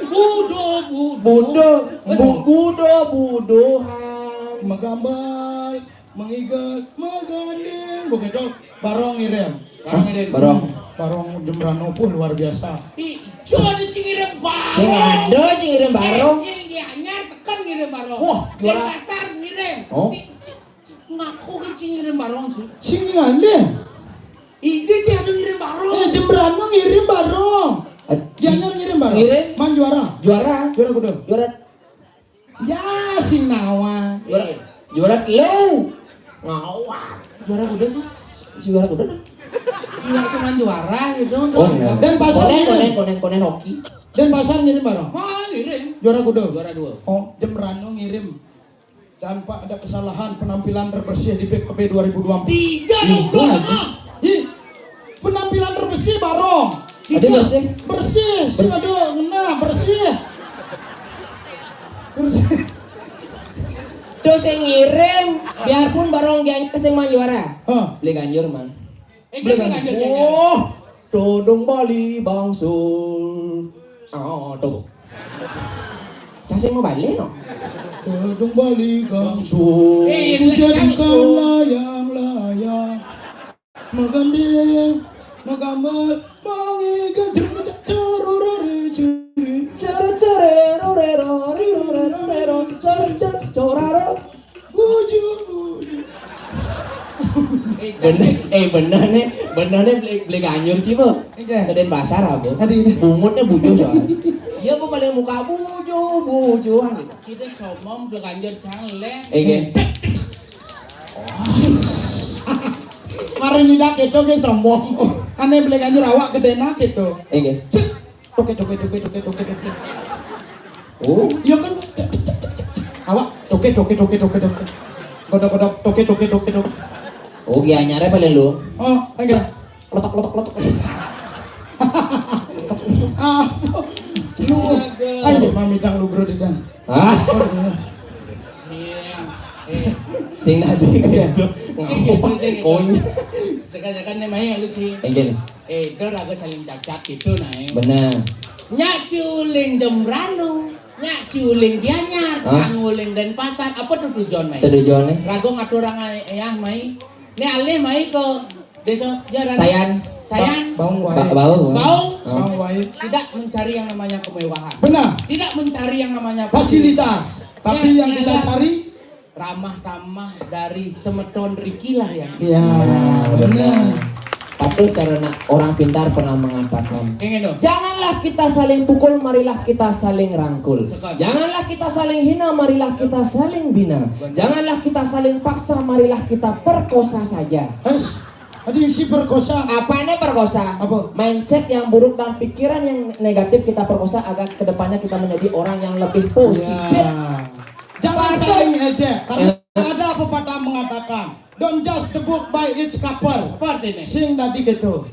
Budo, budo. Budo, bu-, budo, budohan. Megambal, mengigal, meganding. Begitu, Barong ngirim. Barong ngirim. Barong. Barong Jembrana, puh, luar biasa. Ih, jo ada sing ngirim Barong. Sing ada sing ngirim Barong. Eh, yang Gianyar seken ngirim Barong. Wah, juara. Denpasar ngirim. Oh. Sing, sing, ngaku ke sing ngirim Barong sih. Sing ngirim. Ide sih ada ngirim Barong. Eh, Jembrana ngirim Barong. Eh, Gianyar ngirim Barong. Ngirim. Man juara. Juara. Juara kuda. Juara. Ya, sing nawa. Juara, juara telu. Ngawak. Juara kuda sih. Si juara kuda nah. Sing langsung man juara gitu. Oh, enggak. Denpasar konen, ngirim. Konen, konen, konen hoki. Denpasar ngirim Barong. Wah, ngirim. Juara kuda. Juara dua. Oh, Jembrana ngirim. Tanpa ada kesalahan, penampilan terbersih di P K B dua ribu dua puluh empat. Tiga dong, iya, dong, lagi. Ih, penampilan terbersih Barong. Ada bersih? Bersih, sing ada ngena bersih. Bersih. Tuh sing ngirim, biarpun Barong Gianyar sing man juara. Hah? Bleganjur, man. Eh, Bleganjur. Bleganjur, Gianyar. Oh, todong Bali bangsul. Oh, tuh. Cah sing mau balik no. Todong Bali bangsul. Eh, iya, iya, iya. Jadikan layang-layang. Maganding, magambar, mangikan, cerorore, curi. Cara-cara, rorero, rirorero, rero, cara-cara, coraro. Buju, buju. Eh, bener, eh, bener nih, bener nih Ble-, Bleganjur sih, Bu. Iya. Ke Denpasar, Bu. Tadi. Bungut nih buju soalnya. Iya, Bu, paling muka buju, bujuan. Kita somong Bleganjur cangleng. Iya. Mari nyidak itu ke sombong. Aneh Bleganjur awak gedena gitu. Iya. Cek. Toke, toke, toke, toke, toke, toke. Oh. Iya kan? Cek, cek, cek, cek, cek. Awak toke, toke, toke, toke, toke. Kodok, kodok, toke, toke, toke, toke. Oh, Gianyare paling lu. Oh, enggak. Lotok, lotok, lotok. Ah, lu. Ayo, mami dang lu, Bro, di dang. Ah. Sing. Eh. Sing tadi. Iya. Gitu. Sing gitu, sing gitu. Konyol. Cekak-cekak nih, Mai, lu sih. Enggak. Eh, dor aku saling cacat gitu, nah, eh. Bener. Nyak ciuling Jembrano, nyak ciuling Gianyar, hah? Canguling Denpasar. Apa tuh tujuan, Mai? Tujuannya? Rago ngatur orang ayah, Mai. Ini alih, Mai, ke desa Jaran. Sayan. Sayan. Ba-, Baung Wae. Ba-, Baung. Baung. Oh. Baung Wae. Tidak mencari yang namanya kemewahan. Benar. Tidak mencari yang namanya fasilitas. Tapi yang kita cari ramah tamah dari semeton Riki lah ya. Iya, benar. Patuh karena orang pintar pernah mengatakan, janganlah kita saling pukul, marilah kita saling rangkul. Janganlah kita saling hina, marilah kita saling bina. Janganlah kita saling paksa, marilah kita perkosa saja. Hus. Aduh, si perkosa. Apanya perkosa? Apa? Mindset yang buruk dan pikiran yang negatif kita perkosa agar kedepannya kita menjadi orang yang lebih positif. Ya. Jangan saling ejek. Karena ada pepatah mengatakan, "Don't judge the book by its cover." Apa artinya? Sing tadi gitu.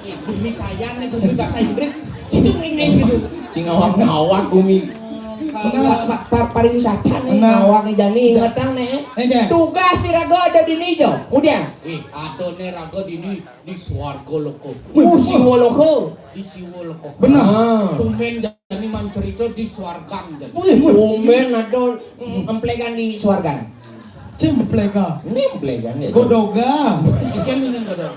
Ih, ini saya nih, gumi bahasa Inggris. Situ ning ning gitu. Sing ngawak-ngawak gumi. Benar. Pa- pa- pariwisata nih, ngawaknya jani ingetang nih. Tugas si raga ada di nijo. Udah. Eh, ada nih raga di ni di swarga loko. Wih, siwa loko. Di siwa loko. Benar. Tumen jani mancerita di swargan jani. Wih, wih. Tumen ada emplegan di swargan. Cemplega. Ini emplegan ya. Godoga. Ikan ini godoga.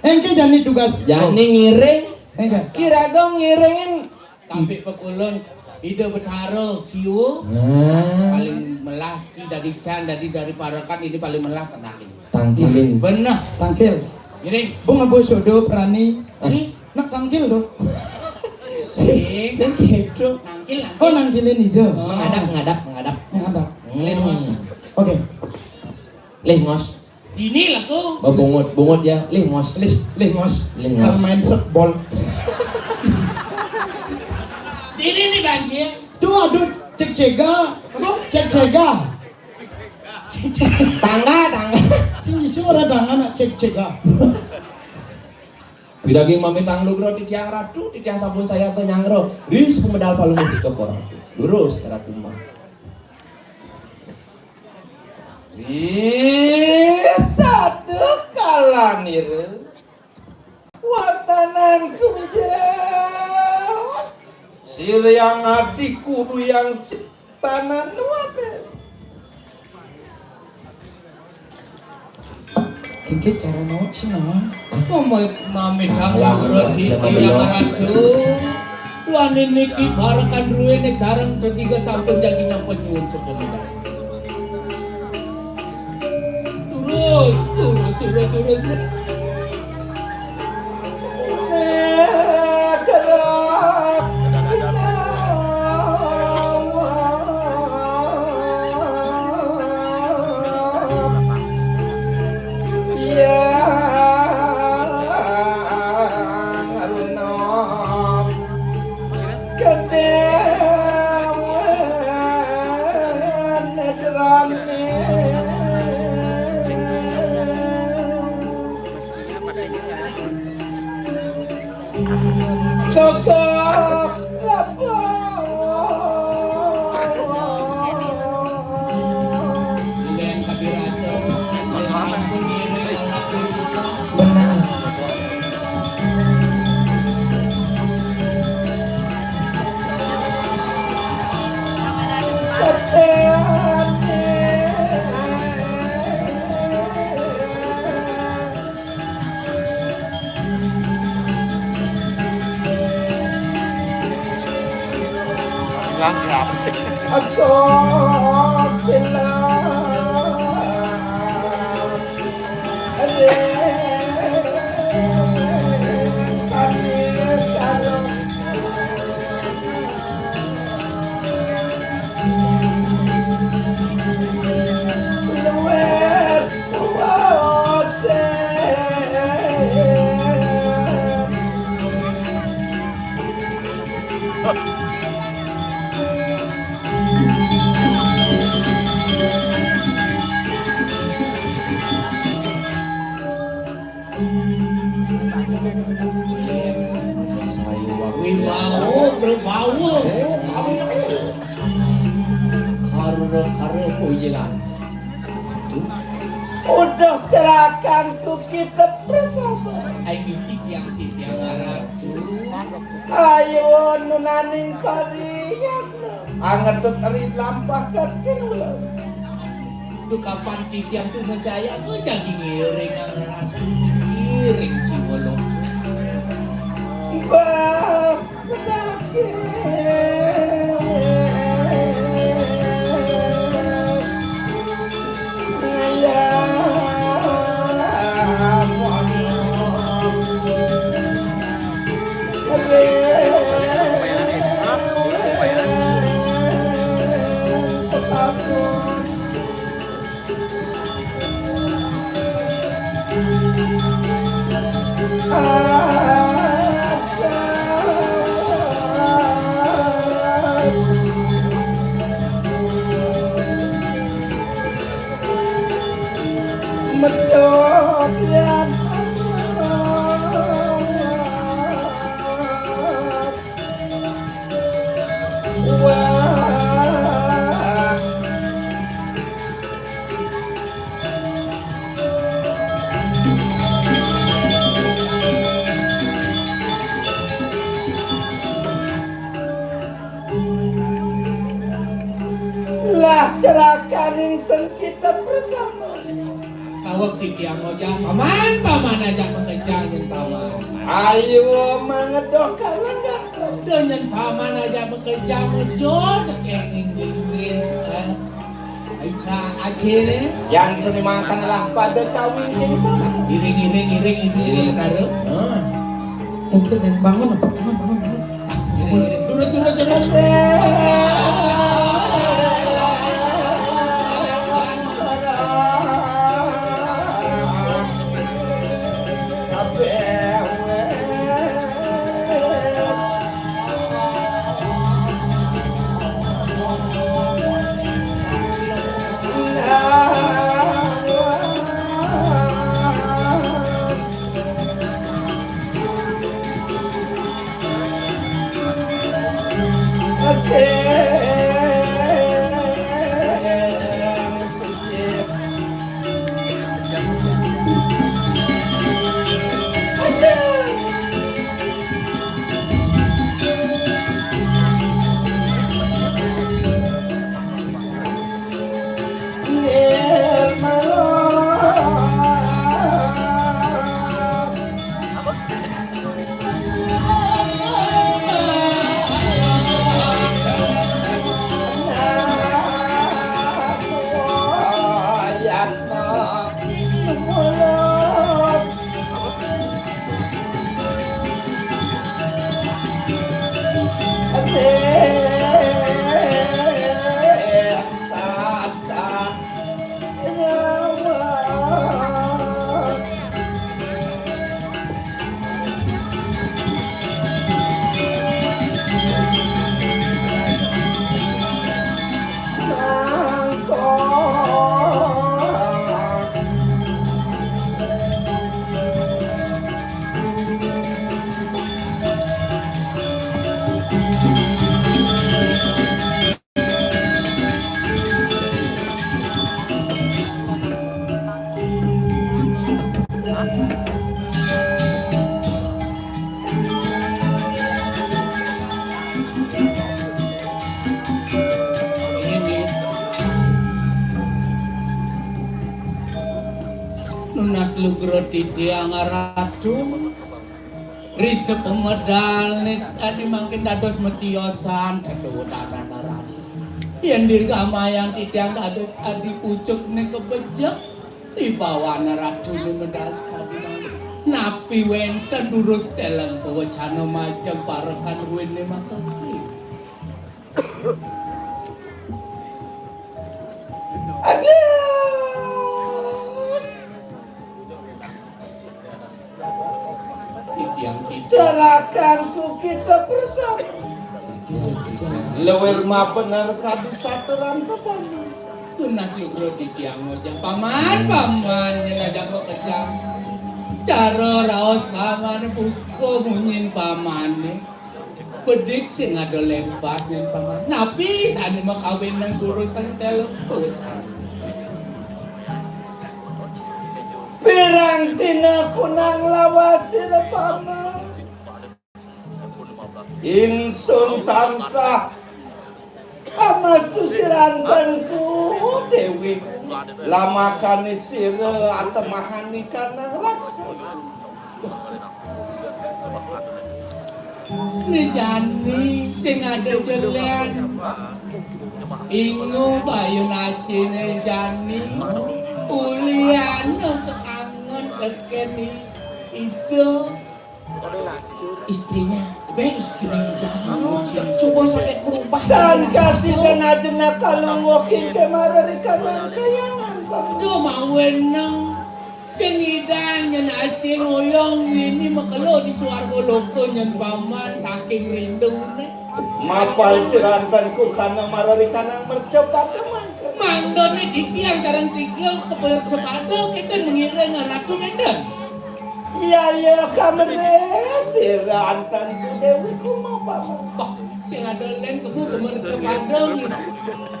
Engke jani tugas. Jani ngiring. Engke. Kira dong ngiringin. Tapi pekulun ide betara siwa. Nah. Paling melah ci dadi can dadi dari parakan ini paling melah kenalin. Tangkilin. Benar. Tangkil. Ngiring. Bung Abu Sudo Perani. Ini nak tangkil tuh. Sing. Sing gitu. Nangkil nangkil. Oh, nangkilin itu. Menghadap, menghadap, menghadap. Menghadap. Lengos. Oke. Lengos. Ini lah tuh. Oh, bungut, bungut ya. Lengos. Lis, lengos. Lengos. Kalau main sekbol. Ini nih banjir. Tuh, aduh, cek cega. Cek cega. Tangga, tangga. Sing isu ora tangga nak cek cega. Pidaging mamitang lugra titiang ratu, titiang sampun sayaga nyanggra ring sumedal palungguh cokor ratu. Lurus ratu mah. Ri satu kalanira watanan kumijawan. Siriang adi kudu yang sitanan wate. Kengke cara nawak sih nawak. Apa mau mamit kamu urut di yang ratu? Tuan ini ki barakan ruene sarang ketiga sampun jagi nyampe nyuwun sepuluh. Turus, turus, turus, turus. Benar. Wibawa, berbawa. Karo-karo kuyilan. Udah cerakanku kita bersama. Ayo titiang titiang aratu. Ayo nunaning parian. Angetut eri lampah katin. Duh, kapan titiang tuh masih ayah, aku jadi ngiring, ngiring si wolong. Mbah, pedake. Sengkita bersama. Awak titiang aja, paman, paman aja makejang nyen paman. Ayo mangedoh kalengan. Dah nyen paman aja makejang, ngejor tekeng inggil, eh. Aica acene. Yang terima makanlah pada kawin ini, paman. Iring, iring, iring, iring, iring, taruh. Nah. Bangun, bangun, bangun, bangun. Turun, turun, turun. Nunas lugra titiang Ratu. Ri sapamedalne sakadi mangkin dados matiosan, kadudanan Ratu. Yen dirgamayang titiang dados sakadi pucukne kabejek, ibawana Ratune medal sakadi mangkin. Napi wenten durus teleng pawecana majeng parekan ruinne makaki. Agus. Titiang, titiang. Cerakanku kita bersama. Titiang, titiang. Lewir mabener kadi saturan tetangga. Tunas lugra titiang ngojak. Paman, paman, nyen ajak makejang. Cara raos paman, buka munyin pamane. Bedik sing ada lempat nyen paman. Napi sane makawin nang guru sentel bocah. Pirang dina kunang lawas sira paman. Ingsun tansah amastu sirantenku Dewi. Lamakane sira atemahani kanang raksasa. Nejani sing ada jelen. Ingu bayu nacine jani. Uliana kekangen tekeni ida. Istrinya. Be istrinya. Coba sakit berubah. Dan kasih dan aja nakal ngokin kemarin ikan kayangan. Duh, maweneng. Sing idang nyen acing oyong wini makelo di swarga loka nyen paman saking rindune. Mapan sirantenku kana marari kanang mercepat mangke. Mangdone titiang sareng tiga kepercepada kenten mengiring ratu kenten. Iya, iya, kamere sirantenku Dewi kumaha paman. Bah, sing ada len kemu kemercepada ngi.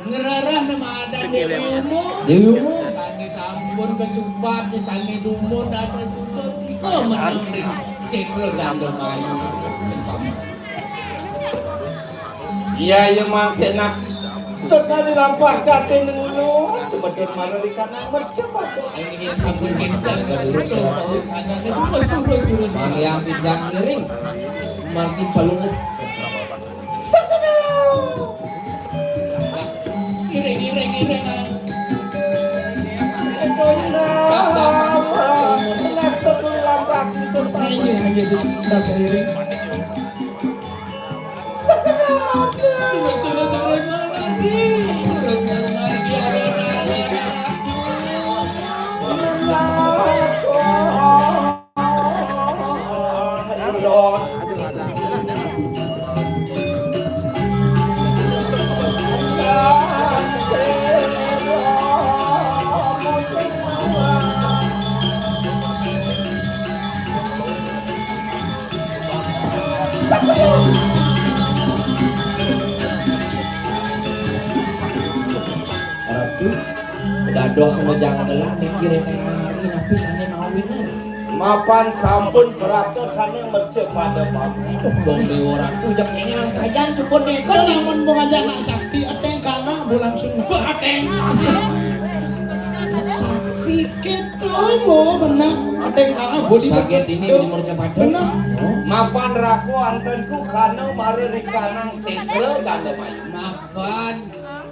Ngerarah nama adan Dewi Umu. Dewi Umu. Sane sampun kesupat, sane dumun atas sudut. Iko meneng ring setra gandum ayu. Iya, iya, mangke nak. Tut nari lampah kate nengulu. Pedot mara di kanang mercep aku. Ayo, ini yang sampun pintar, kalau urut surat. Turun, turun, turun. Mangga pijak ngiring. Martin Palunguh. Saksana. Iring, iring, iring, ah. Itu nama. Nak betul lampak di sempat. Ini hanya di dasar iring. Saksana. Turun, turun, turun, turun lagi. Turun, turun lagi. Ada, ada, ada, ada. Ratu, dados mejanggelan mikirin nang ngarep napi sané mawinan. Mapan sampun kerata kané mercep pada pami. Aduh, Dong Déwa Ratu, jak ningal sajan sebut néka. Kan namun mau ngajak nak sakti, ateng kana bulan Sunda. Wah, ateng. Nak sakti. Kéto, Bu, bener. Ateng kana, Bu, di saget ini betul. Ini mercep pada. Bener. Oh. Mapan rako antenku kana mara rikanang sétra ganda mayu. Mapan.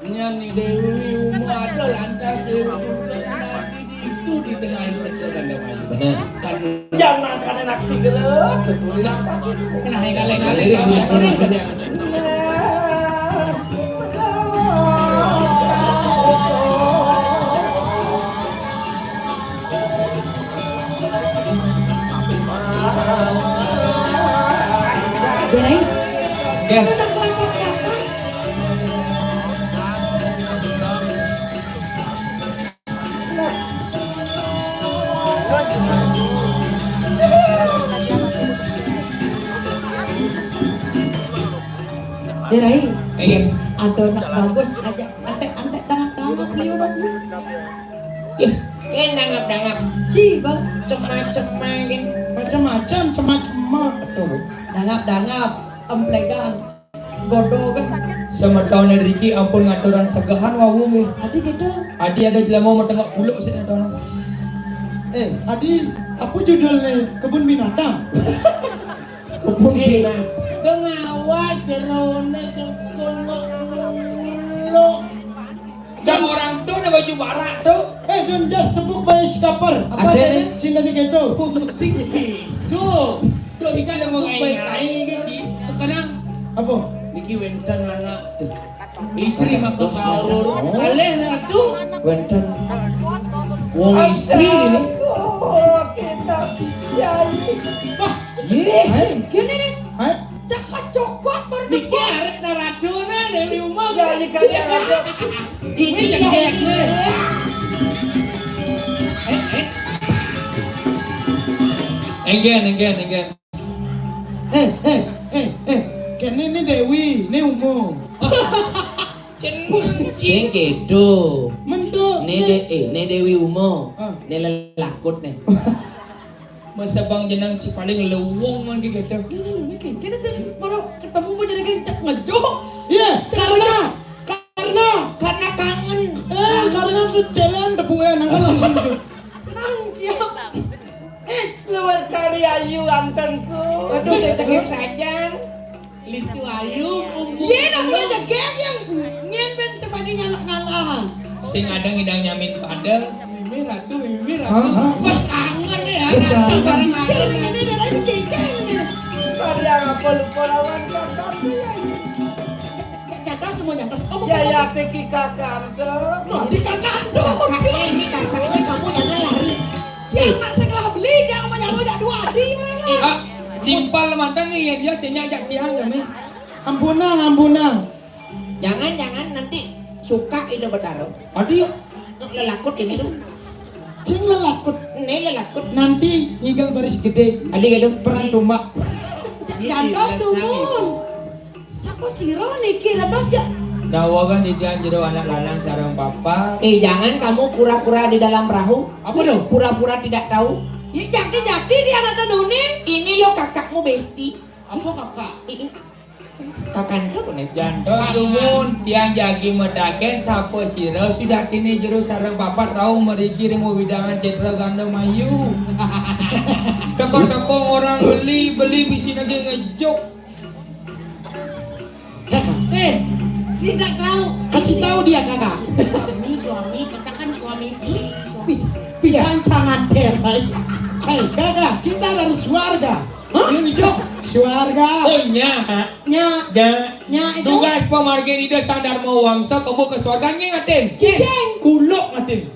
Nyan ni Déwi Uma ada lantas Déwi Durga menanti di itu di tengah sétra ganda mayu. Bener. Jangan kada nak sigera, tegulah. Nah, yang kalian kalian. Berai. Ya. Dirai, iya. Ada nak bagus aja, antek-antek tangan-tangan liu nak liu. Ih, kan dangap-dangap. Ci, Bang. Cema-cema kan. Macam-macam, cema-cema. Betul. Dangap-dangap, emplegan. Godhogan. Semeton riki ampun ngaturang segehan wau nggih. Adi gitu. Adi ada jelema metengok kuluk sik nonton. Eh, Adi, apa judulnya? Kebun binatang. Kebun binatang. Dengawa jerone kebun kuluk. Cang orang tu ada baju barak tu. Eh, don't just tepuk by scupper. Apa ada? Sing tadi gitu. Sing gitu. Tuh, kita ada mau ngai-ngai ke, Ki? Sekarang apa? Niki wénten anak tuh. Istri maka kaur. Oh. Aleh nah tuh. Wénten. Wong istri ini. Kita kiai. Wah, iya. Hai. Gini nih. Hai. Cakak cokot baru. Niki arep naradona Déwi Uma. Ya, iya, iya, iya. Ini yang kayak gue. Eh, eh. Enggen, enggen, enggen. Eh, eh, eh, eh. Kene ini Déwi, ini Uma. Sing gitu. Mentu. Ini Dé-, eh, ini Déwi Uma. Ah. Ini lelakut nih. Masa bang jenang ci paling lewong man ki gedhe. Lho, lho, lho, niki. Kene ten mara ketemu kok jadi kayak ngejok. Iya, karena, karena, karena kangen. Eh, karena tuh jalan tepuke nang langsung. Tenang, siap. Eh, luar kali ayu antenku. Aduh, saya cengeng saja. Listu Ayu, Umbu. Iya, nak mulai degek yang nyen ben sepagi nyalak ngalahan. Sing ada ngidang nyamin pada, mimi ratu, mimi ratu. Hah, hah? Pas kangen ya, ratu bareng. Jangan ini ada lagi kengkeng ini. Tadi apa lupa lawan kakak ya? Jantos semua jantos. Oh, ya, ya, teki kakak tuh. Tuh, di kakak tuh. Kakaknya ini kakaknya kamu jangan lari. Dia anak sekolah beli, dia mau nyamuk jak dua adi mereka. Ah, simpal mantan nih ya, dia senyap jak tiang jame. Ampunang, ampunang. Jangan, jangan, nanti suka itu bertaruh. Adi ya? Lelakut ini tuh. Cing lelakut. Ini lelakut. Nanti ngigel baris gede. Adi gitu. Perang tumbak. Jantos tuh pun. Sapa sira niki dados jak? Dawa kan titiang jero anak lanang sareng papa. Eh, jangan kamu pura-pura di dalam perahu. Apa tuh? Pura-pura tidak tahu. Ya, jakti-jakti di anak tenune. Ini lo kakakmu, Besti. Apa kakak? Ih, ih. Kakang to kene. Jantos dumun, tiang jagi medhaken sapa sira sujatine jero sareng papat rauh mriki ring wewidangan setra Gandamayu. Teko-teko orang beli, beli bisi nagih ngejuk. Kakak, Eh, tidak tahu. Kasih tahu dia, Kakak. Suami, suami, kita kan suami istri. Pidancangan terai. Hei, Kakak, kita dari suarga. Hah? Ini jok. Suarga. Oh, nya. Nya. Nya. Nya itu. Dugas pamargin Ida Sang Dharma Wangsa kebo ke suarga nggih ngatin. Cicing. Kuluk ngatin.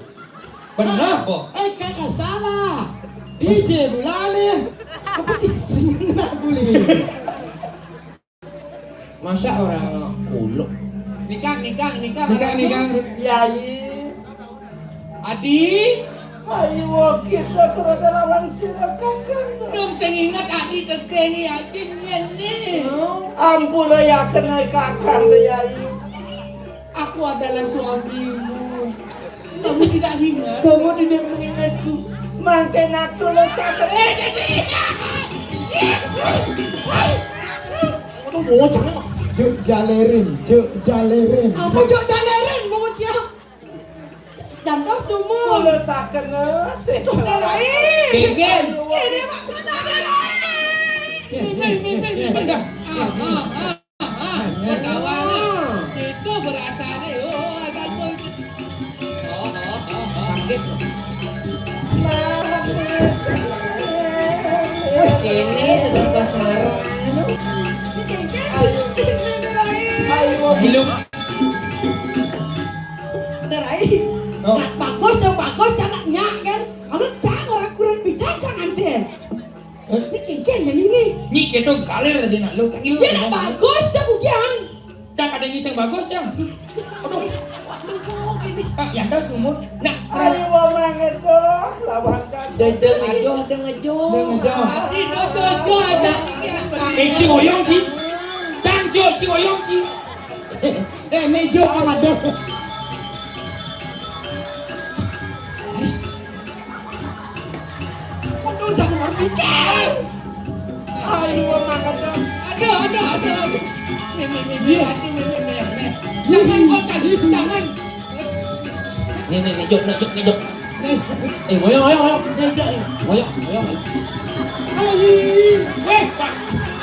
Benar kok. Eh, Kakak salah. D J Bulali. Apa D J Bulali? Masa orang uluk. Nikang, nikang, nikang. Nikang, nikang. Yai. Adi. Ayo kita kerana lawan sira kakang. Dong sing ingat Adi teke ni Adi ngene. Ampura ya kena kakang Yai. Aku adalah suamimu. Kamu tidak ingat? Kamu tidak mengingatku. Mangke nak tulus sakit. Eh, jadi ingat. Ngono bocah kok. Juk jalerin, juk jalerin. Apa juk jalerin bocah? Jantos dumun. Tulus sakit sih. Tuh, Darai. Kene, Pak, Darai. Ini, ini, ini, ini. Ketawa. Itu berasane, oh, asal pun. Oh, oh, oh, oh. Sakit. Ini sedang kasmaran. Ini senyum ini, Darai. Ayo, hidup. Darai. Oh. Bagus dong, bagus, jangan nyak kan. Kamu cang orang kurang beda, jangan deh. Ini kincin jadi ini. Nyi keto galer aja nak lu. Iya nak bagus dah bukan. Cang ada nyi sing bagus cang. Aduh. Waduh kok ini. Ah, yang tahu sumur. Nah. Ayo mangan tuh. Lawan kan. Dede ayo ada ngejo. Ada ngejo. Tadi dojo aja. Eh, Ci Oyong Ci. Cang Jo Ci Oyong Ci. Eh, mejo ada. Guys. Waduh, jangan berpikir. Ayo, makan dong. Aduh, aduh, aduh, aduh. Nih, nih, nih, nih, aduh, nih, nih, nih, nih. Jangan, kok, jangan, jangan. Nih, nih, nih, Jok, nih, Jok, nih, Jok. Nih. Eh, ngoyong, ngoyong, ngoyong. Nih, Jok. Ngoyong, ngoyong. Ayo. Weh, Pak.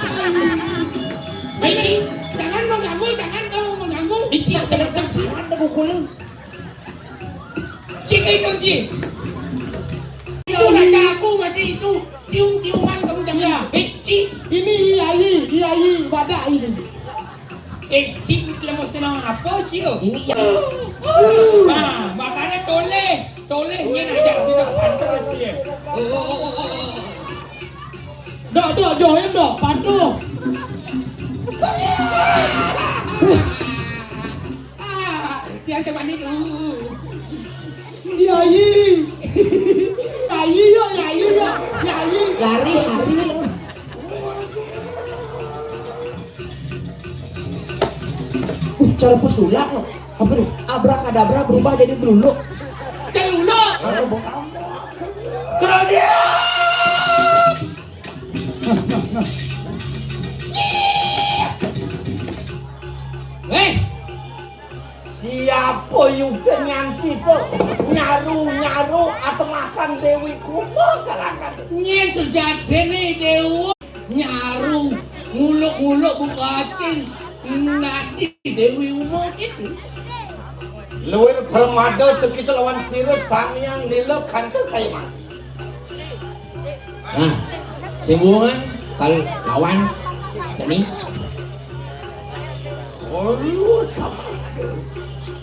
Ayo. Ici, jangan mengganggu, jangan kamu mengganggu. Ici, sedang cek, jangan deh, kukulin. Cik itu, Cik. Itu raja aku masih itu. Cium-ciuman kamu jangan. Iya. Eh, Cik. Ini Iyai, Iyai, wadah ini. Eh, Cik, itu mau senang apa, Cik? Ini ya. Nah, makanya toleh. Toleh, ini aja sudah pantas, Cik. Oh, oh, oh, oh, oh. Dok, dok, join dok, patuh. Ah, dia coba ni dulu. Yai. Yai yuk, yai yuk, yai. Lari, lari. Uh, cara pesulap loh. Apa nih? Abrakadabra berubah jadi beluluk. Celuluk. Apa, Bang? Kerodia. Eh, siapa yuda nganti to nyaru-nyaru atemakan Dewi Kumo kalangan. Nyen sejatine Dewa nyaru nguluk-nguluk buka acing nadi Dewi Uma gitu. Luwih permada tekita lawan sira Sang Hyang Nila kanthi kaya mangke. Nah, sing buwungan kal lawan Dani. Oh, sama.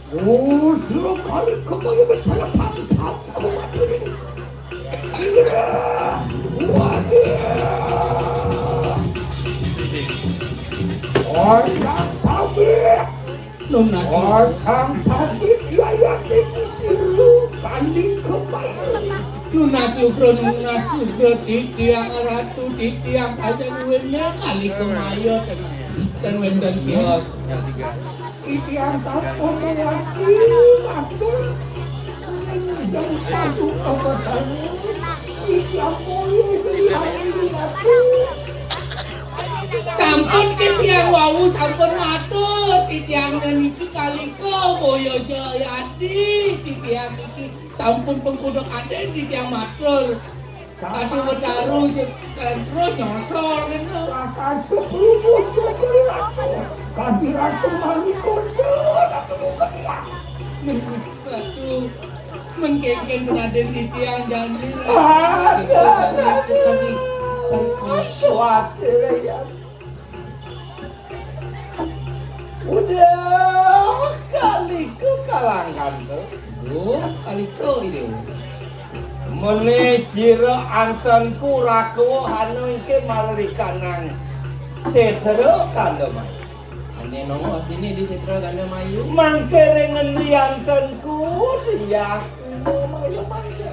Oh, sira kali kembali bertanya tam-tam kuat ini. Iya. Waduh. Oh, yang tabik. Nunas. Oh, sang tabik, ya, ya, ini siru kali kembali. Nunas lukro, nunas lukro, titiang ratu, titiang ada duwene kali kemaya ten, ten wenten sios. Titiang sampun mewati matur. Jam satu apa tadi? Titiang mulai dari hari ini. Sampun titiang Wau sampun matur, titiang niki kalika boya Jayadi, titiang niki sampun pengkuda kadén titiang matur. Aduh, Betara, cek sentro nyosol kena. Rasa sebelum muncul dari ratu. Kadi rasa mari kosa, ratu buka dia. Ratu, men kéngkén penadén titiang jani. Aduh, aduh. Aduh, aduh. Suasana ya. Udah kalika kalangkan to. Duh, kalika ini. Mené sira antenku rakawa hana engké malarikanang sétra kanda mayu. Ané nongos dini di sétra kanda mayu. Mangké ring endi antenku, Diah.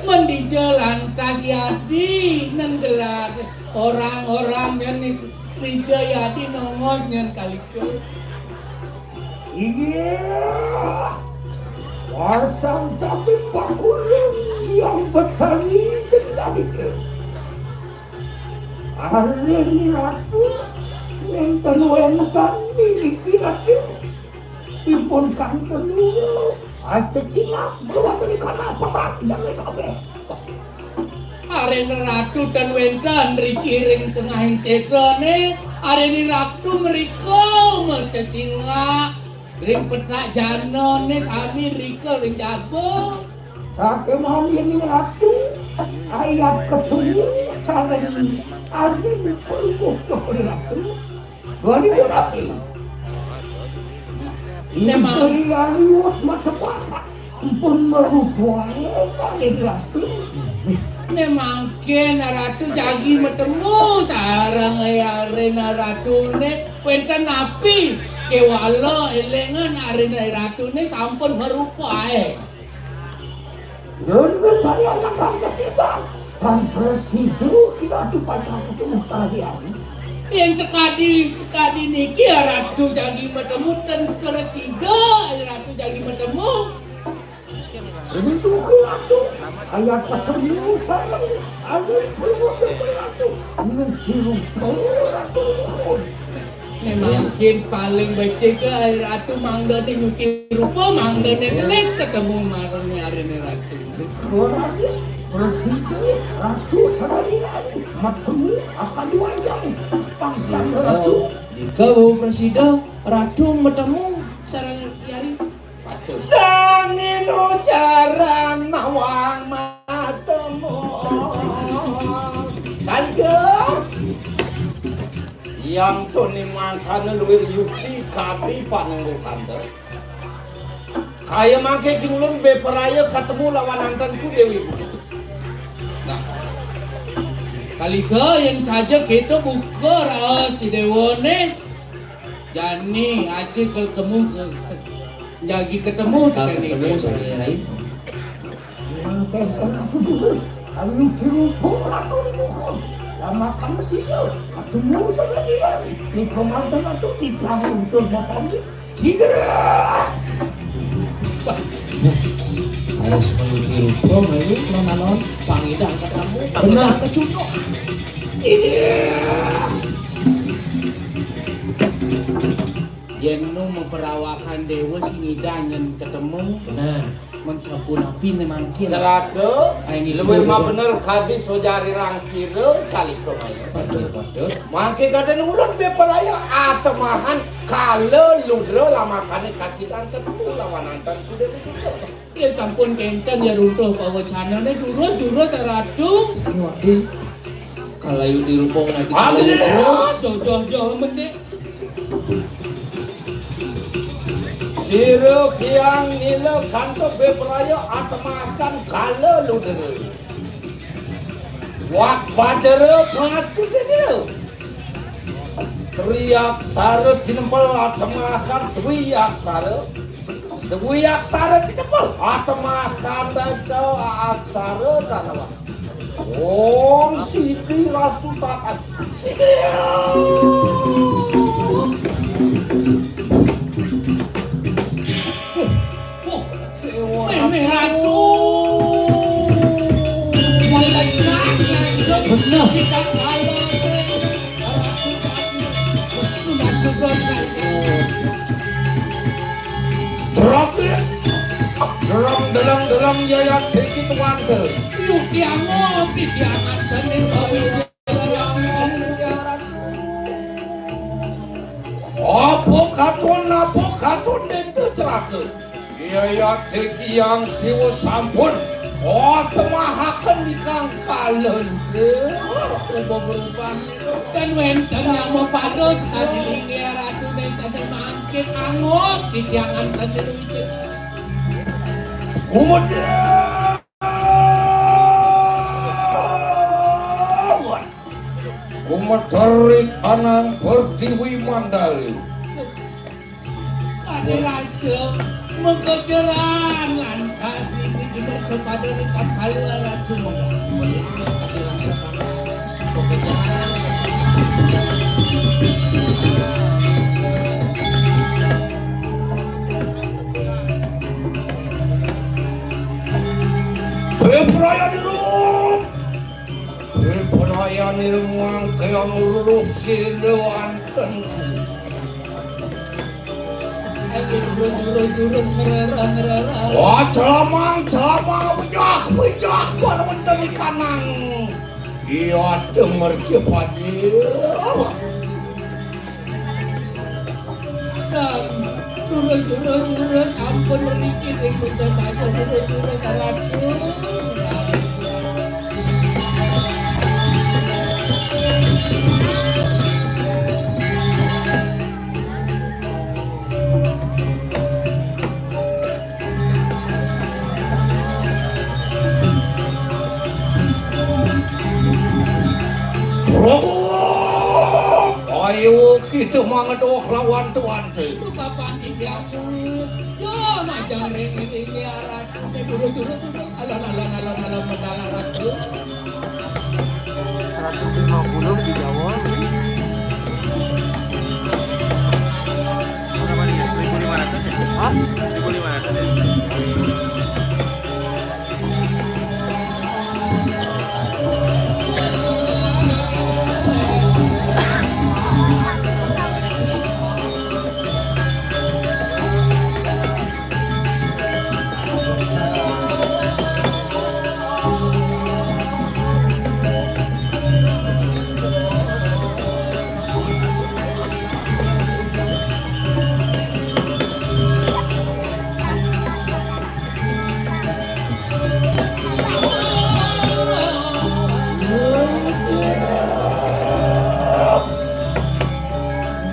Mendija lantas Yadi nenggelar orang-orang yang Wijayadi nongos nyen kalika. Iya, pasang tapi pakulun yang betani ketika. Arin ratu, nenten wentan miliki ratu. Ipun kanten dulu. Aja cingak, buat ini karena petak dan kabeh. Arin ratu tan wentan riki ring tengahing sétrané, arin ratu mrika macecingak ring petak janané sami rika ring jaba. Sakémaning ratu, ayat ketemu sareng arin pelungguh ratu. Bali Borapi. Memang. Imperialius Matepasa. Ampun marupa, Raden Ratu. Né mangkin Ratu jagi matemu sareng Arina Ratuné, wénten napi kéwala élingan Arina Ratuné sampun marupa. Nuwun saya anak Rangkasiban. Tan prasida kiratu pacang ketemu kalian. Yén sekadi, sekadi niki Ratu jagi matemu, ten prasida Ratu jagi matemu. Ini tuh Ratu, ayat ketemu saya, ada berbuat Ratu, menuju Ratu. Né mangkin paling becik, eh, Ratu mangdané nyuti rupa, mangdané gelis ketemu marang Arina Ratu. Ora, Ratu, Ratu sareng Yari matemu asal dua jam. Panggilan Ratu. Dika wau prasida, Ratu matemu sareng Yari. Waduh. Sangin ujaran mawang masemu. Kalika. Yang tuni mangkana luwih yuti kati panenggo kanda. Kaya mangké ki ulun bepraya katemu lawan antenku Déwi. Nah. Kalika yén saja kéto buka raos Idéwané. Jani aja ketemu ke jagi ketemu. Bakal ketemu sareng Rai. Mangké aku terus, ayo dirubung aku di muka. Lama kamu sih, ketemu sama dia. Ini komandan aku tidak muncul datang. Segera. Wah. Harus mengikuti rupa, ini non-non, pangidah ketemu, pangidah kecunduk. Iya. Yén nu maperawakan déwa sing ngidang yén ketemu. Benar. Men sapunapi né mangkin. Ceraga, ai, ini luwih bener. Mah bener kadi sojari rangsira kalika maya. Betul, betul. Mangké kadén ulun bepraya atemahan kala ludra lamakané kasidan ketemu lawan antenku Déwi Duta. Yén sampun kénten ya runtuh pawacanané durus-durus Ratu. Sangiwati. Kalayu dirubung nanti kalayu bro. Sojoh-joh mendek. Sira kiang nila kantuk bepraya atemakan kala ludra. Wak bajara pastu tira. Triaksara tinempel atemakan dwiaksara. Dwiaksara tinempel atemakan daca aksara tanawan. Om Siti Rastu Taat. Siti. Wah, Déwa Mémé Ratu. Ratu. Bener. Kita kalah. Tunas tugas Yayat dikit wanda. Yuk diangon, diangan dening kami. Apa katon, apa katon dente celaka? Yayat dikit yang siwa sampun. Oh, temahaken ikang kalen. Suba berubah. Dan wenten nama pada sekali linggih ratu dan sadar mangkit angot. Diangan dening Kemudian kumeterik anang pertiwi mandali. Adi rasa mengkejeran lantas ini dimercepada dekat kaluar ratu. Adi rasa mengkejeran. Bebrayan irup. Bebrayan irup mangke amuruluh sira wanten. Ayo durus, durus, durus, ngerereh, ngerereh. Wah, celamang, celamang, wejah, wejah, para wenten ikanang. Iya, denger cepati. Durus, durus, durus, ampun riki ring Gusti Basa, durus, durus, ratu. Ayo kita mangedoh lawan tuan te. Lu kapan dibiaku? Yo, majang ring ini arat. Dulu, dulu, dulu. Alon, alon, alon, alon, mendalam ratu. Seratus lima puluh di Jawa. Berapa nih ya? Seribu lima ratus ya? Hah? Seribu lima ratus ya?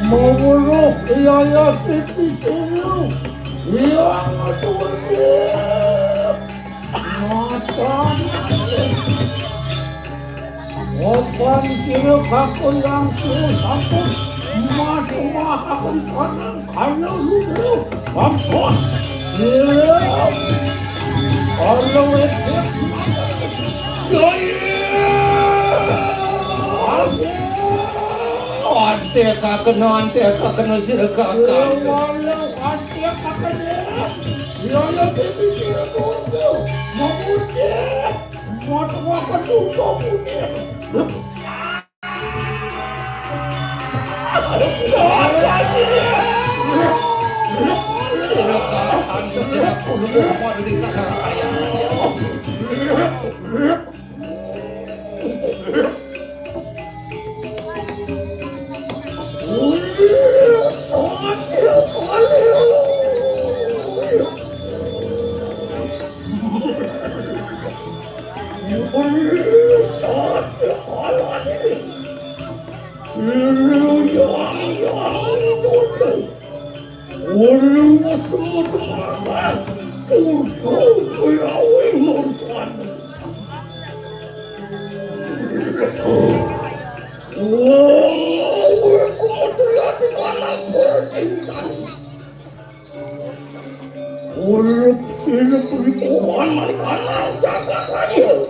Mawuruh yayat iki sira, yang turdi matan. Opan sira kakuyang sira sampun matumahaken kanang kaya lugra bangsa. Sira kaya wedhus. Jaya! Ante kakena, ante kakena sira kakang. Walau ante kakena. Yaya dadi sira nurga. Mamudé. Matumahaken duka putih. Urip sing prikohan marikanan jagat raya.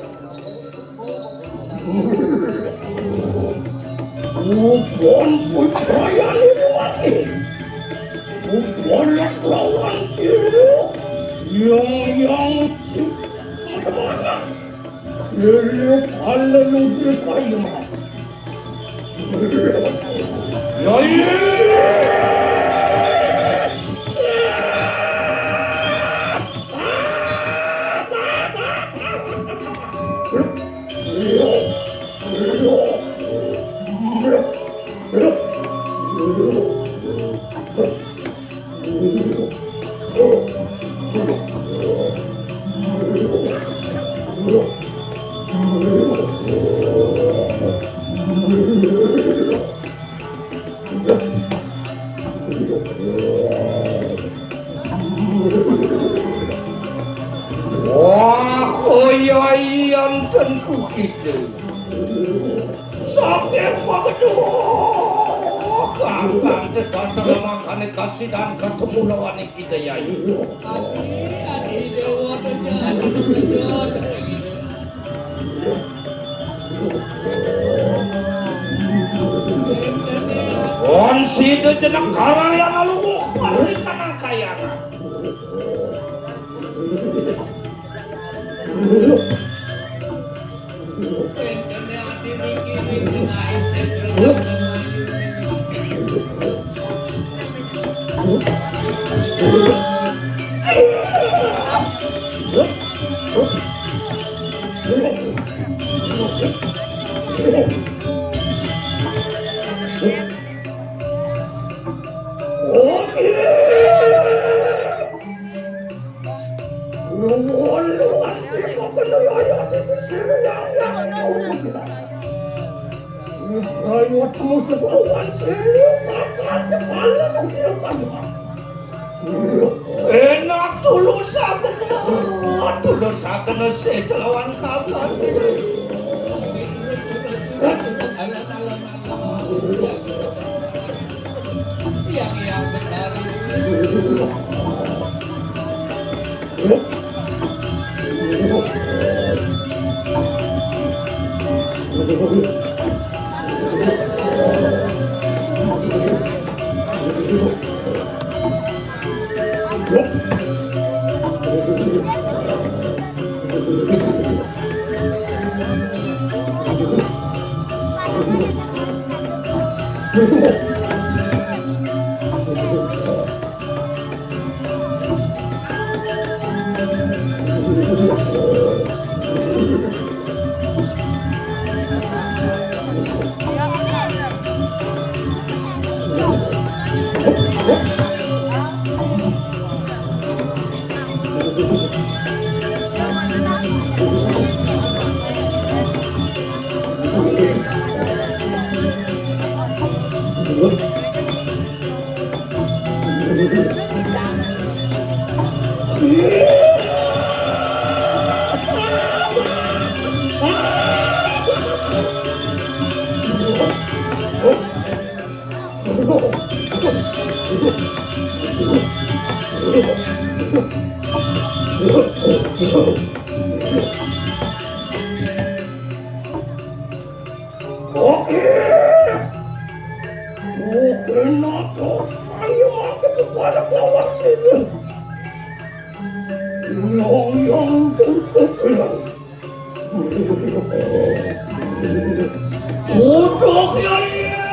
Ubon putrayane liwati. Ubon lawan sira yang yang sing semangat. Sira haleluya kayumat. Wah, kaya yen ten ku kidul. Saking Magedoh, kakang tetandang mangkane kasidan ketemu lawan kita, Yai. Adi, adi, dewa, deja, adi, deja, adi. On sida jeneng kararian aluwuh parikan angkayangan. Enak tulusaken, tulusaken sed lawan kakang. Yang, yang benar. Oke. Oke, nato. Ayo, mati kepada kawan sini. Yang, yang terkecil. Uduh, ya, ya.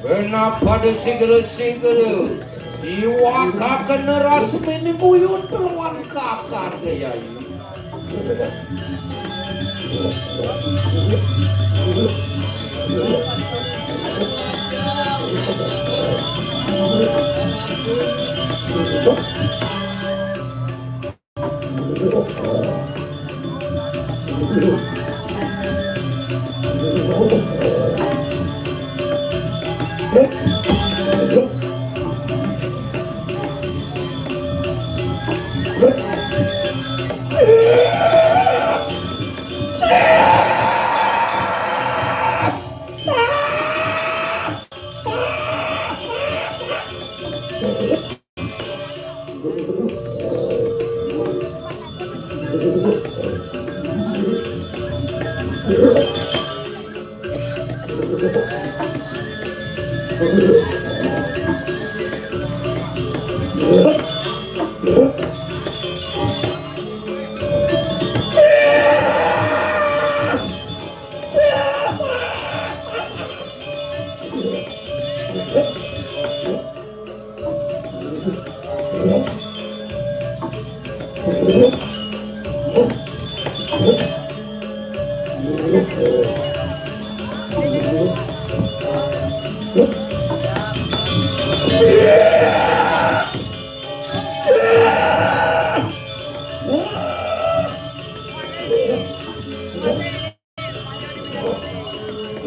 Kenapa disigere-sigere? Iwakaken rasmine buyut lawan kakang, Yai.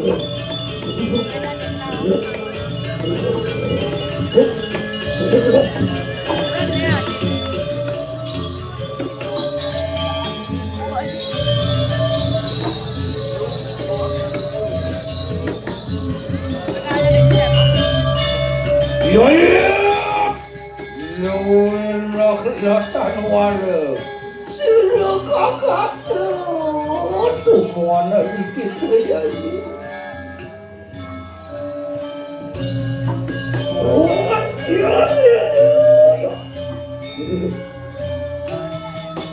Iya, iya. Luwih lah kelihatan wara. Sira kakak. Aduh, muana iki kaya.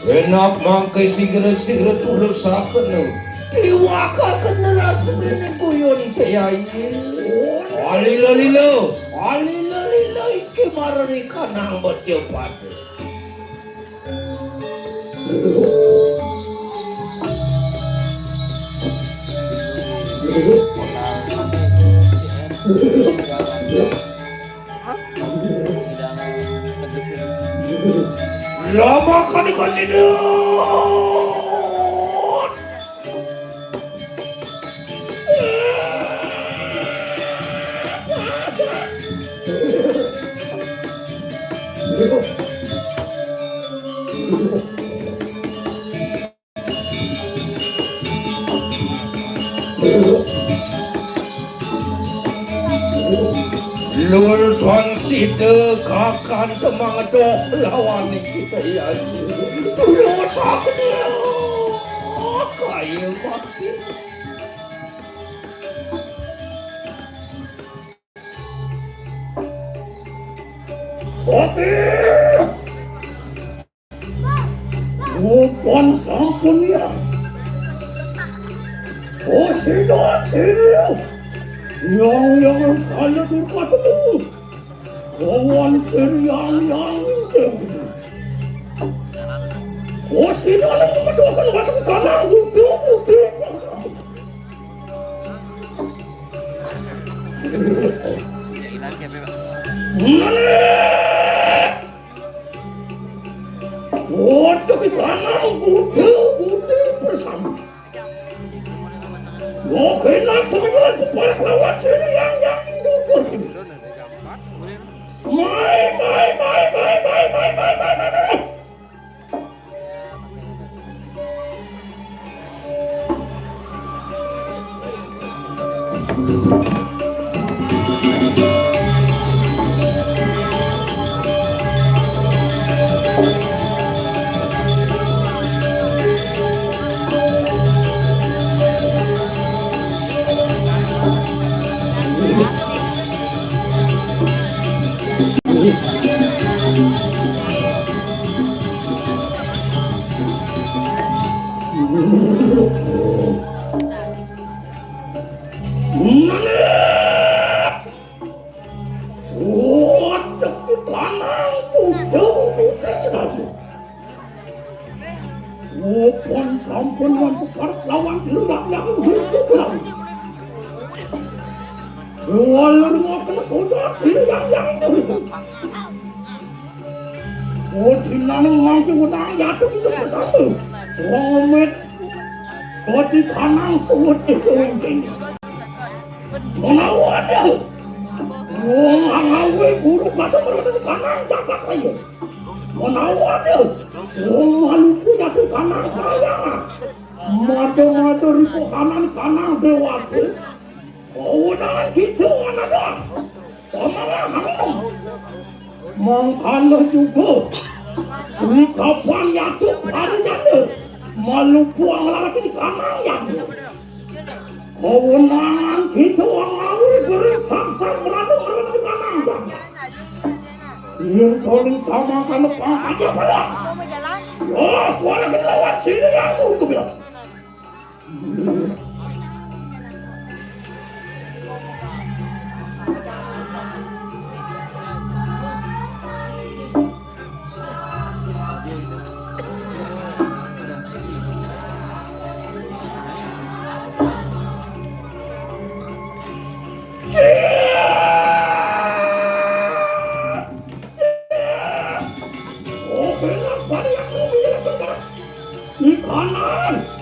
Enak mangke sigra-sigra tulusaken. Diwakaken rasmine guyon iki, Yai. Alila-lila, alila-lila iki marani kanang bejo padu. Lama kali kau sini. Lur tuan sida kakan temang doh lawan kita ya. Lur sakit. Kaya mati. Kopi. Rupan sampun ya. Oh, sida, sida. Yang, yang kaya durpatemu. Lawan sir yang, yang. Oh, sida lagi metuakan watu kanang, budu, budu. Waduh, lanang kuda, kuda bersama. Oke, nak teman-teman, para kawan sini yang, yang dukung. Mai, mai, mai, mai. Waduh, lanang kuda, kuda sekali. Upun sampun mampu parek lawan siluwak yang hidup. Walur ngoten soda siluwak yang hidup. Odinane nganggo wenang yaduk itu bersatu. Wong mit. Dadi kanang suwut itu wingking. Menawa ada. Wong ngawe guru kata berada kanang jagat ayo. Menawa ada. Wong maluku jatuh kanang kaya. Mada-mada ripo kanang kanang dewati. Kawenangan kita anak das. Pamalang mangkana juga. Rikapan yatu parjana. Malupu anglarake di kanang yatu. Kawenangan kita ngawi gering sangsar merana merana di kanang yatu. Yen paling sama kana pangkatnya pala. Wah, kuala kelawan sini yang untuk bilang. Di kanan.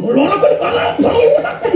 Mulai kali kalah, bang, ibu sakti.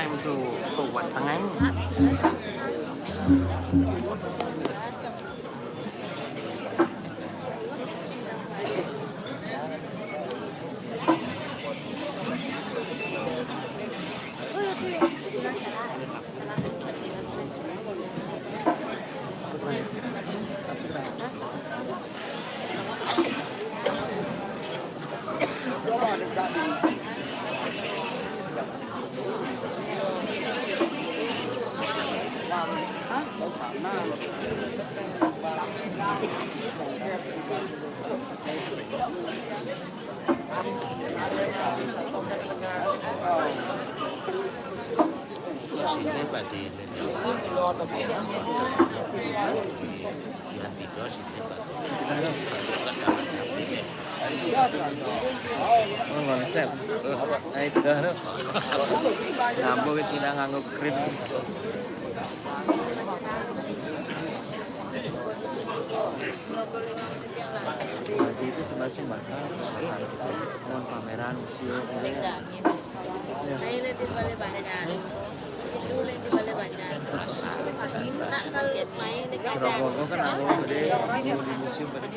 Untuk kuat tengah ini. Sini, Pak, di ini. Yang tiga sini, Pak. Oh, konsep. Ayo, tiga, no. Nyambung ke Cina nganggo krim. Jadi itu sebenarnya sih bakal pameran, museum, gitu ya. Nah, ini di balik banyak. Situ di balik banyak. Nak kalau main di kaca. Rombongan kan aku gede, mau di museum kan.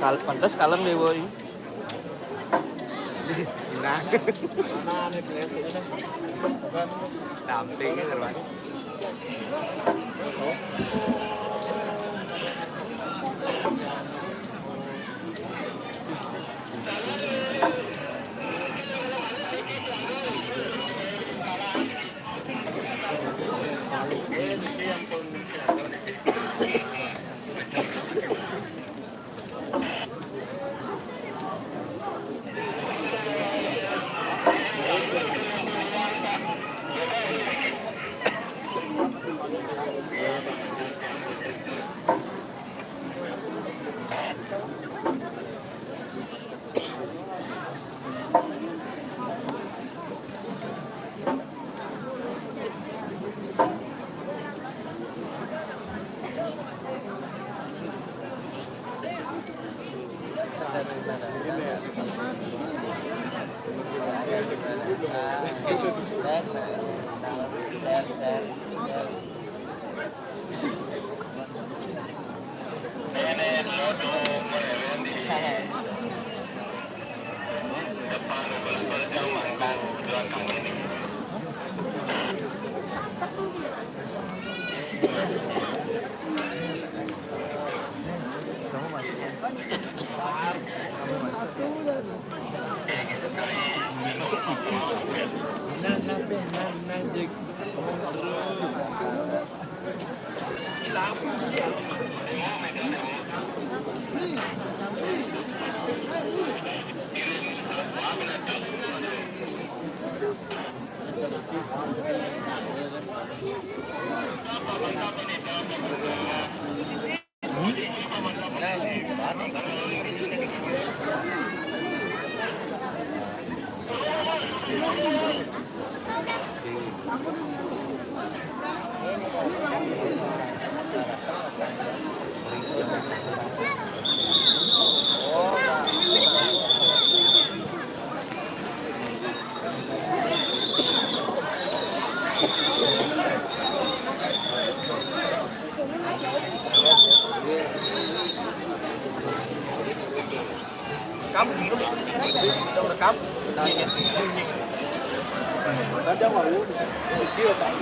Kal-, pantes kalem deh, boy. Nah. Mana nih, biasa ini? Apa? Dampingnya terus. Kamu masuk ya? Kamu masuk. Nah, nah, nah, nah, Jack. Kamu udah rekam? Ada mau. Pak. Pak.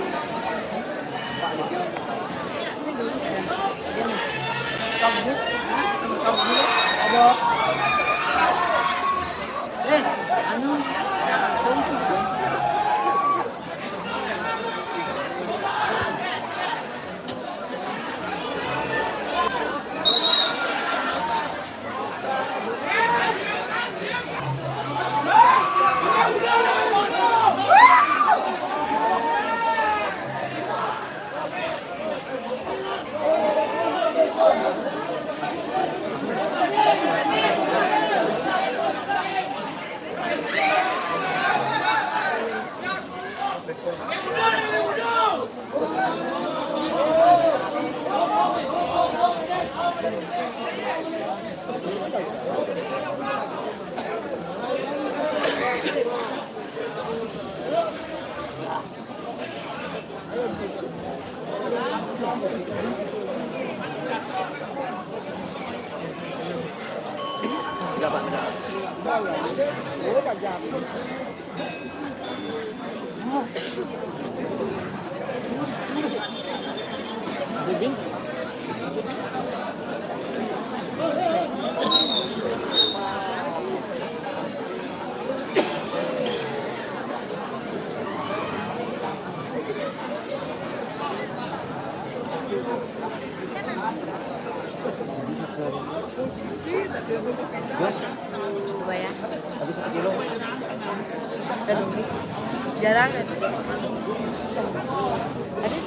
Dua ya. Habis satu kilo. Jarang. Aduh.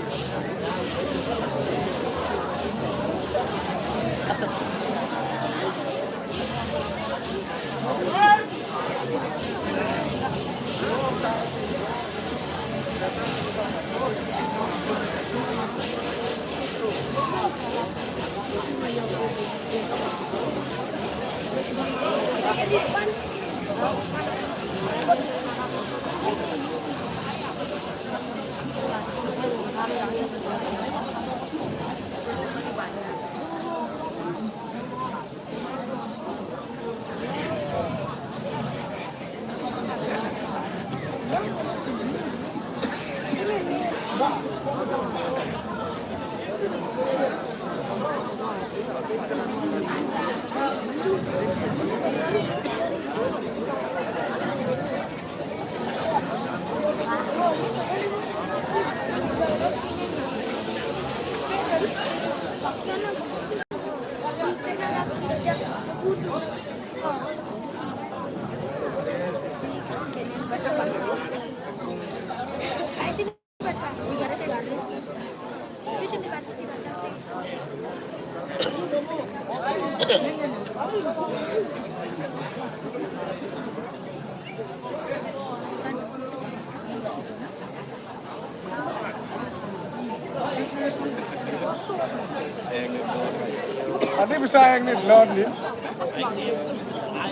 Andi bisa yang ni dulu, Andi.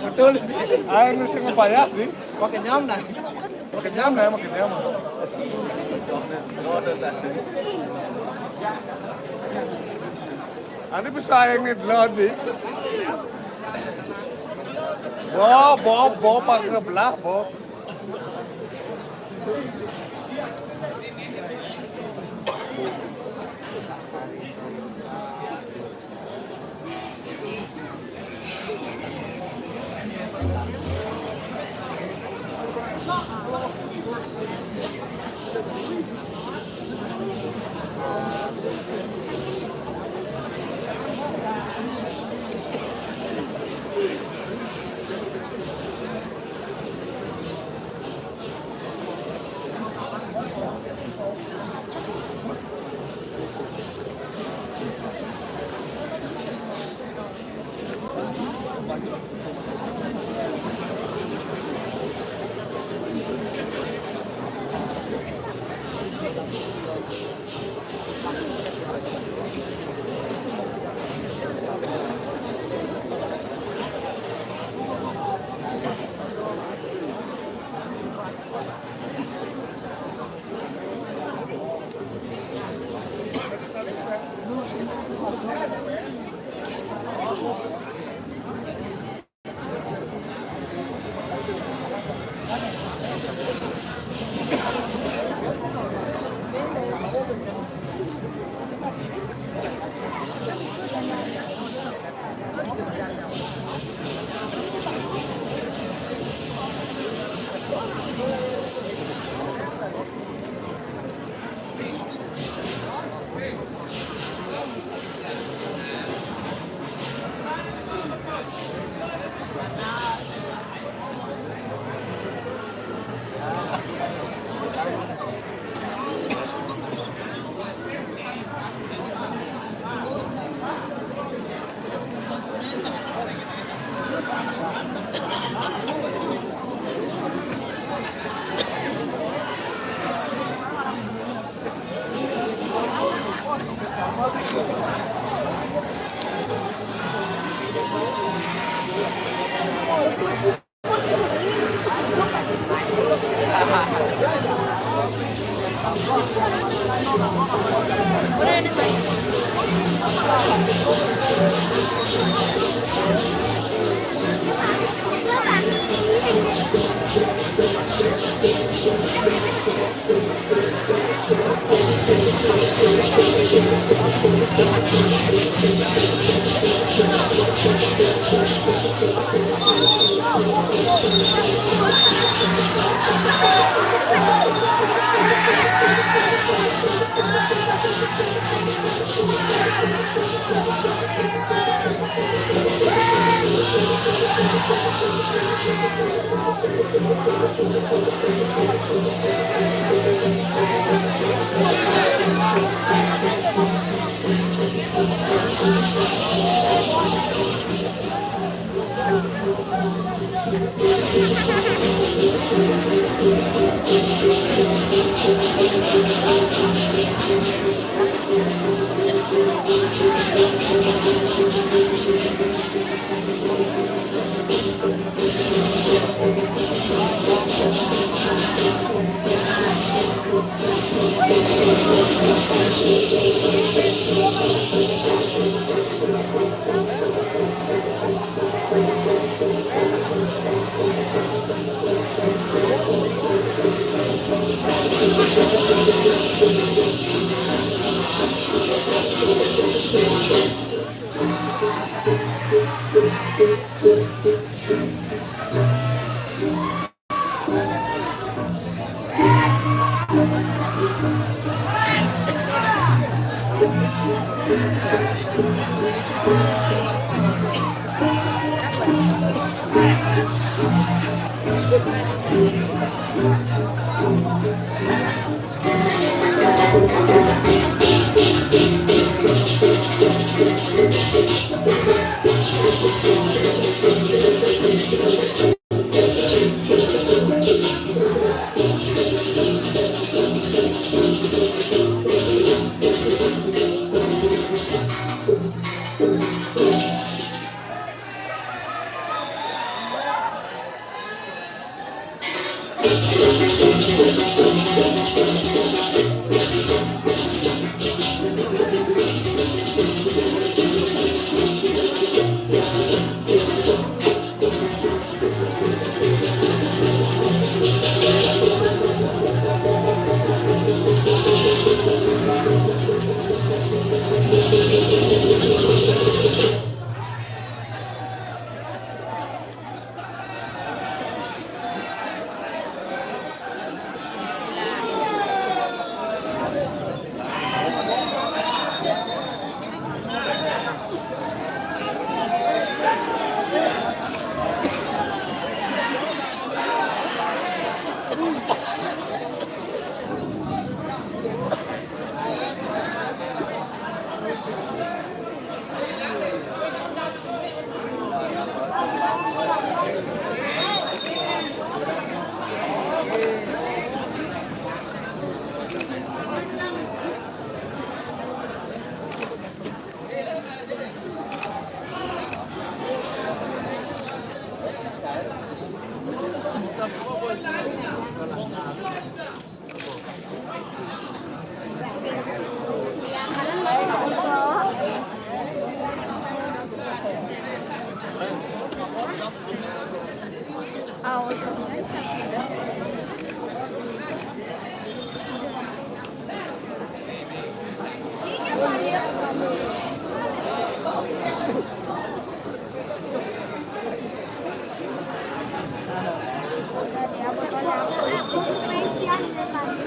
Betul. Ayo, ni sing payas, di. Pakai nyam, nah. Makin nyam, ya, makin nyam. Andi bisa yang ni dulu, Andi. Bo, bo, bo, pakai belah, bo.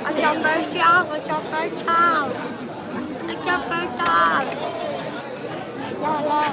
Acha pechao, acha pechao. Acha pechao. Ya lah.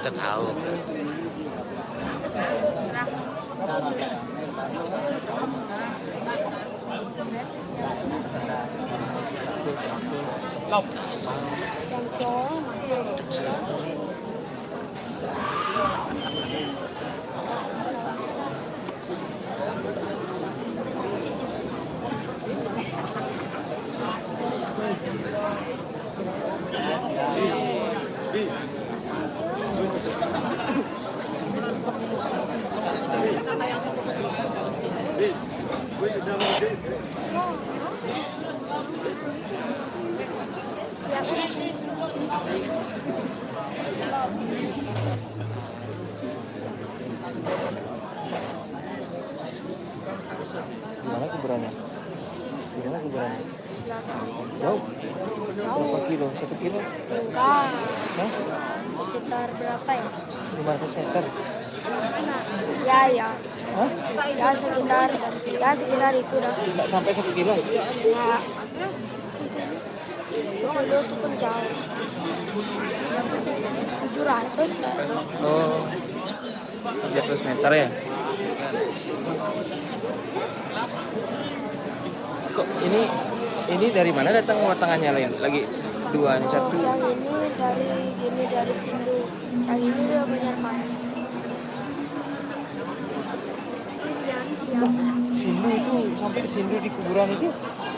Udah tahu. Di mana kuburannya? Di mana kuburannya? Jauh? Berapa kilo? Satu kilo? Enggak. Hah? Sekitar berapa ya? Lima ratus meter. Ya, ya. Hah? Ya, sekitar, ya, sekitar itu dah. Nggak sampai satu kilo? Enggak. Itu dulu tuh kan jauh. Tujuh ratus kayaknya. Oh. Tujuh ratus meter ya? Kok ini, ini dari mana datang watangannya, Lin? Lagi dua, ini satu. Yang ini dari, ini dari Sindu. Yang ini dari Banjarmasin. Sindu itu, sampai ke Sindu di kuburan itu?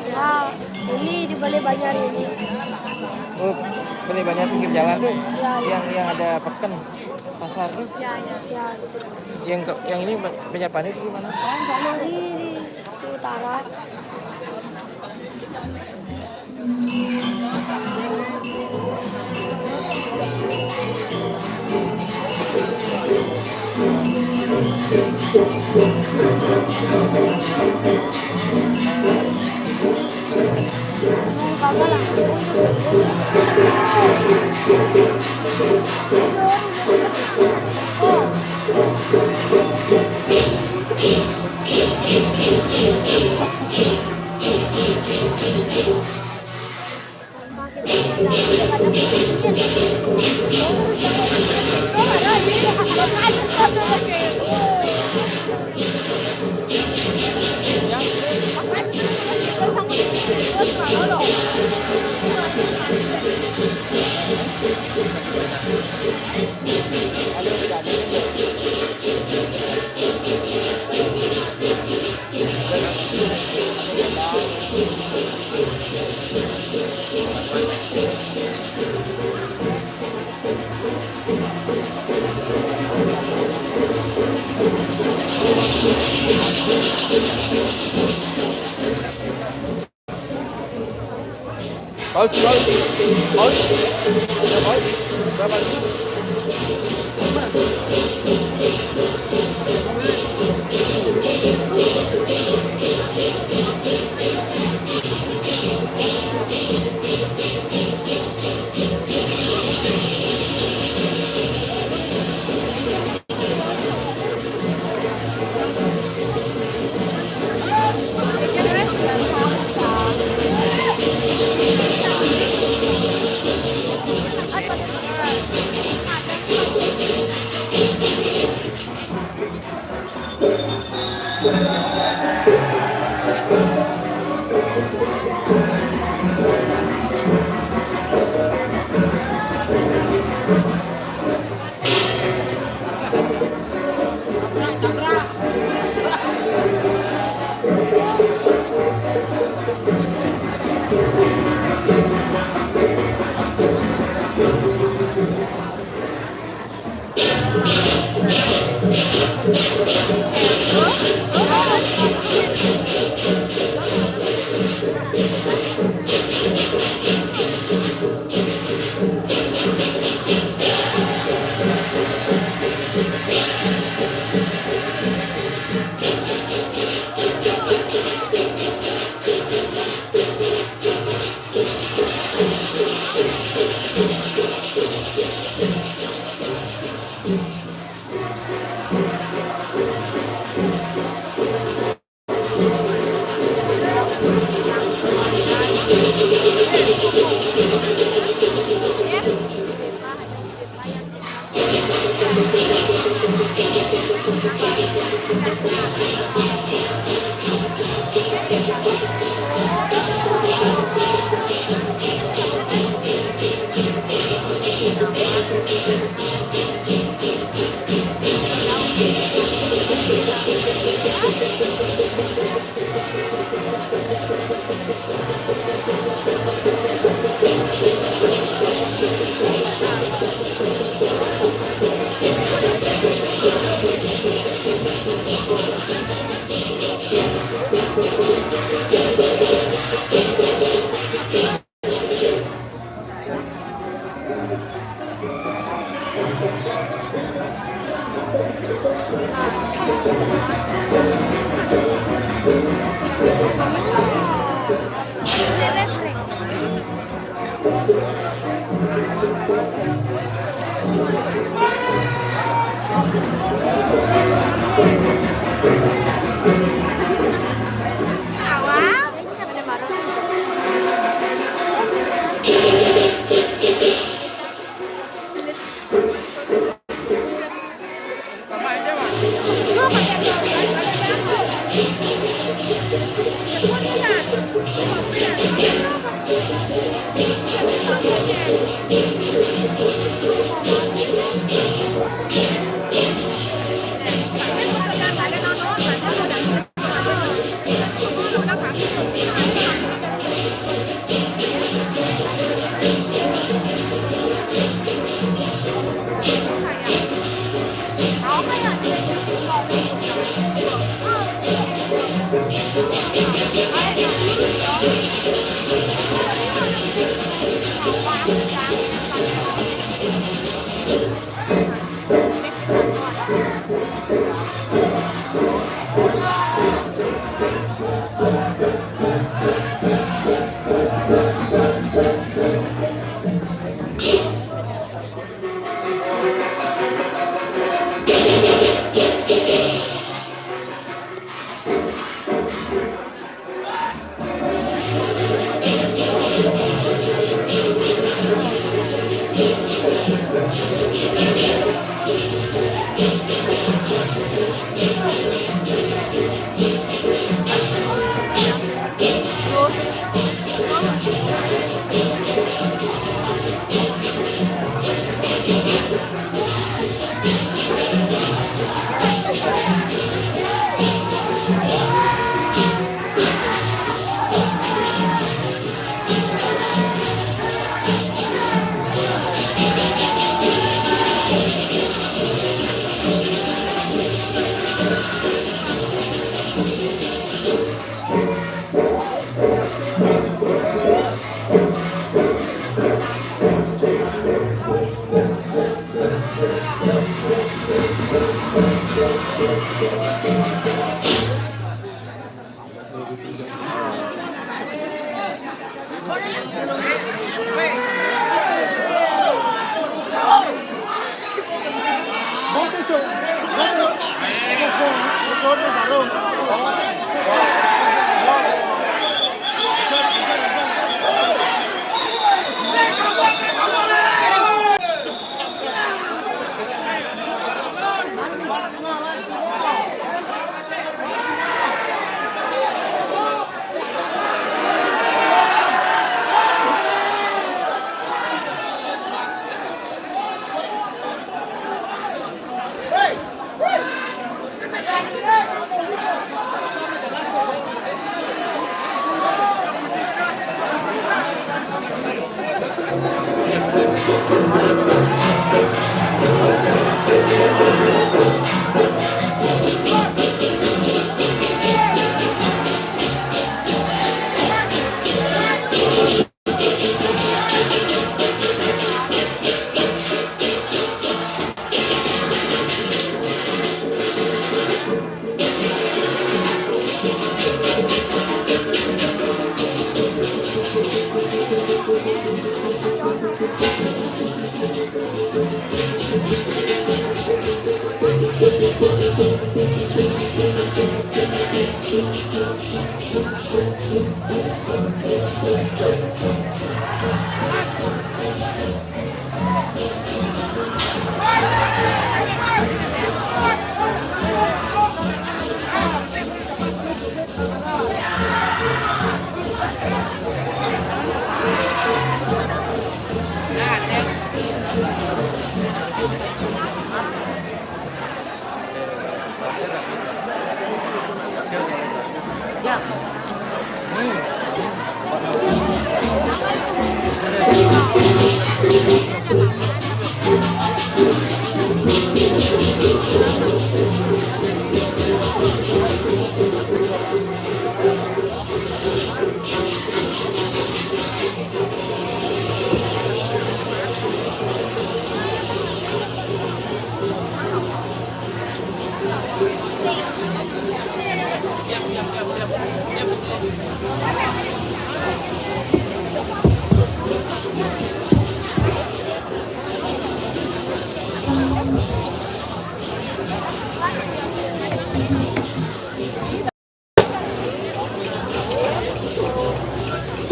Ya, ini di Bale Banjar ini. Oh, Bale Banjar pinggir jalan tuh? Ya, ya. Yang, yang ada peken, pasar tuh? Ya, ya. Ya, gitu. Yang ke, yang ini Banjarmasin itu gimana? Di, di, di utara. Aus, aus, aus. Jawohl. Jawohl.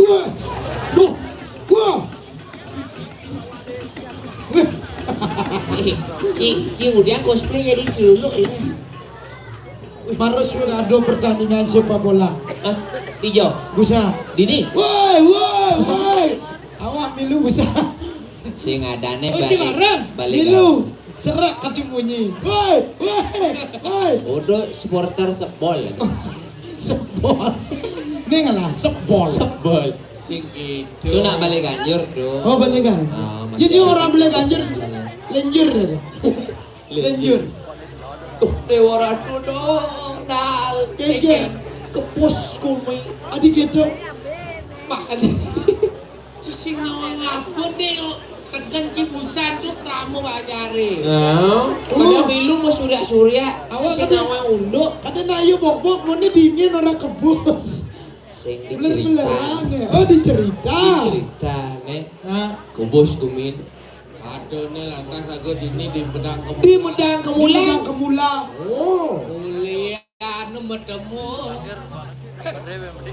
Wah. Duh. Wah. Weh. Ci, Ci, kemudian cosplay jadi dulu ini. Baru sudah ada pertandingan sepak bola. Hah? Ijo. Busa. Dini. Woi, woi, woi. Awak milu busa. Sing adane. Oh, balik. Cilarang. Balik. Milu. Serak kati bunyi. Woi, woi, woi. Udah supporter sebol. Sebol. Ini ngalah sebol. Sebol. Sing gitu. Tuh nak balik ganjur tuh. Oh, balik kan? Ah, masih. Jadi ada orang balik ganjur. Lenjur. Lenjur. Tuh, Dewa Ratu dong. Nah, keken. Kepus kumi. Adi gitu. Makan. Sing nawang apa nih? Tekan cibusan tuh keramu bajare. Nah, pada milu mau surya-surya. Awak sing kada nawang unduk. Kada nayu bok-bok, mau dingin orang kebus. Sing dicerita. Beler-beleran ya. Oh, dicerita. Dicerita nih. Nah. Kebus kumin. Ada nih lantas aku di ini di Medang Kemula. Di Medang Kemula. Di Medang Kemula. Oh. Mulia anu bertemu.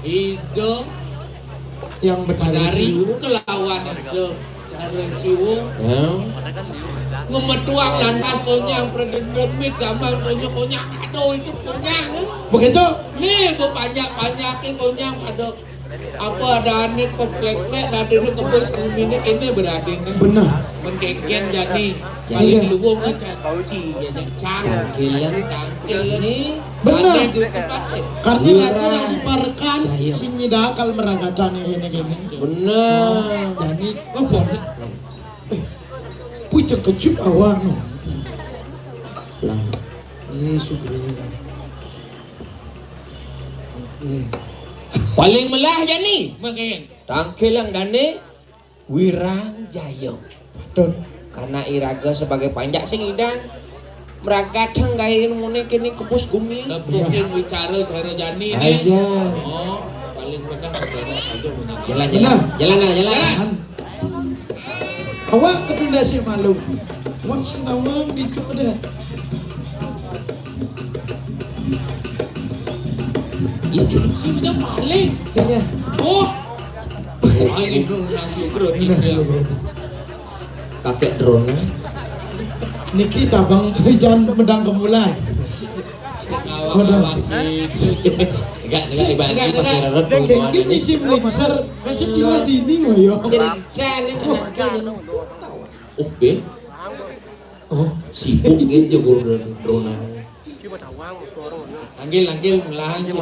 Ido. Yang Betari dari Siwu. Kelawan Ido. Dari Siwu. Ya. Ngemetuang lantas konyang predemit gambar konyang konyang. Aduh, itu konyang kan? Begitu. Nih, gue panjak-panjakin konyang pada. Apa ada anik peplek-plek, ada ini kebus, ini, ini berarti ini. Benar. Mengkengken jadi. Iya. Paling luwung kan caci, ya, jadi cara. Tangkilan. Tangkilan. Ini. Benar. Ada juga cepat, eh. Karena iya, raja orang diparekan, iya, sing nyidakal meragatan yang ini, ini. Benar. Jadi, oh, sorry. Eh, pucuk kecut awak, no. Lah. Yesus. Paling melah jani. Tangkilang dane wirang jaya. Betul. Karena iraga sebagai panjak sing idang meragat hanggai mune kini kebus gumi. Lepukin wicara cara jani nih. Aja. Oh, paling benar aja punya. Jalan, jalan. Nah. Jalan, jalan, jalan. Jalan. Awak ketunda si malu. Wak senawang di tu dah. Iki sing udah paling. Iya. Oh. Paling itu nasi bro. Nasi bro. Kakek drone. Niki tabang hujan medang kemulan. Enggak, enggak dibanding pas rerot bau bawaan ini. Misi melinser, masih kira dini ngoyo. Cerita nih anak. Upin. Oh, sibuk gitu ya guru drone. Anggil, anggil, melahan sih.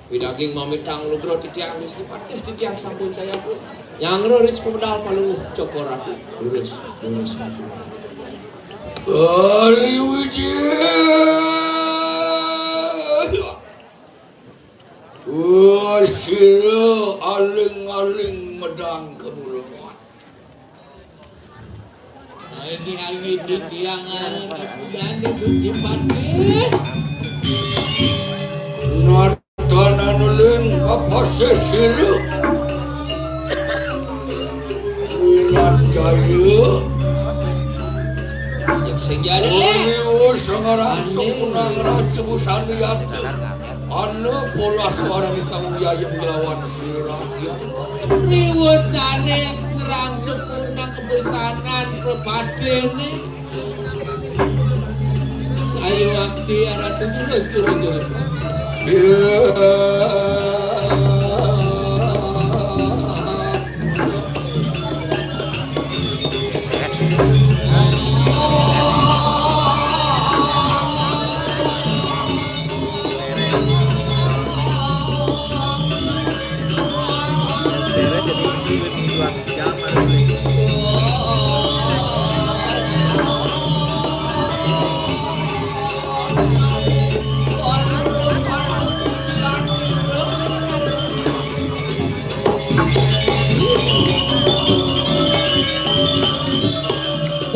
Widaging mamitang lugra titiang Gusti Patih, titiang sampun saya pun. Nyangro ri Sumedal Palungguh Cokor Ratu. Lurus, lurus. Ari Wijaya. Wah, sira aling-aling medang kemulungan. Ini angin di tiangan, dan itu jipat, eh. Nuan Tanah Nulin, apa sesir? Wirat Jaya. Yang sing jari, le. Uriwa Sangarang Sukunang Raja Busana Yata. Ana pola suarane kang uyayem nglawan sira. Riwus dane ngerang Sukunang kebusanan prepadene. Saya wakti arah tujuh belas turun-turun.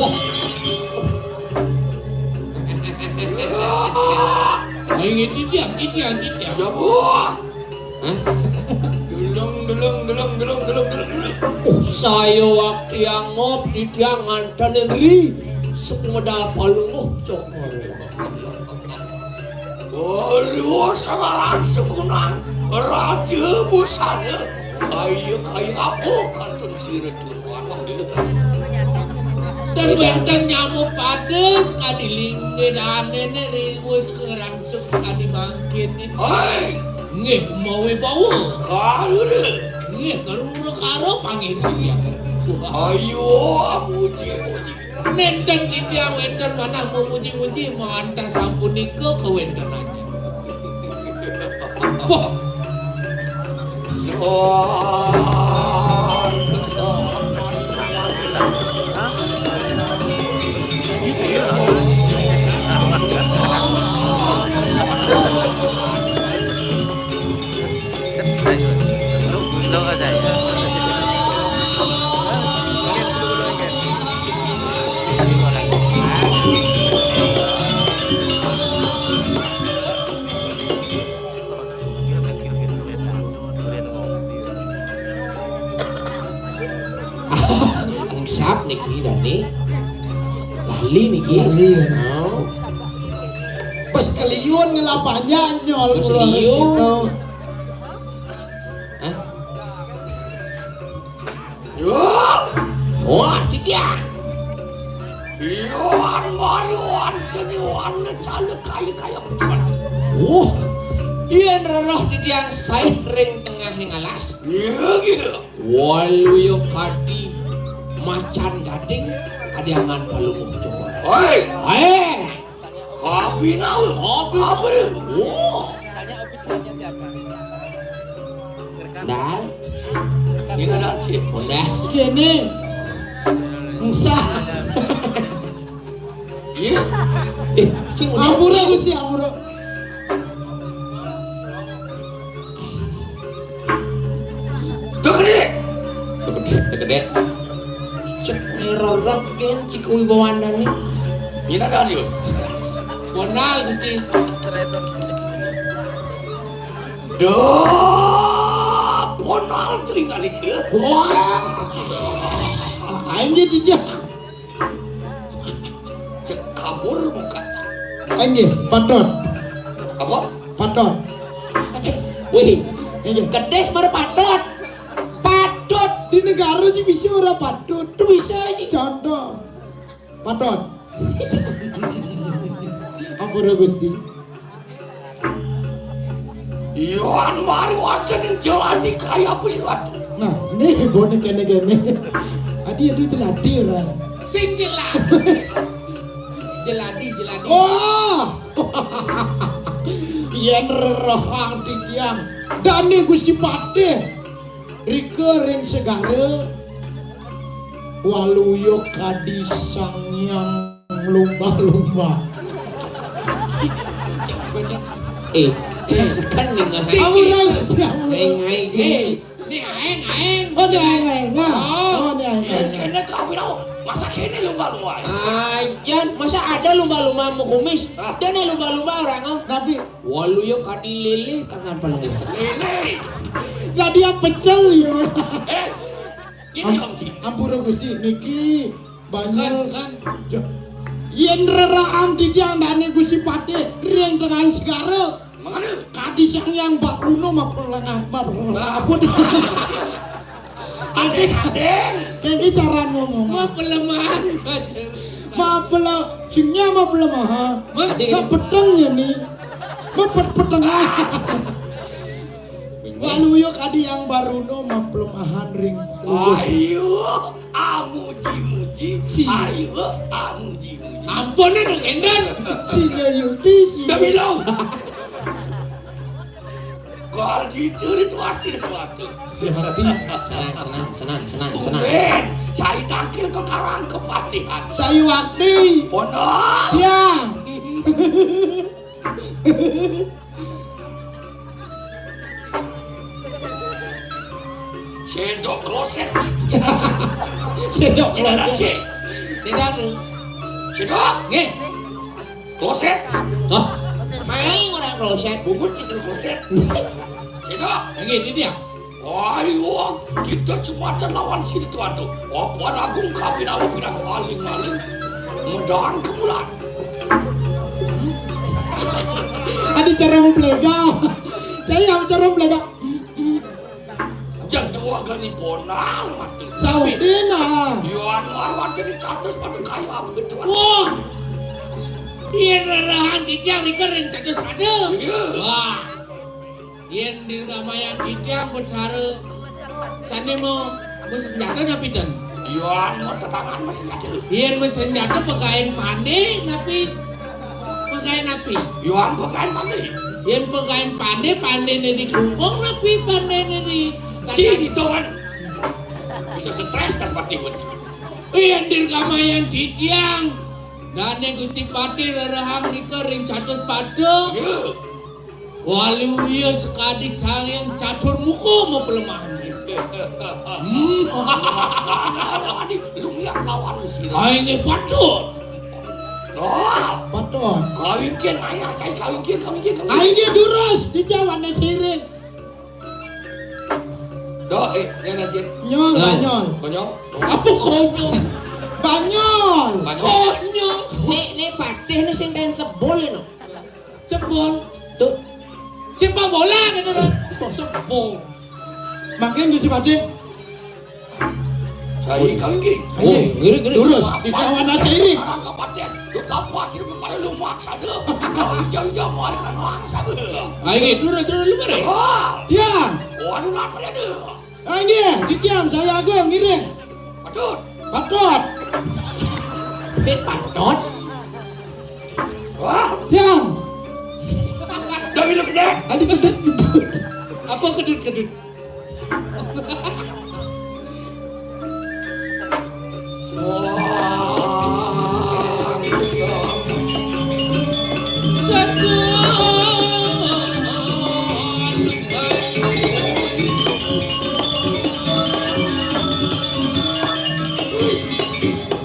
Wah. Ayo, titiang, titiang, titiang. Ya, Bu. Hah? Deleng, deleng, deleng, deleng, deleng, deleng, deleng. Oh, saya wakti angop titiang nganten ri Sumedal Palungguh Cokor. Waduh, semarang Sukunang, Raja Busana. Kaya, kaya apa kantun sira tuan? Dan wénten nyamu pada sekadi linggih danene riwus kerangsuk sekadi mangkin. Hai. Nggih, mawi bawa. Karura. Nggih, karura karo pangindian. Ayo, amuji-muji. Nénten titiang wénten manah memuji-muji, mantah sampunika kawéntenannya. Wah. Engsap niki, Dani. Lali niki. Lali, Dani. Oh. Pas keliun ngelapanya nyol. Pas keliun. Hah? Yo. Wah, titiang. Yoan Marioan jeniwan ngecale kaya-kaya putra. Wah, yen reroh titiang saih ring tengahing alas. Iya, iya. Waluya kadi macan gading kadiangan palungguh Cokor. Hei. Hei. Kopi nau. Kopi nau. Wah. Dal. Ini nanti. Udah. Kene. Engsap. Iya. Eh, sing udah. Ampura, Gusti, ampura. Tegede. Tegede, tegede. Cek ngeroran ken cik wibawanane. Ini nanti. Ponal, Gusti. Duh, ponal telinga niki. Wah. Aing ge jijik. Cek kabur muka. Aing ge patut. Apa? Patut. Wih, aing ge. Kedes mara patut. Patut. Di negara sih bisa ora patut. Tuh bisa aja. Contoh. Patut. Ampura Gusti. Yoan mari wacana jelati kaya apa sih, Ratu? Nah, nih, bone kene-kene. Adi, aduh, jelati ora. Sing jelas. Jelati, jelati. Oh. Yen roh ang titiang. Dane Gusti Patih. rika ring segara, waluya kadi Sang Hyang Lumba-lumba. Eh, jelaskan nih, Mas. Ampura, Gusti, ampura. Ngai, ngai, gini. Eh, ini aeng, aeng. Oh, ini aeng, aeng. Nah. Oh. Oh, ini aeng, aeng. Ini kena kawin aku. Masa kene lumba-lumba? Ajan, masa ada lumba-lumba mau kumis? Ah. Dan lumba-lumba orang, oh. Tapi waluya kadi lele, kangen paling. Lele. Lah dia pecel ya. Eh, ini Om, Om sih. Ampura Gusti, niki banyak. Sekan, sekan. Yén reraan titiang dané Gusti Patih ring tengahing segara. Mangane? Kadi Sang Hyang Baruna mapelengan, mapelengan. Ampun. Kengki, kengki cara ngomong. Mapeleman. Mapele-, sing nya mapelemahan. Mapeteng ya ni. Mapet-petengah. Waluya kadi Hyang Baruna mapelemahan ring. Ayo, amuji-muji. Si. Ayo, amuji-muji. Ampun, Nduk Endon. Sila yukti, sila. Dah bilang. Kalau gitu, itu pasti itu waktu. Hati. Senang, senang, senang, senang, senang. Tumben, cai tangkil kekalan kepatihan. Sayu wakti. Pondok. Tiang. Sendok kloset. Sendok kloset. Tidak ada. Sendok. Nggih. Kloset. Hah? Main orang kloset. Bungut itu kloset. Sendok. Nggih, ini dia. Ayo, kita cuma lawan sini tuh, aduh. Apa ragu kawin aku pindah ke maling-maling. Mudahan kemulan. Adi cerong plega. Saya cerong plega. Yang dua gani bonal mati. Saudina. Yo anu arwah jadi catus pada kayu apa gitu. Wah. Iya, rerahan titiang rika ring catus pada. Iya. Wah. Yén dirgamayan titiang Betara sané ma-, masenjata napi ten? Yén matetangan masenjata. Yén masenjata pagaén pandé napi? Pagaén napi? Yén pagaén pandé. Yén pagaén pandé, pandéné di klungkung napi pandéné di Cih, gitu kan. Bisa stres, das pati. Yén dirgamayan titiang dané Gusti Patih rerehang rika ring catus pada. Iya. Waluya sakadi Sang Hyang Catur Muka mapelemahan. Hmm. Adi, lu ngiak lawan sira. Ai nggih patut. Oh. Patut. Kawingkin, ayo, saya kawingkin, kawingkin, kawingkin. Ai nggih durus, dijawane siring. Doh, eh, nyana, Cik. Nyol, banyol. Konyol. Apa konyol? Banyol. Banyol. Konyol. Nek, nek patih ni sing den sebul, no. Jebol. Tuh. Sepak bola gitu loh. Jebol. Makin Gusti Patih. Cai kawingking. Oh, ngiring, ngiring. Durus. Tidak wana seiring. Orang kapaten. Tuh kapas itu kemarin lu maksa deh. Kalau hijau-hijau mau ada kan maksa deh. Ayo, durus, durus, lu mari. Wah. Tiang. Waduh, napa dia deh? Ah, ini ya, di tiang saya agung, ngiring. Patut. Patut. Pit patut. Wah. Tiang. Dah minum gede. Adi kedut, kedut. Apa kedut, kedut?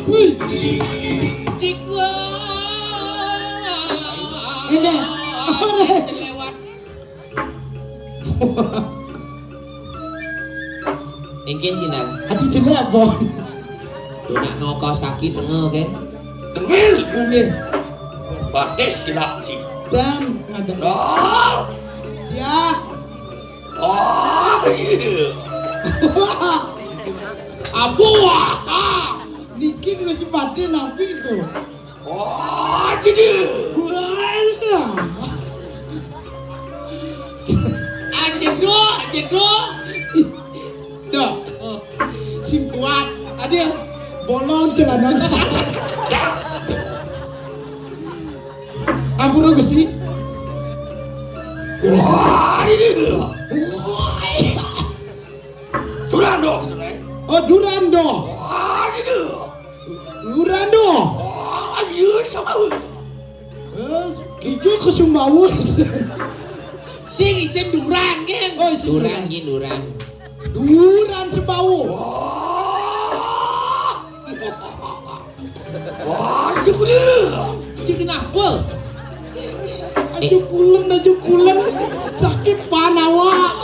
Wih. Cika. Ini. Selewat. Engkin, Cinan. Adi jené apa? Lu nak ngokos kaki tengah, kan? Tengil. Nggih. Batis silap, Cik. Dan ada. Oh. Ya. Oh, iya. Apa? Niki wis pati napi kok? Oh, jadi. Wah, iya. Ah, jedok, jedok. Dok. Oh. Sing kuat. Ada. Bolong celana. Ampura, Gusti. Wah, iya. Wah, iya. Duran doh. Wah, gitu. Duran doh. Wah, iya, sama. Eh, gitu ke Sumbawa. Sing isin Duran, kan? Oh, isin Duran, Duran. Gin, Duran. Duran Sumbawa. Wah. Wah, jebule. Si kenapa? Aju kulen, aju kulen. Sakit panawa.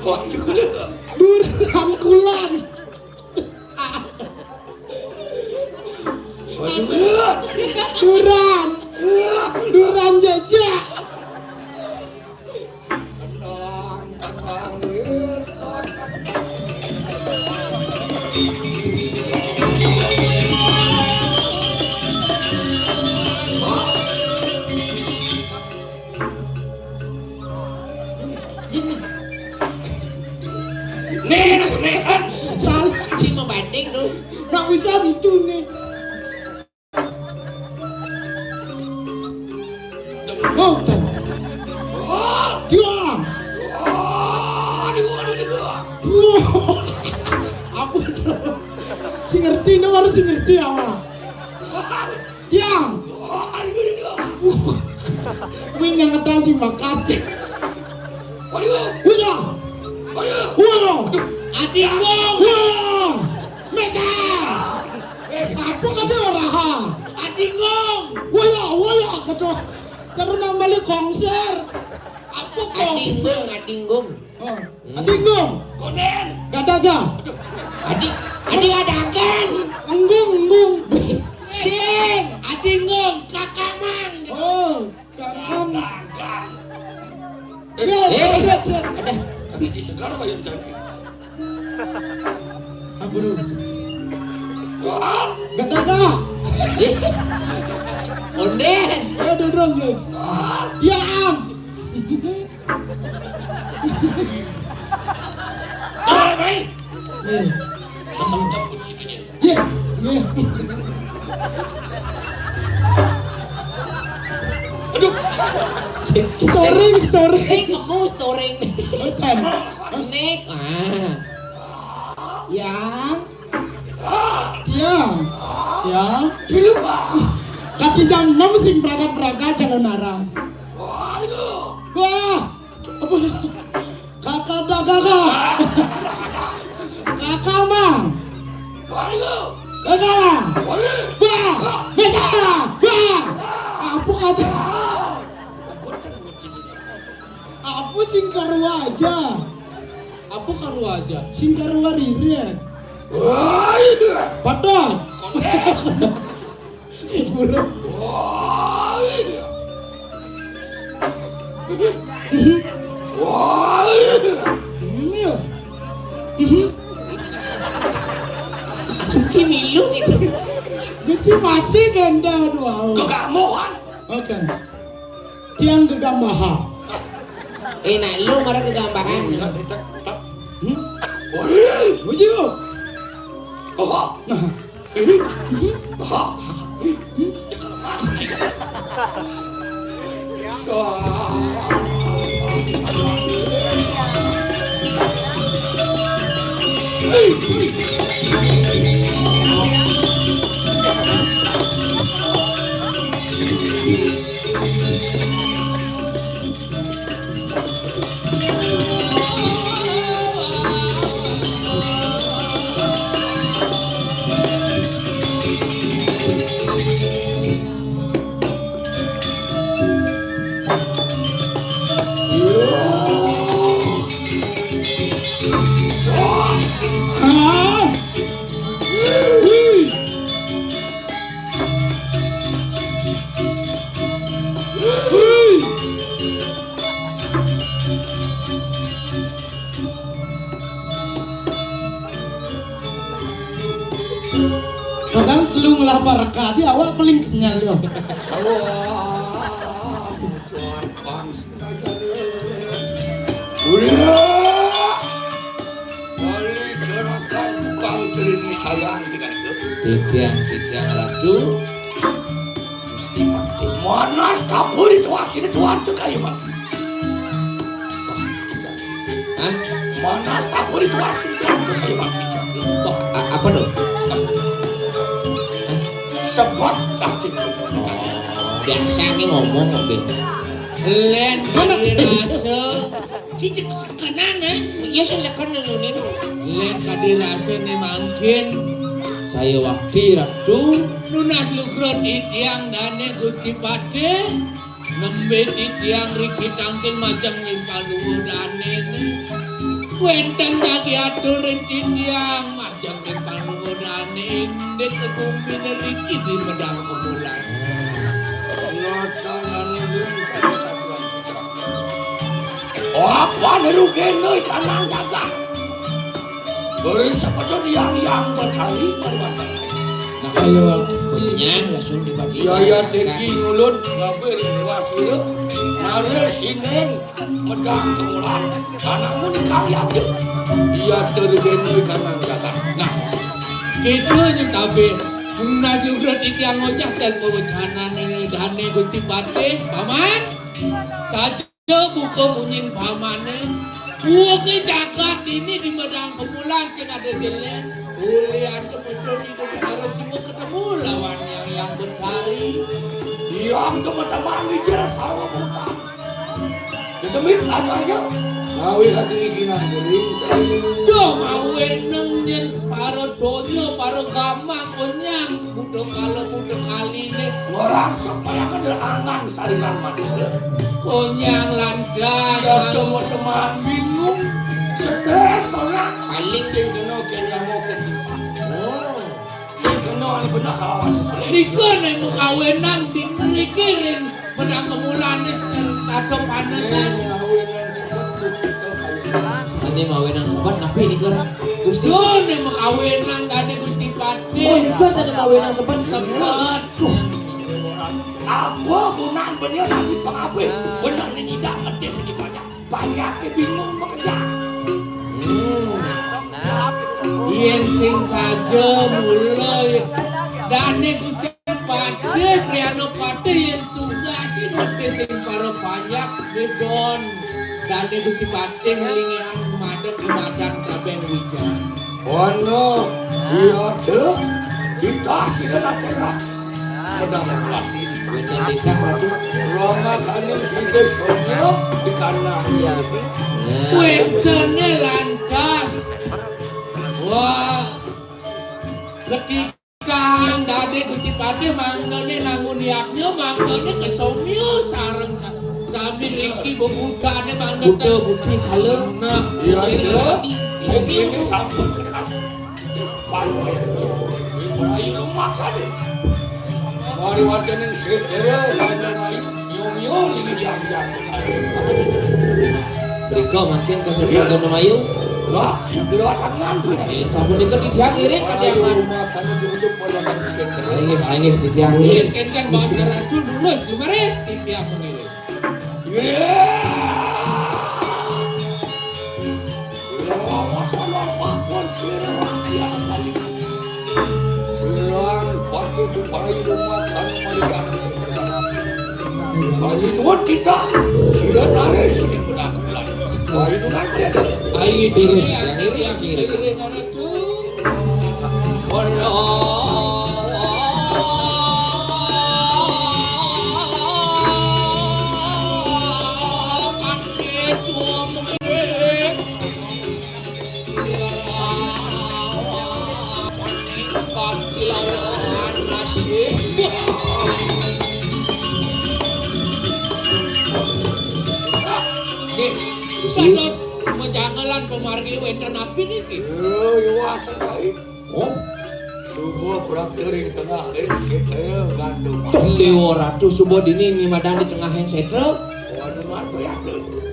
Wah, jebule. Duran kulan. Wah, jebule. Duran. Duran jejak. Nih, nih, nih. Salah. Cing mau banding lu. Nggak bisa gitu nih. Konten. Diam. Apa tuh? Si ngerti, ini baru si ngerti apa? Diam. Win yang ngedas si bakat. Wah. Wah. Ati ngong. Wah. Mega. Apa kata orang ha? Ati ngong. Wah, wah, kata. Cara nambali konser. Apa konser? Ati ngong, ati ngong. Oh. Ati ngong. Konen. Gadaga. Ati, ati gadagan. Enggung, enggung. Sing. Ati ngong, kakamang. Oh. Kangkang. Eh, eh, set, set. Ada. Biji segar apa yang cantik? Aburus. Wah. Gak ada kah? Eh. Onden. Eh, duduk, duduk. Diam. Eh, baik. Eh. Sesam campur situ. Ye, ye. Aduh. Storing, storing. Eh, kamu storing. Bukan. Nek, ah. Yang. Diam. Yang. Dulu, Pak. Kati jam enam sing berangkat-berangkat calon arang. Wah. Apa? Kakak dah kakak. Kakak mang. Kakak mang. Wah, beda. Wah. Apa kata? Apa sing karua aja? Apa karua aja? Sing karua riri. Patot. Burung. Iya. Kunci milu gitu. Mesti mati benda dua. Kok gak mau, kan? Oke. Tiang gegambahan. Eh, nak lu marah gegambahan. Hmm? Uji. Nah. Padahal lu ngelah pareka, di awak paling kenyal yo. Sawah, Tuhan, Tuhan, sebenarnya. Udah. Balik gerakan tukang teleni sayang dengan itu. Tidak, tidak, Ratu. Gusti mati. Mana stapur itu asli Tuhan tuh kayu mati. Hah? Mana stapur itu asli Tuhan tuh kayu mati. Wah, a- apa to? Sebot tadi. Oh, biasa ki ngomong kok, Bén. Lén kadi rasa. Cicik sekenan, eh? Iya, sing seken ngono niku. Lén kadi rasane mangkin. Saya wakti, Ratu. Nunas lugra titiang dane Gusti Patih. Nembe titiang riki tangkil majeng ning panuwun dane. Wenten jagi atur titiang majeng ning panuwun dane. Indik ketumpi riki di medal kemulan. Ngoten anu yen kali satuan putra. Apa niru kene kanang jagat? Beri sepeda yang yang berkali mari. Nah, ayo, punya langsung dibagi. Ya, ya, teki ngulun ngabir wasira. Nare sining medang kemulan. Anakmu nikah ya aja. Iya, tergene kanang jagat. Nah, itu nyetabe. Guna juga titiang ngocah dan pewecanane dane Gusti Patih, Paman. Saja buka munyin pamane. Buka jagat ini di medang kemulan sing ada jelek. Ulian kemudian itu harus semua ketemu lawan yang yang bertari. Yang teman-teman mikir sarwa bukan. Dedemit aja. Mawi hati ginan gering. Duh, mawi neng nyen para donya, para gamang, konyang, buta kala, buta kaline. Orang supaya ada angan saringan manusia. Konyang lantas. Ya, teman-teman bingung. Stres, orang. Paling sing kena kene mau kene. Oh. Sing kena anu bener kalawan. Nika nek makawinan di mriki ring menang kemulane tadong panesan. Ane mawinan sebet napi nika? Gusti. Duh, nek makawinan dadi Gusti Patih. Oh, nika sane mawinan sebet. Sebet. Duh. Apa gunaan bener nabi pengabe? Bener ni nyidak ngetis di banyak. Banyak bingung bekerja. Hmm. Yen sing saja mulai dane Gusti Patih, Priano Patih yen tugasi ngerti sing para banyak didon. Dane Gusti Patih ngelingan madeg di madan kabeh wijan. Ono, iya, Cek. Kita sida nak cerah. Pedang pelat. Wénten titah, Ratu. Rama kaning sida sonya di kana. Iya. Wéntene lantas. Wah. Ketika dadi Gusti Patih mangdane nangun yadnya, mangdane kesomya sareng sa-, sami riki bebudane mangdane. Buta budi kala. Nah, iya, iya. Somi ini sampun kenal. Payu ayu. Payu lumaksane. Mari wonten ing sedaya kaliyan ayu. Mio-mio ini diam-diam. Rika mangkin kasih program Mayu. Wah, sing dulu akan ngantuk. Eh, sampun nika titiang irit kadiangan. Lumaksane diujuk pada sedaya. Inggih, inggih, titiang irit. Enten bahasa ratu lulus, lemeris, titiang mengirit. Iya. Lawas ana pangkon sira rakyat balik. Silang batu tupai rumah sana malikan. Bagi nuwun kita, sira naris ing benak bulan. Bagi nuwun. Ayo, terus. Yang ini, yang kiri. Nggih, sados mejangelan pamargi wénten napi niki? Lho, iwasé, Cai. Oh. Subuh praktir ing tengah ing sedaya gandum. Duh, Dewa Ratu subuh dini nimadan di tengah ing setra. Waduh, marto ya.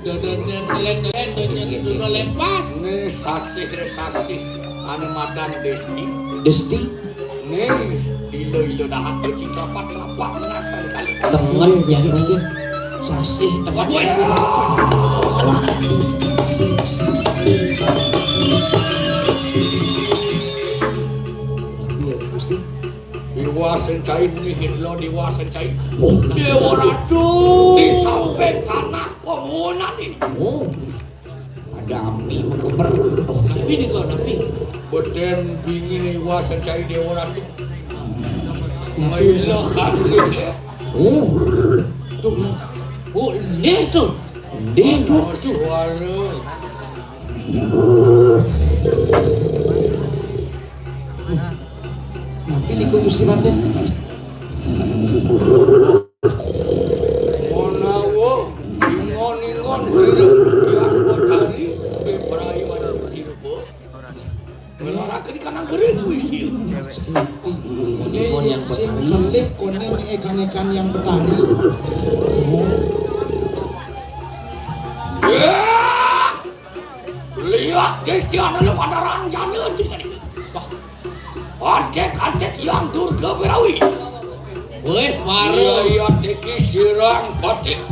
Dodonen len-len donya duno lempas. Ini sasih, ini sasih. Ane madan Desti. Desti? Ini ilo-ilo dahat kecil sapat-sapat menasar kali. Tengen ya, mungkin. Sasih, tengen. Waduh, ya. Iya, Gusti. Dewa Sencai muni Hindlo, Dewa Sencai. Oh, Dewa Ratu. Di samping tanah pembunan ini. Oh. Dami mengkeber. Oh, tapi nih kok, tapi. Beten bingin iwas cari Dewa Ratu. Tapi. Ngailah kan, gitu ya. Oh. Tuh. Oh, nih tuh. Nih tuh. Suara. Napi niku Gusti Patih? Menawa ingon-ingon sira Hyang Betari, Betari Manuruti Rupa. Ngelaraken kanang gering kuwi sira. Ini yang sing Betari. Melih konen ekan-ekan yang Betari. Oh. Yah! Lihat Kristian lu pada ranjana tinggal ini. Wah. Antek-antek yang Durga Berawi. Weh, Faro. Iya, iya, teki sirang patik.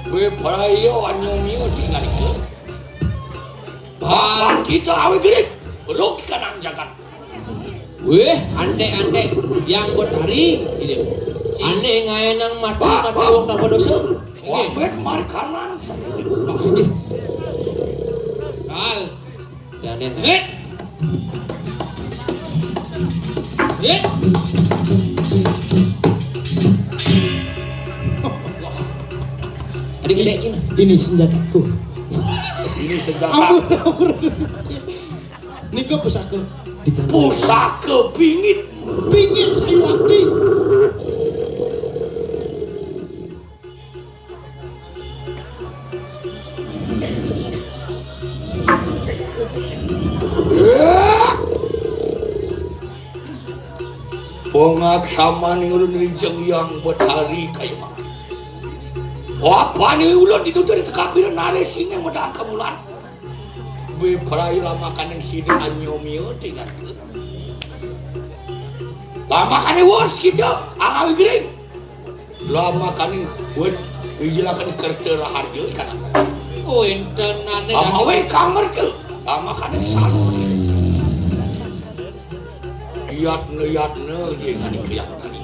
Weh, Prayo anyumio tinggal itu. Bapak kita awi gerik. Ruk kanang jagat. Weh, antek-antek yang Betari, gitu. Antek ngaenang mati, mati wong tanpa dosa. Wabet mari kanang. Kal. Jangan, jangan. Hit. Hit. Adik gede Cina. Ini senjataku. Ini senjata. Ampun, ampun. Nika pusaka. Pusaka pingit. Pingit sayu abdi. Pongak samani ulun rijeng yang Betari kaya mangke. Apane ulun ditutur tekapir nare sine medang kemulan. Beprai lamakaning sida anyomia tinggal. Lamakane wos kita angawi gering. Lamakane wit wijilakane kerta raharja ikan. Oh, entenane. Amawe kamerta. Lamakane salu. Yatna, yatna, dia ngani kriak ngani.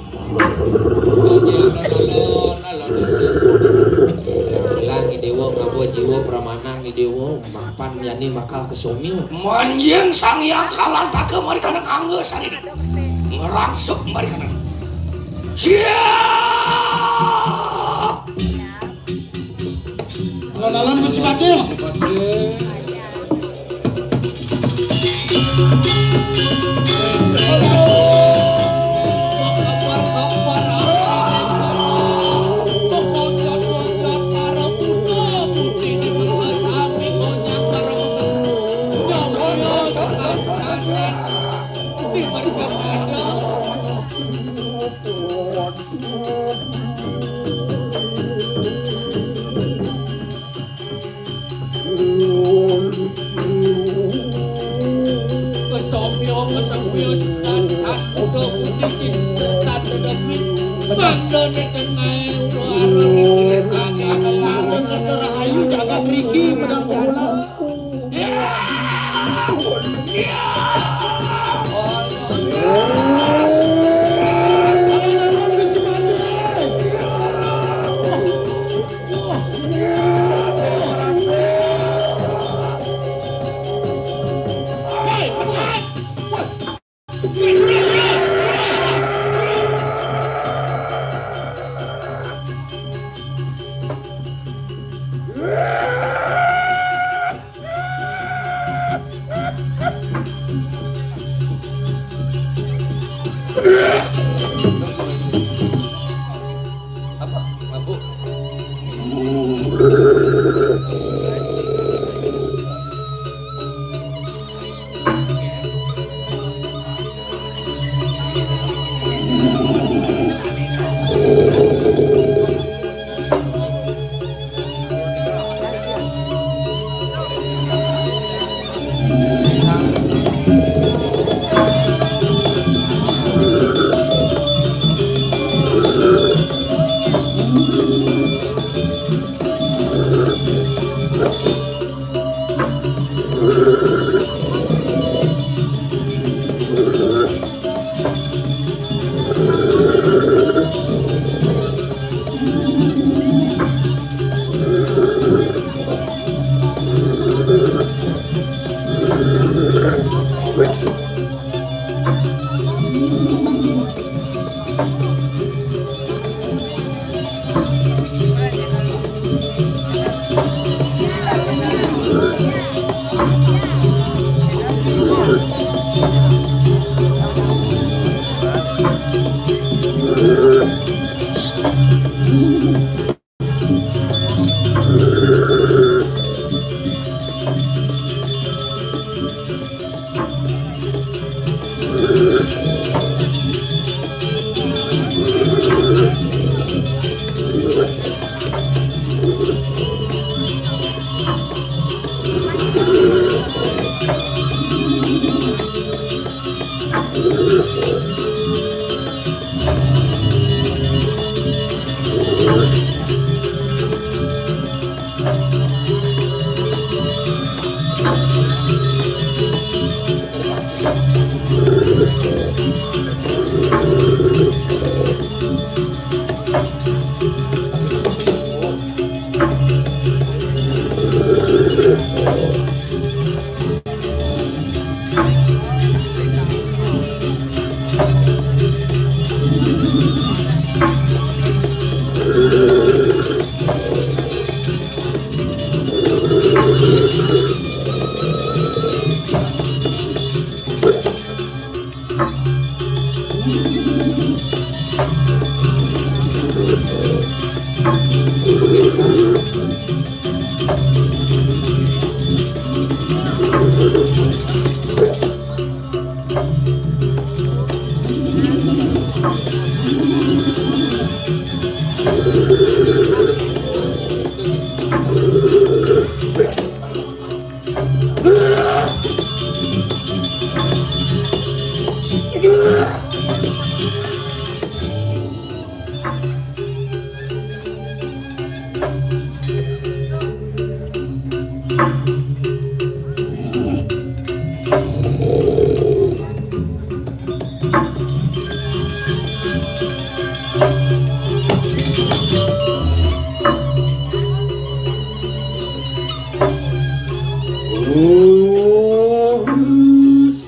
Bilang ni dewa ngaba jiwa pramanan ni dewa mapan yani makal kesomil. Manjing sang yang kalantaka mari kana kangge sari. Ngerangsuk mari kana. Sia! Alon-alon Gusti Patih. Kesomyo, kesomyo, setan, sak, kuda, putih, cing, setan, dedemi. Mangga, di tengah, ura, aro, di kiri, kanan, kelarang, rahayu, jagat, riki, menang, pulang. Apa? Mabuk.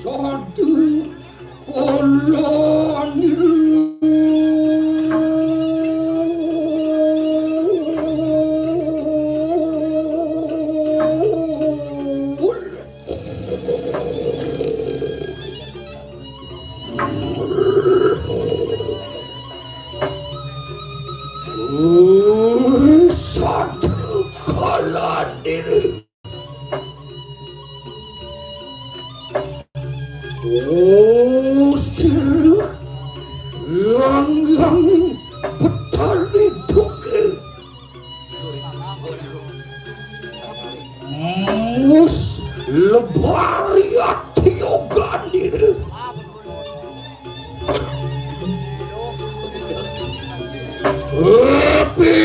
Satu koloni. Satu koloni. Oh, sirih langganging Betari Duke. Mus lebari ati yoganire. Epi.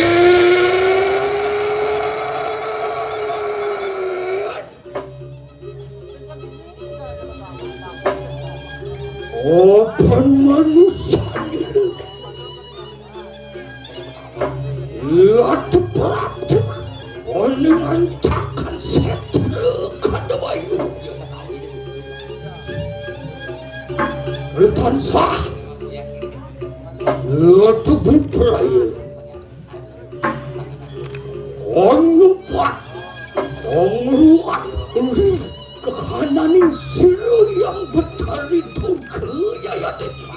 Open manusia ini. Ia tepratik oleh ancakan setra kada bayu. Tansah ia tubuh peraya. Onupat, ongruat, ri, kekananing sira yang betari tungke yayateki.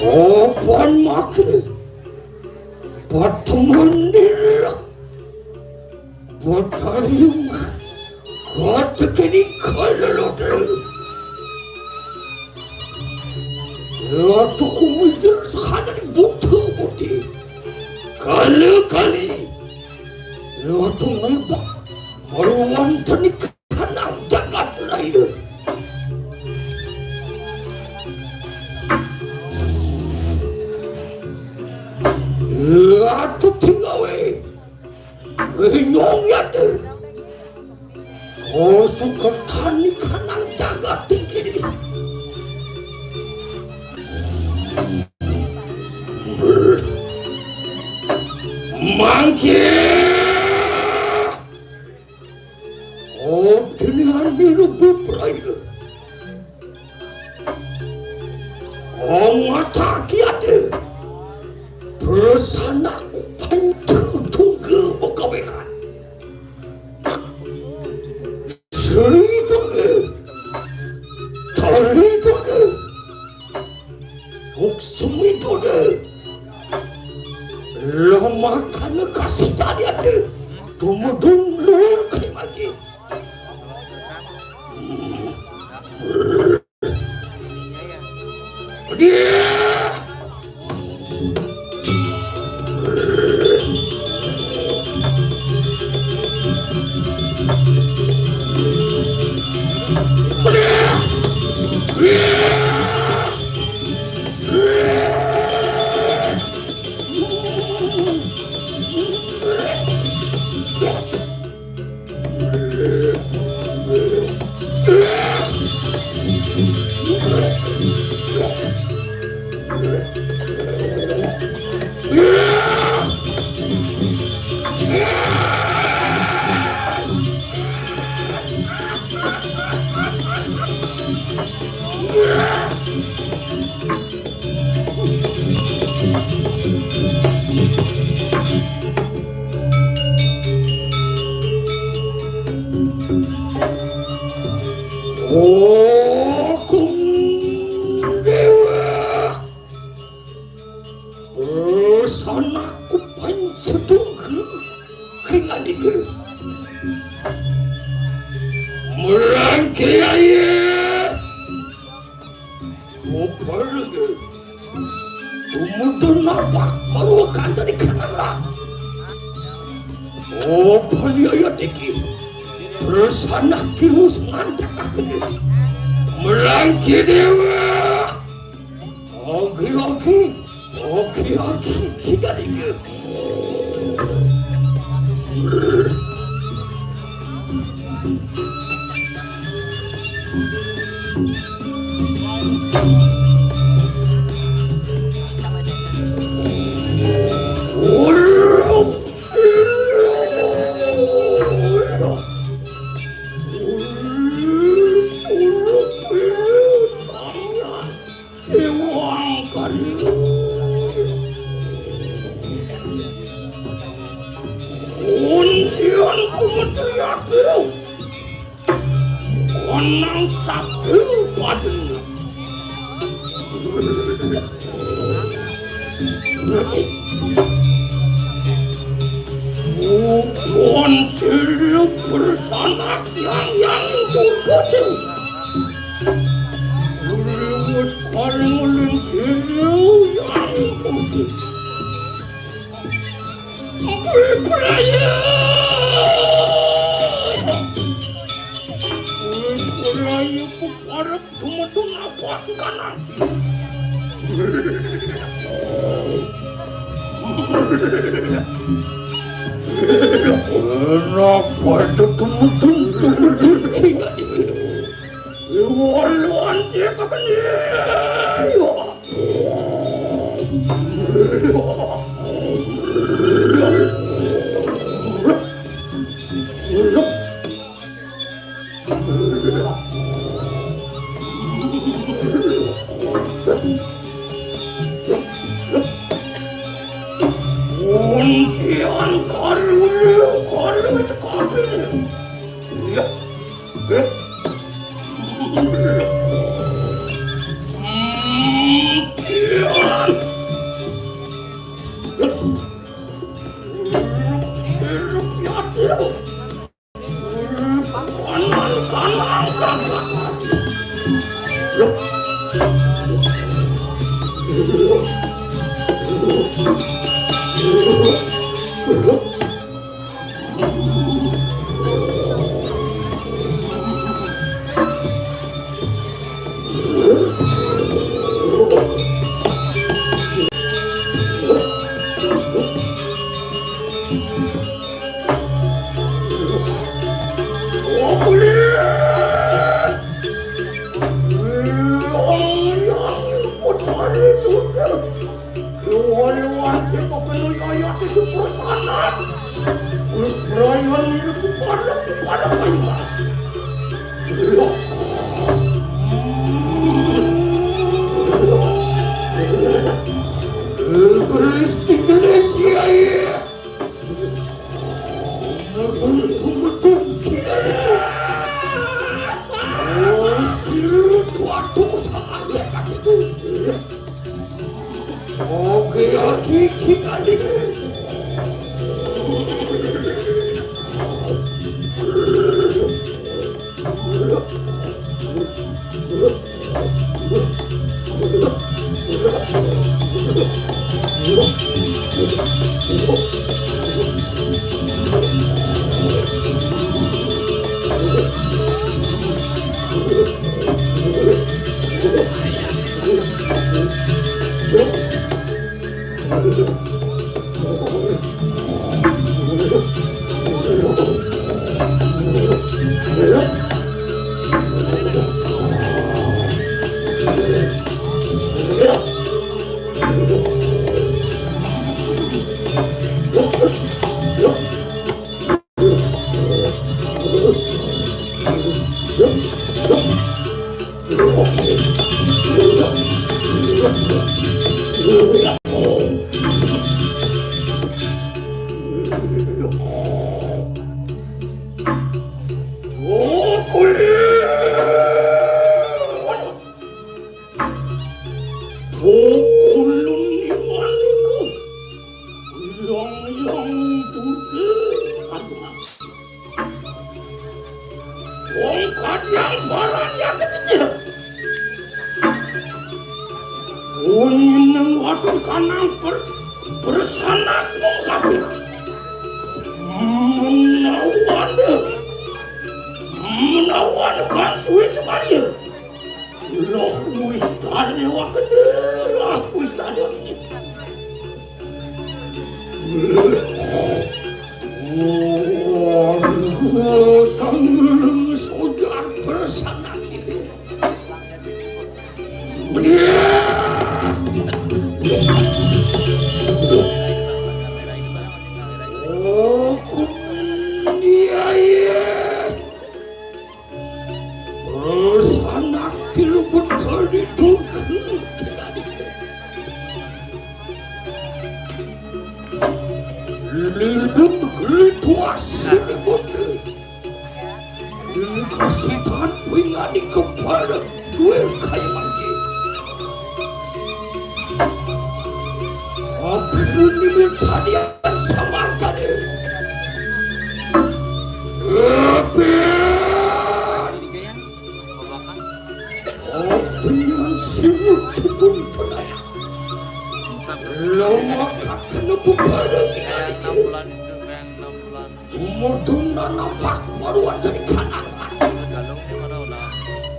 Opan maki patemun diri. Batariung katekeni kalelodel. Latu kumidil sakadani buta putih. Kali-kali lo tumibak marwantani kanang jagat raya. Aduh, tingawe. Inyong yate. O sukertani kanang jagat tingkiri. Mangke. O dinihan miru bubrayu. Ong ataki ade. Bersana ku pantu tunggu bekabekan. Seri tunggu. Tari tunggu. Uksumi tunggu. Lama kana kasih tadi ade. Tumudun lur kai magi. Agung Dewa, pesanaku panceduga kengadiga. Merangkai air. Muperge. Tumudun napak maruakan tadi kanara. O paliaya tiki. Persanak kirus ngantak aku. Merangki dewa. Ogi-ogi. Ogi-ogi. Kita dikit. Iwang kali. Undian kumetriatu. Onang satu padanya. Bukan silu bersanak yang yang turkotin. Liwat paling ulin silu yang turkotin. Beraya. Beraya peparak Tumedun apa ati kanan? Kenapa itu tumedun, tumedun hingga itu? Iwaluan dia kakaknya. Kuncian kalu, kalu, kalu. Ya. Eh. Kuncian. Seruk ya, seruk. Persanan. Perayaan ini kepada, kepada kayu. Iglesia, iglesia. Metu-metu kiri. Oh, si tuatu sangat dekat itu. Oke, oke, kita lihat. Pukulun iman iku. Yang, yang budi kadungan. Wong kadang barang ya kecil. Wong nang wadon kanang ber-, bersanak mung kabeh. Menawa, menawa kan suwe kemari. Loh, wis tadi waktu, loh, wis tadi waktu. Oh, sang sojar bersanak ini. Oh, iya, iya. Sanak dilebet kali tunggu. Lindung lituas dilebet. Dikasitan pingani kepala dua kayu mati. Apa ini tadi sama tadi? Apa? Apa yang sibuk kebun tenaya? Lama kakena bepada. Kayak enam bulan itu, kayak enam bulan. Umur tunda nampak baru jadi kanak. Galung ini mana udah.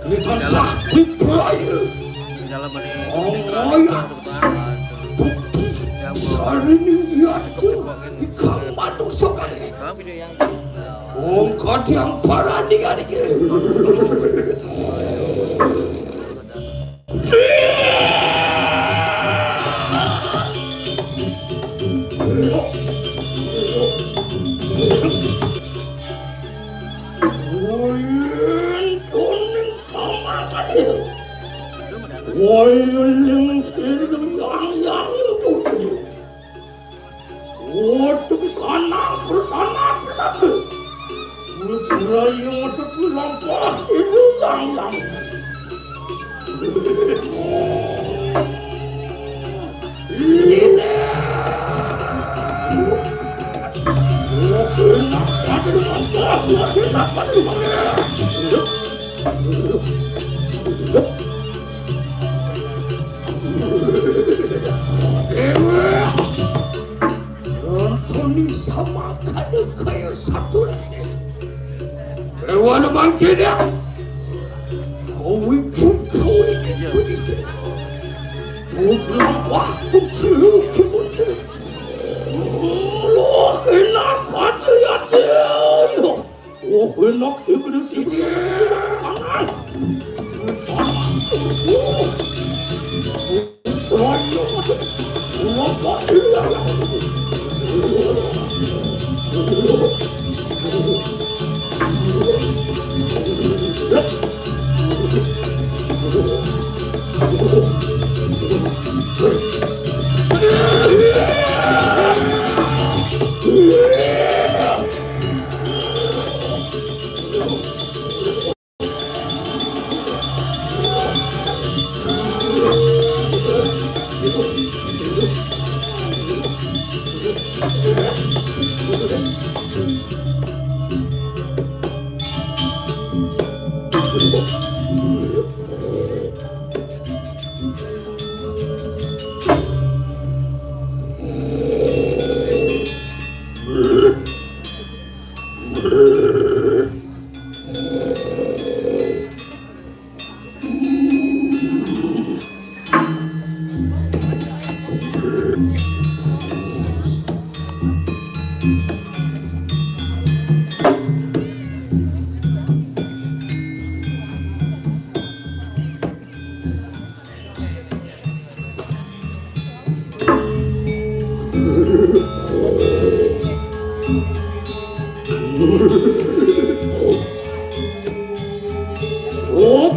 Ini kan sakti pelayu. Dalam ini. Oh, ya. Bukti. Sarini yatu. Ikang manusia kali. Kami dia yang. Ongkot yang parani kali. Waduh, kanang bersama bersatu. Mulai yang ada lampah ini yang yang. Ini. Enak pada lampah, enak pada lampah. Nontonin sama kada kaya satu lagi. Ewan mangkina. Kau iki, kau iki, kau iki. Kau berapa pun silu kibun. Loh, kenapa dia dia? Oh, enak sih, gede sih. Panas. Panas. Oh. Oh, iya. Oh, iya.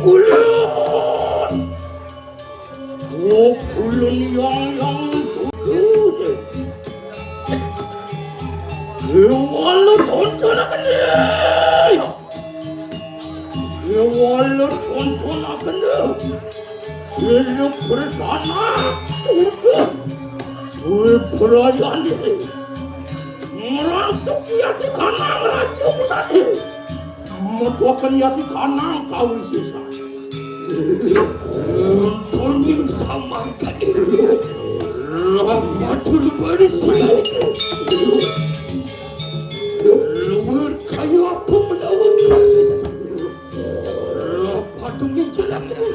Pukulun! Pukulun yang yang tutude. Wala tonton akan dia. Wala tonton akan dia. Sila bersana. Wih, perayaan ini. Merasuk ya di kanang raja pusat. Metuaken yati kanang kawisésan. Tontoning samargane. Lapatul baris sinalika. Luwur kaya apa menawa kawisésan. Lapatul ngijelakene.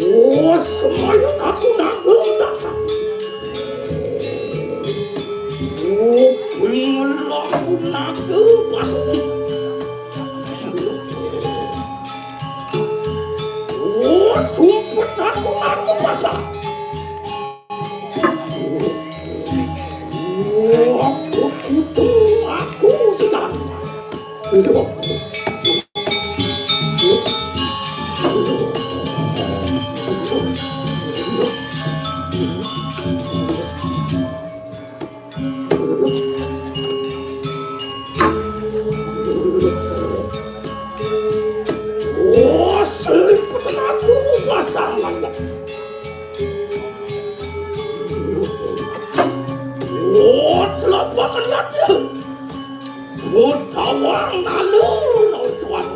Oh, semaya aku naga tak satu. Oh, pengelah aku naga pasti. Oh, sumpah aku naga pasang. Oh, aku kutu, aku tidak. Oh, seliput aku pasangan. Oh, telapak lihat ya. Utawang nalu lawan tuan.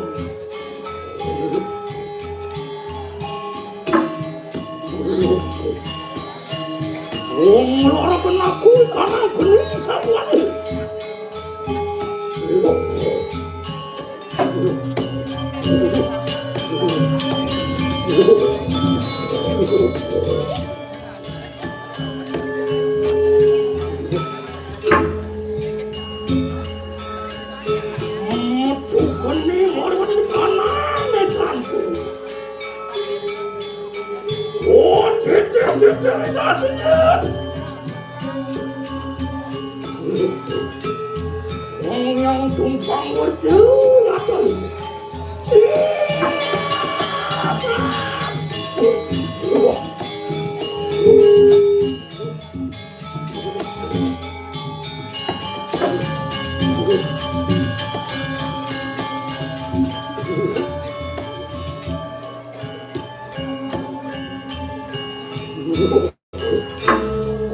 Wong lara kenaku karang geni samuane. Metu geni lara kenaku. Oh, cicil, cicil, cicil. Wong yang tumpang wedhu ngaten.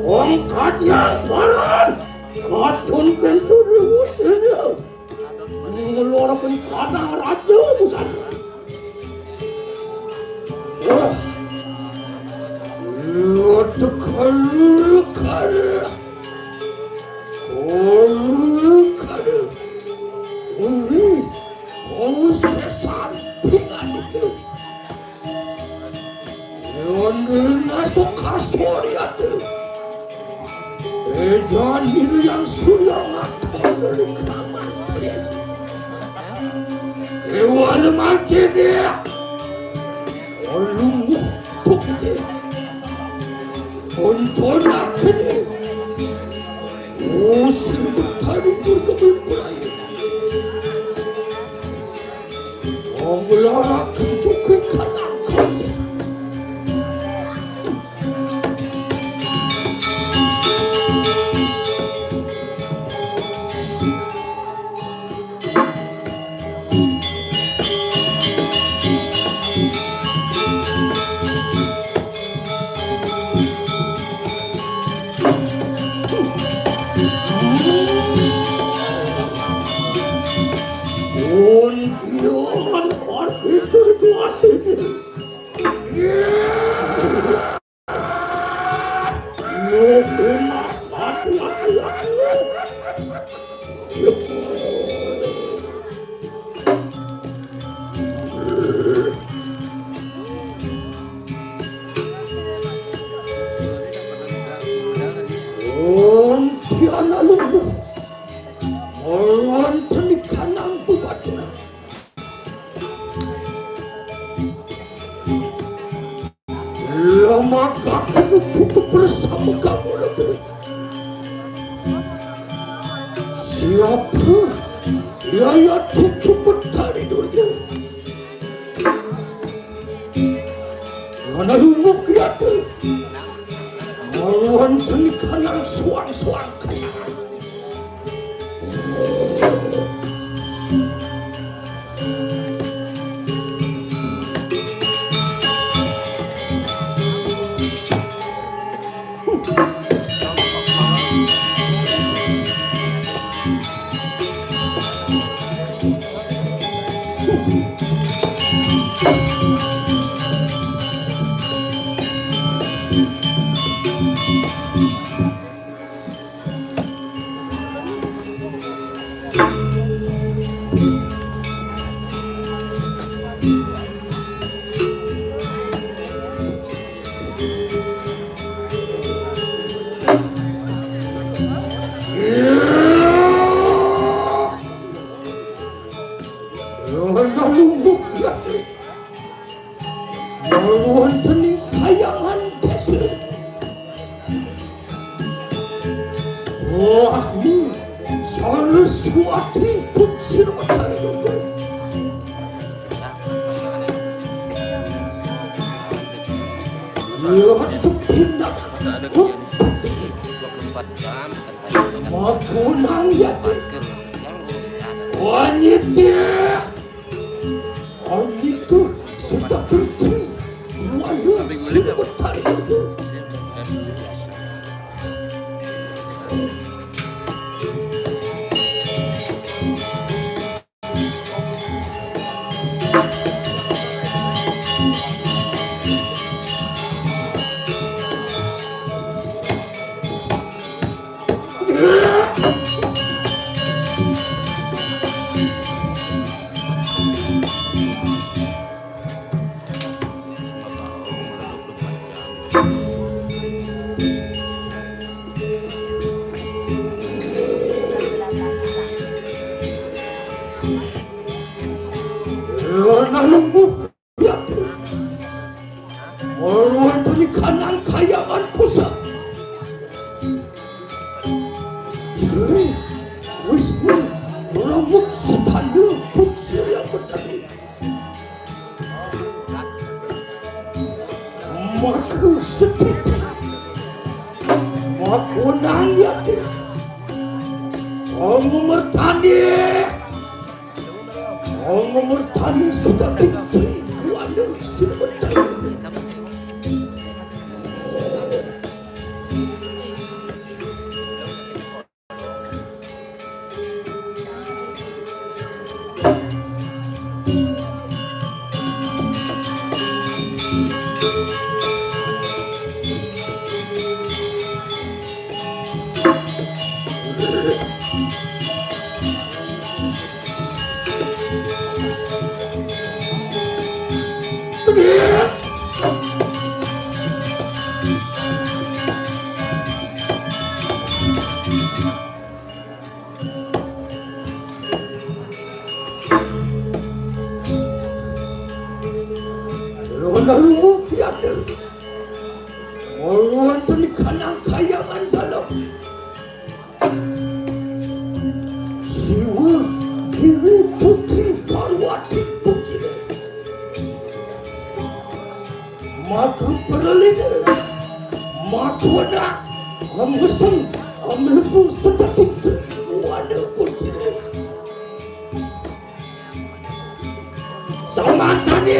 Wong kadya paran, kadun tentu diusir. Ngeluaraken kadang raja pusat. Wah. Waduh, kare, kare. Kare, kare. Uri, kawisésan pingan iki. Yonde masuk kasur ya tuh. Yan Hiriyang Surya ngaton dari kamantri. Dewa Leman kene. Olunguh pukti. Onton akene. Usir Betari Durga Mempelai. Ong lara kencuke kanang kasih. Untian arti cerita asli. Tiana lumpuh. Melawan tenikanang bubadina. Lama kaku putu bersama kamu lagi. Siapa yaya tuki betari durinya? Mana lumuk yatu? Melawan tenikanang suang-suang kena. Lalu lumbuh yate. Mawonten ing kayangan desa. Wah, ni Saraswati pun sira medal lungguh. Masa ada kerjaan dua puluh empat jam, kan banyak dengan Magunang ya. Parkir yang ngurus kerjaan. Wanita. Andika sedang kentri, wana sira betari. Rana lumbuh. Mawonten ing kayangan pusat. Sri Wisnu Ramut Setanda pun sira medal. Maka setiti. Maka nang yati. Kamu mertani. Kamu mertani sudah tinggi. Kuana sudah bertani. Rona lumu kiate. Moruan tuni kanang kayangan dalam. Siwa Giri Putri Parwati Pucine. Maku perlide. Maku anak. Ameseng. Amlepu sedaki triwana Pucine. Samatani.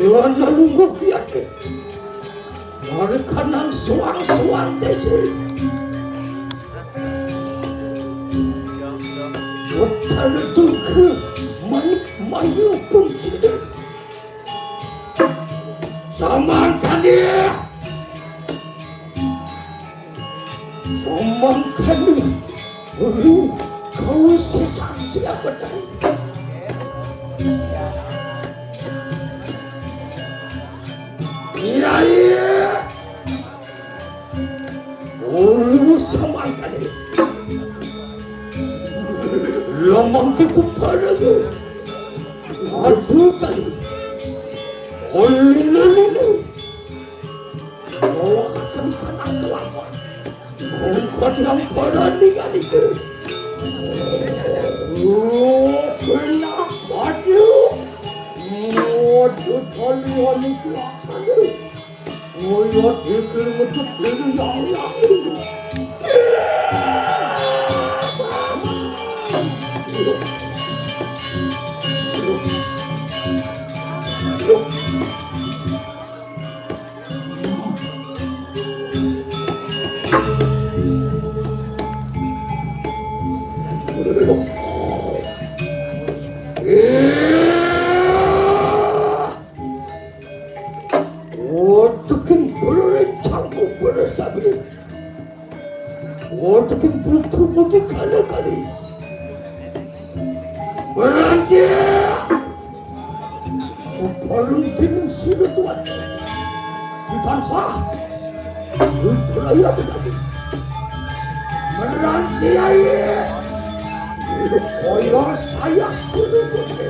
Iwan nalungguh piate. Markanang suang-suang desi. Utara duka manik mayu pun sida. Samangkani. Samangkani. Ulu kau sesat siapa tadi? Iya, iya. Ulu samangkani. Lamang ke pupara ke. Aduh tadi. Ulu, ulu, ulu. Bawa akan ikan angkelama. Bukan yang berani kali itu. Oh, kena baju. Oh, tuh tali anu kelaksan. Oh, ya, dia kena mencet sini yang, yang itu. Otokin berencangku beresabi. Otokin buku buti kala kali. Berangkir. Paling tinggi sila tuan. Kita sah. Beraya tetapi. Berangkir. Koyo saya suruh putih.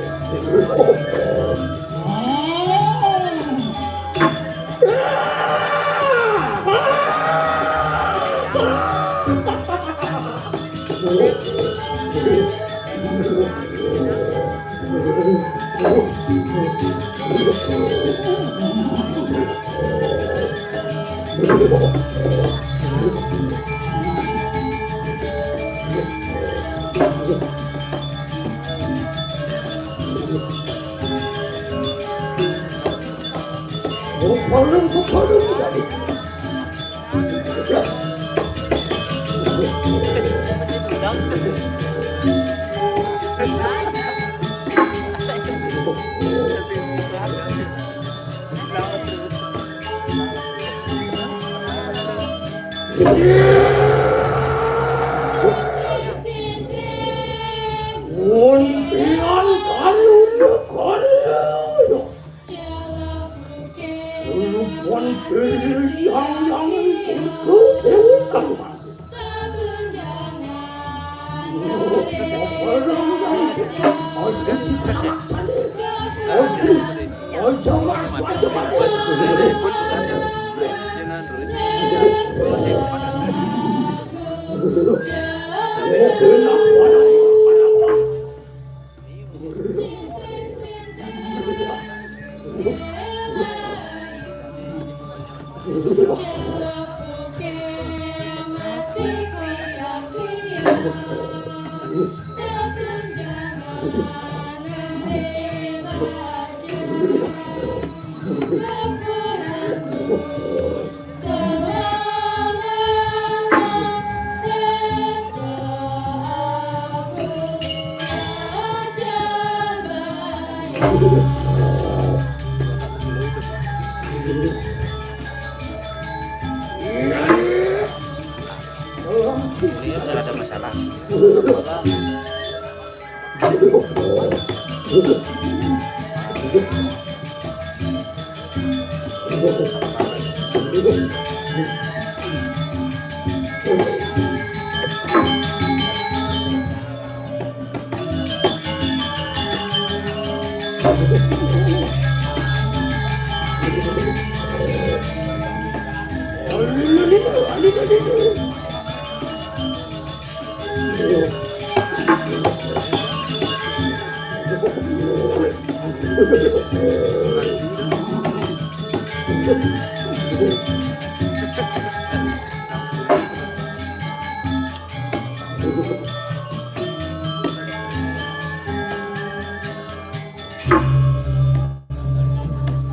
Ini benar ada masalah.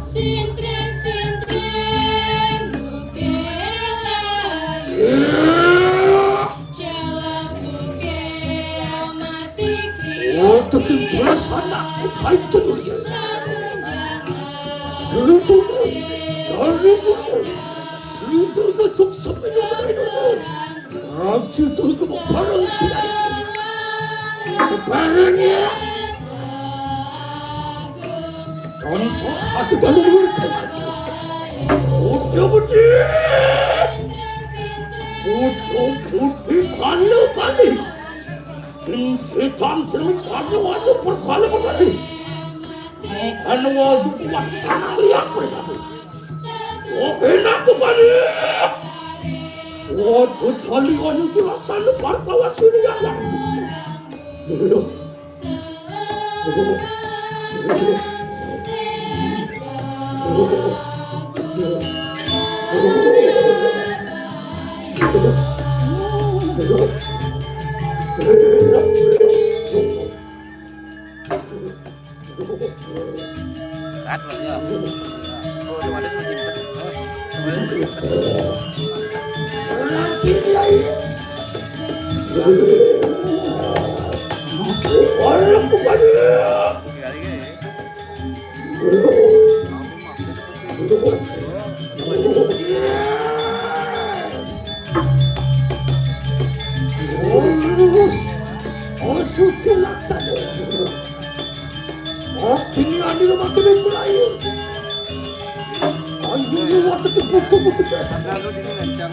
Sintren-sintren bukit layu, jalan bukit mati kriya. Oh, teking belas anak, kancen dia. Lagun jangan Sri Durga, Sri Durga, Sri Durga, sukses itu. Raja Durga, barang tidak. Barang ya. Tonsok aku baru luar. Udah betul. Udah putih kalu kali. King setan terus kalu aku berkali-kali. Anu aku kuat tanah liat bersatu. Oke, nak kembali. Waduh, tali kayu cilak sana, wartawan sini ya, ya. Kat lah ya. Oh, cuma ada cuma simpen. Oh, cuma ada cuma simpen. Orang kiri lagi. Orang bukan. Kiri lagi ya. Oh, suci laksana. Oh, kini andi rumah kene mulai. Ayo, waktu itu butuh, butuh biasa. Lalu dini lancang.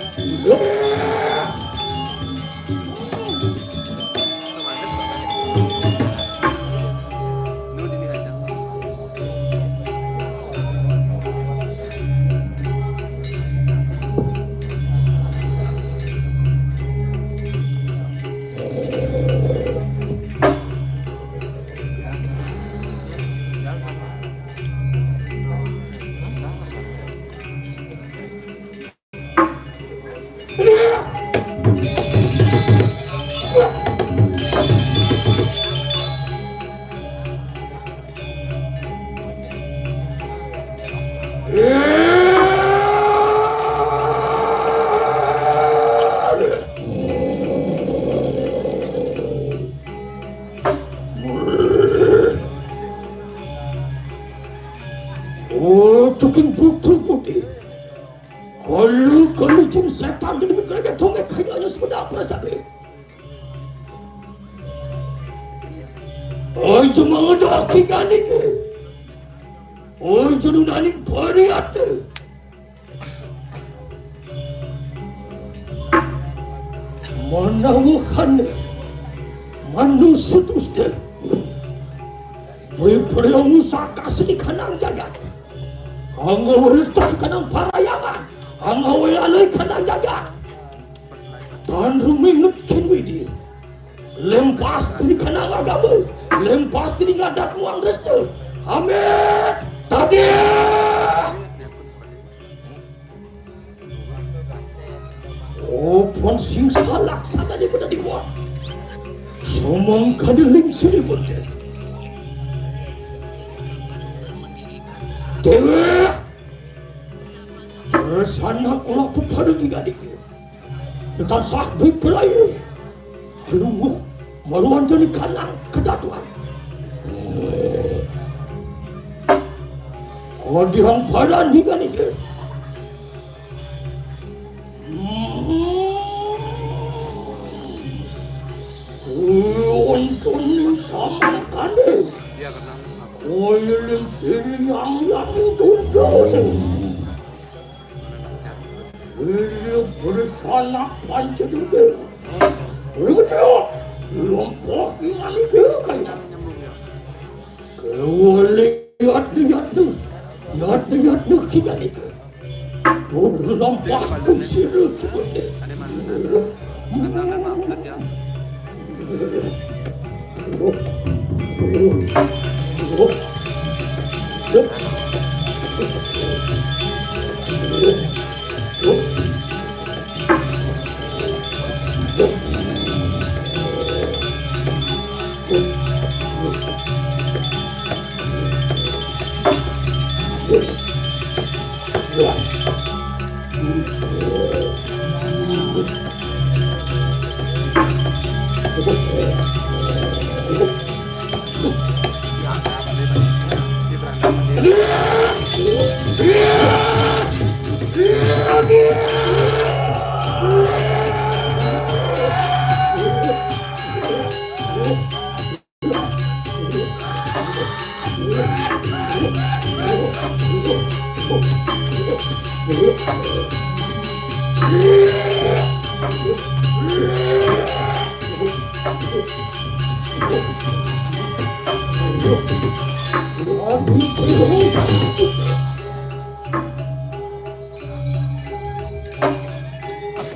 Oh, tukin butuh putih. Kalu, kalu jin setan dini mikirnya tuh, kayaknya sebenarnya perasaan. Aja mangedoki ganike. Aja nunaning pariate. Manawakane manusa dusta. Wipraya musaka sedikanang jagat. Anggawa letah kanang parayangan. Anggawa alai kanang jagat. Tan ruminget ken widi. Lempas diri kanang agama. Lempas diri ngadat muang restu. Amit. Tadi. Oh, pon sing salak sadane pada diwa. Somong kadiling sini pun. Dewa. Sana kula pepadugi ganike. Tansah biprayu. Lungguh maruan jani kanang kedatuan. Kodihang padan hingga nike. Sing yang yang itu. Ini bersama panjang. Begitu. Lompoh dengan itu kalian. Kewali lihat-lihat tu. Lihat-lihat tu kita ni ke. Tuh lompoh pun siruk kita.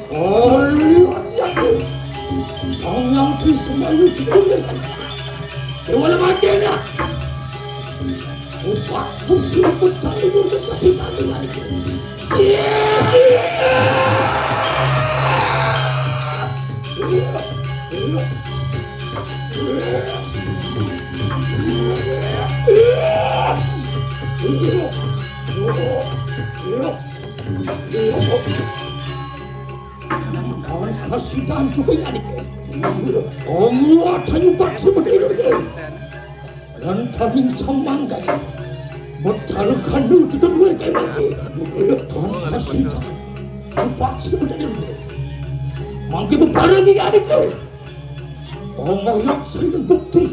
Ayo, ya, sang yang di semayu di kulit. Dewa lemah dia. Upah fungsi untuk kami untuk kesinangan. Kasihan juga ini. Kamu ada nyubat seperti ini. Lantaring samangga. Betal kanu tidak boleh kemati. Kasihan. Nyubat seperti ini. Mangke bebareng iki adikku. Omong yang sering bukti.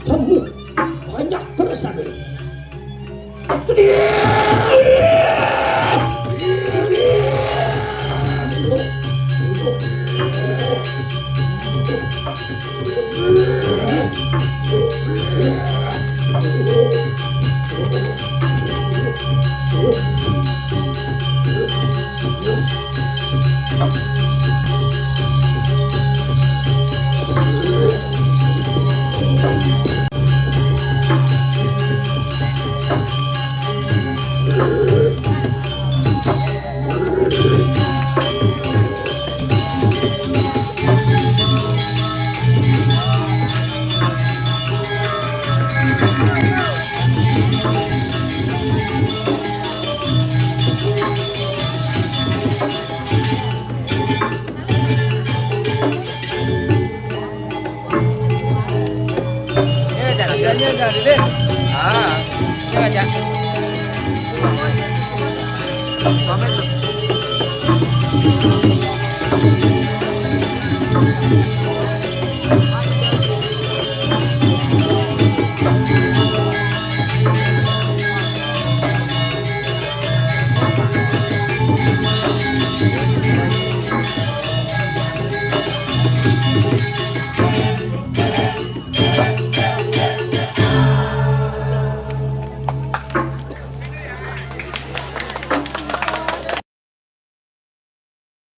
Temu banyak tersabit.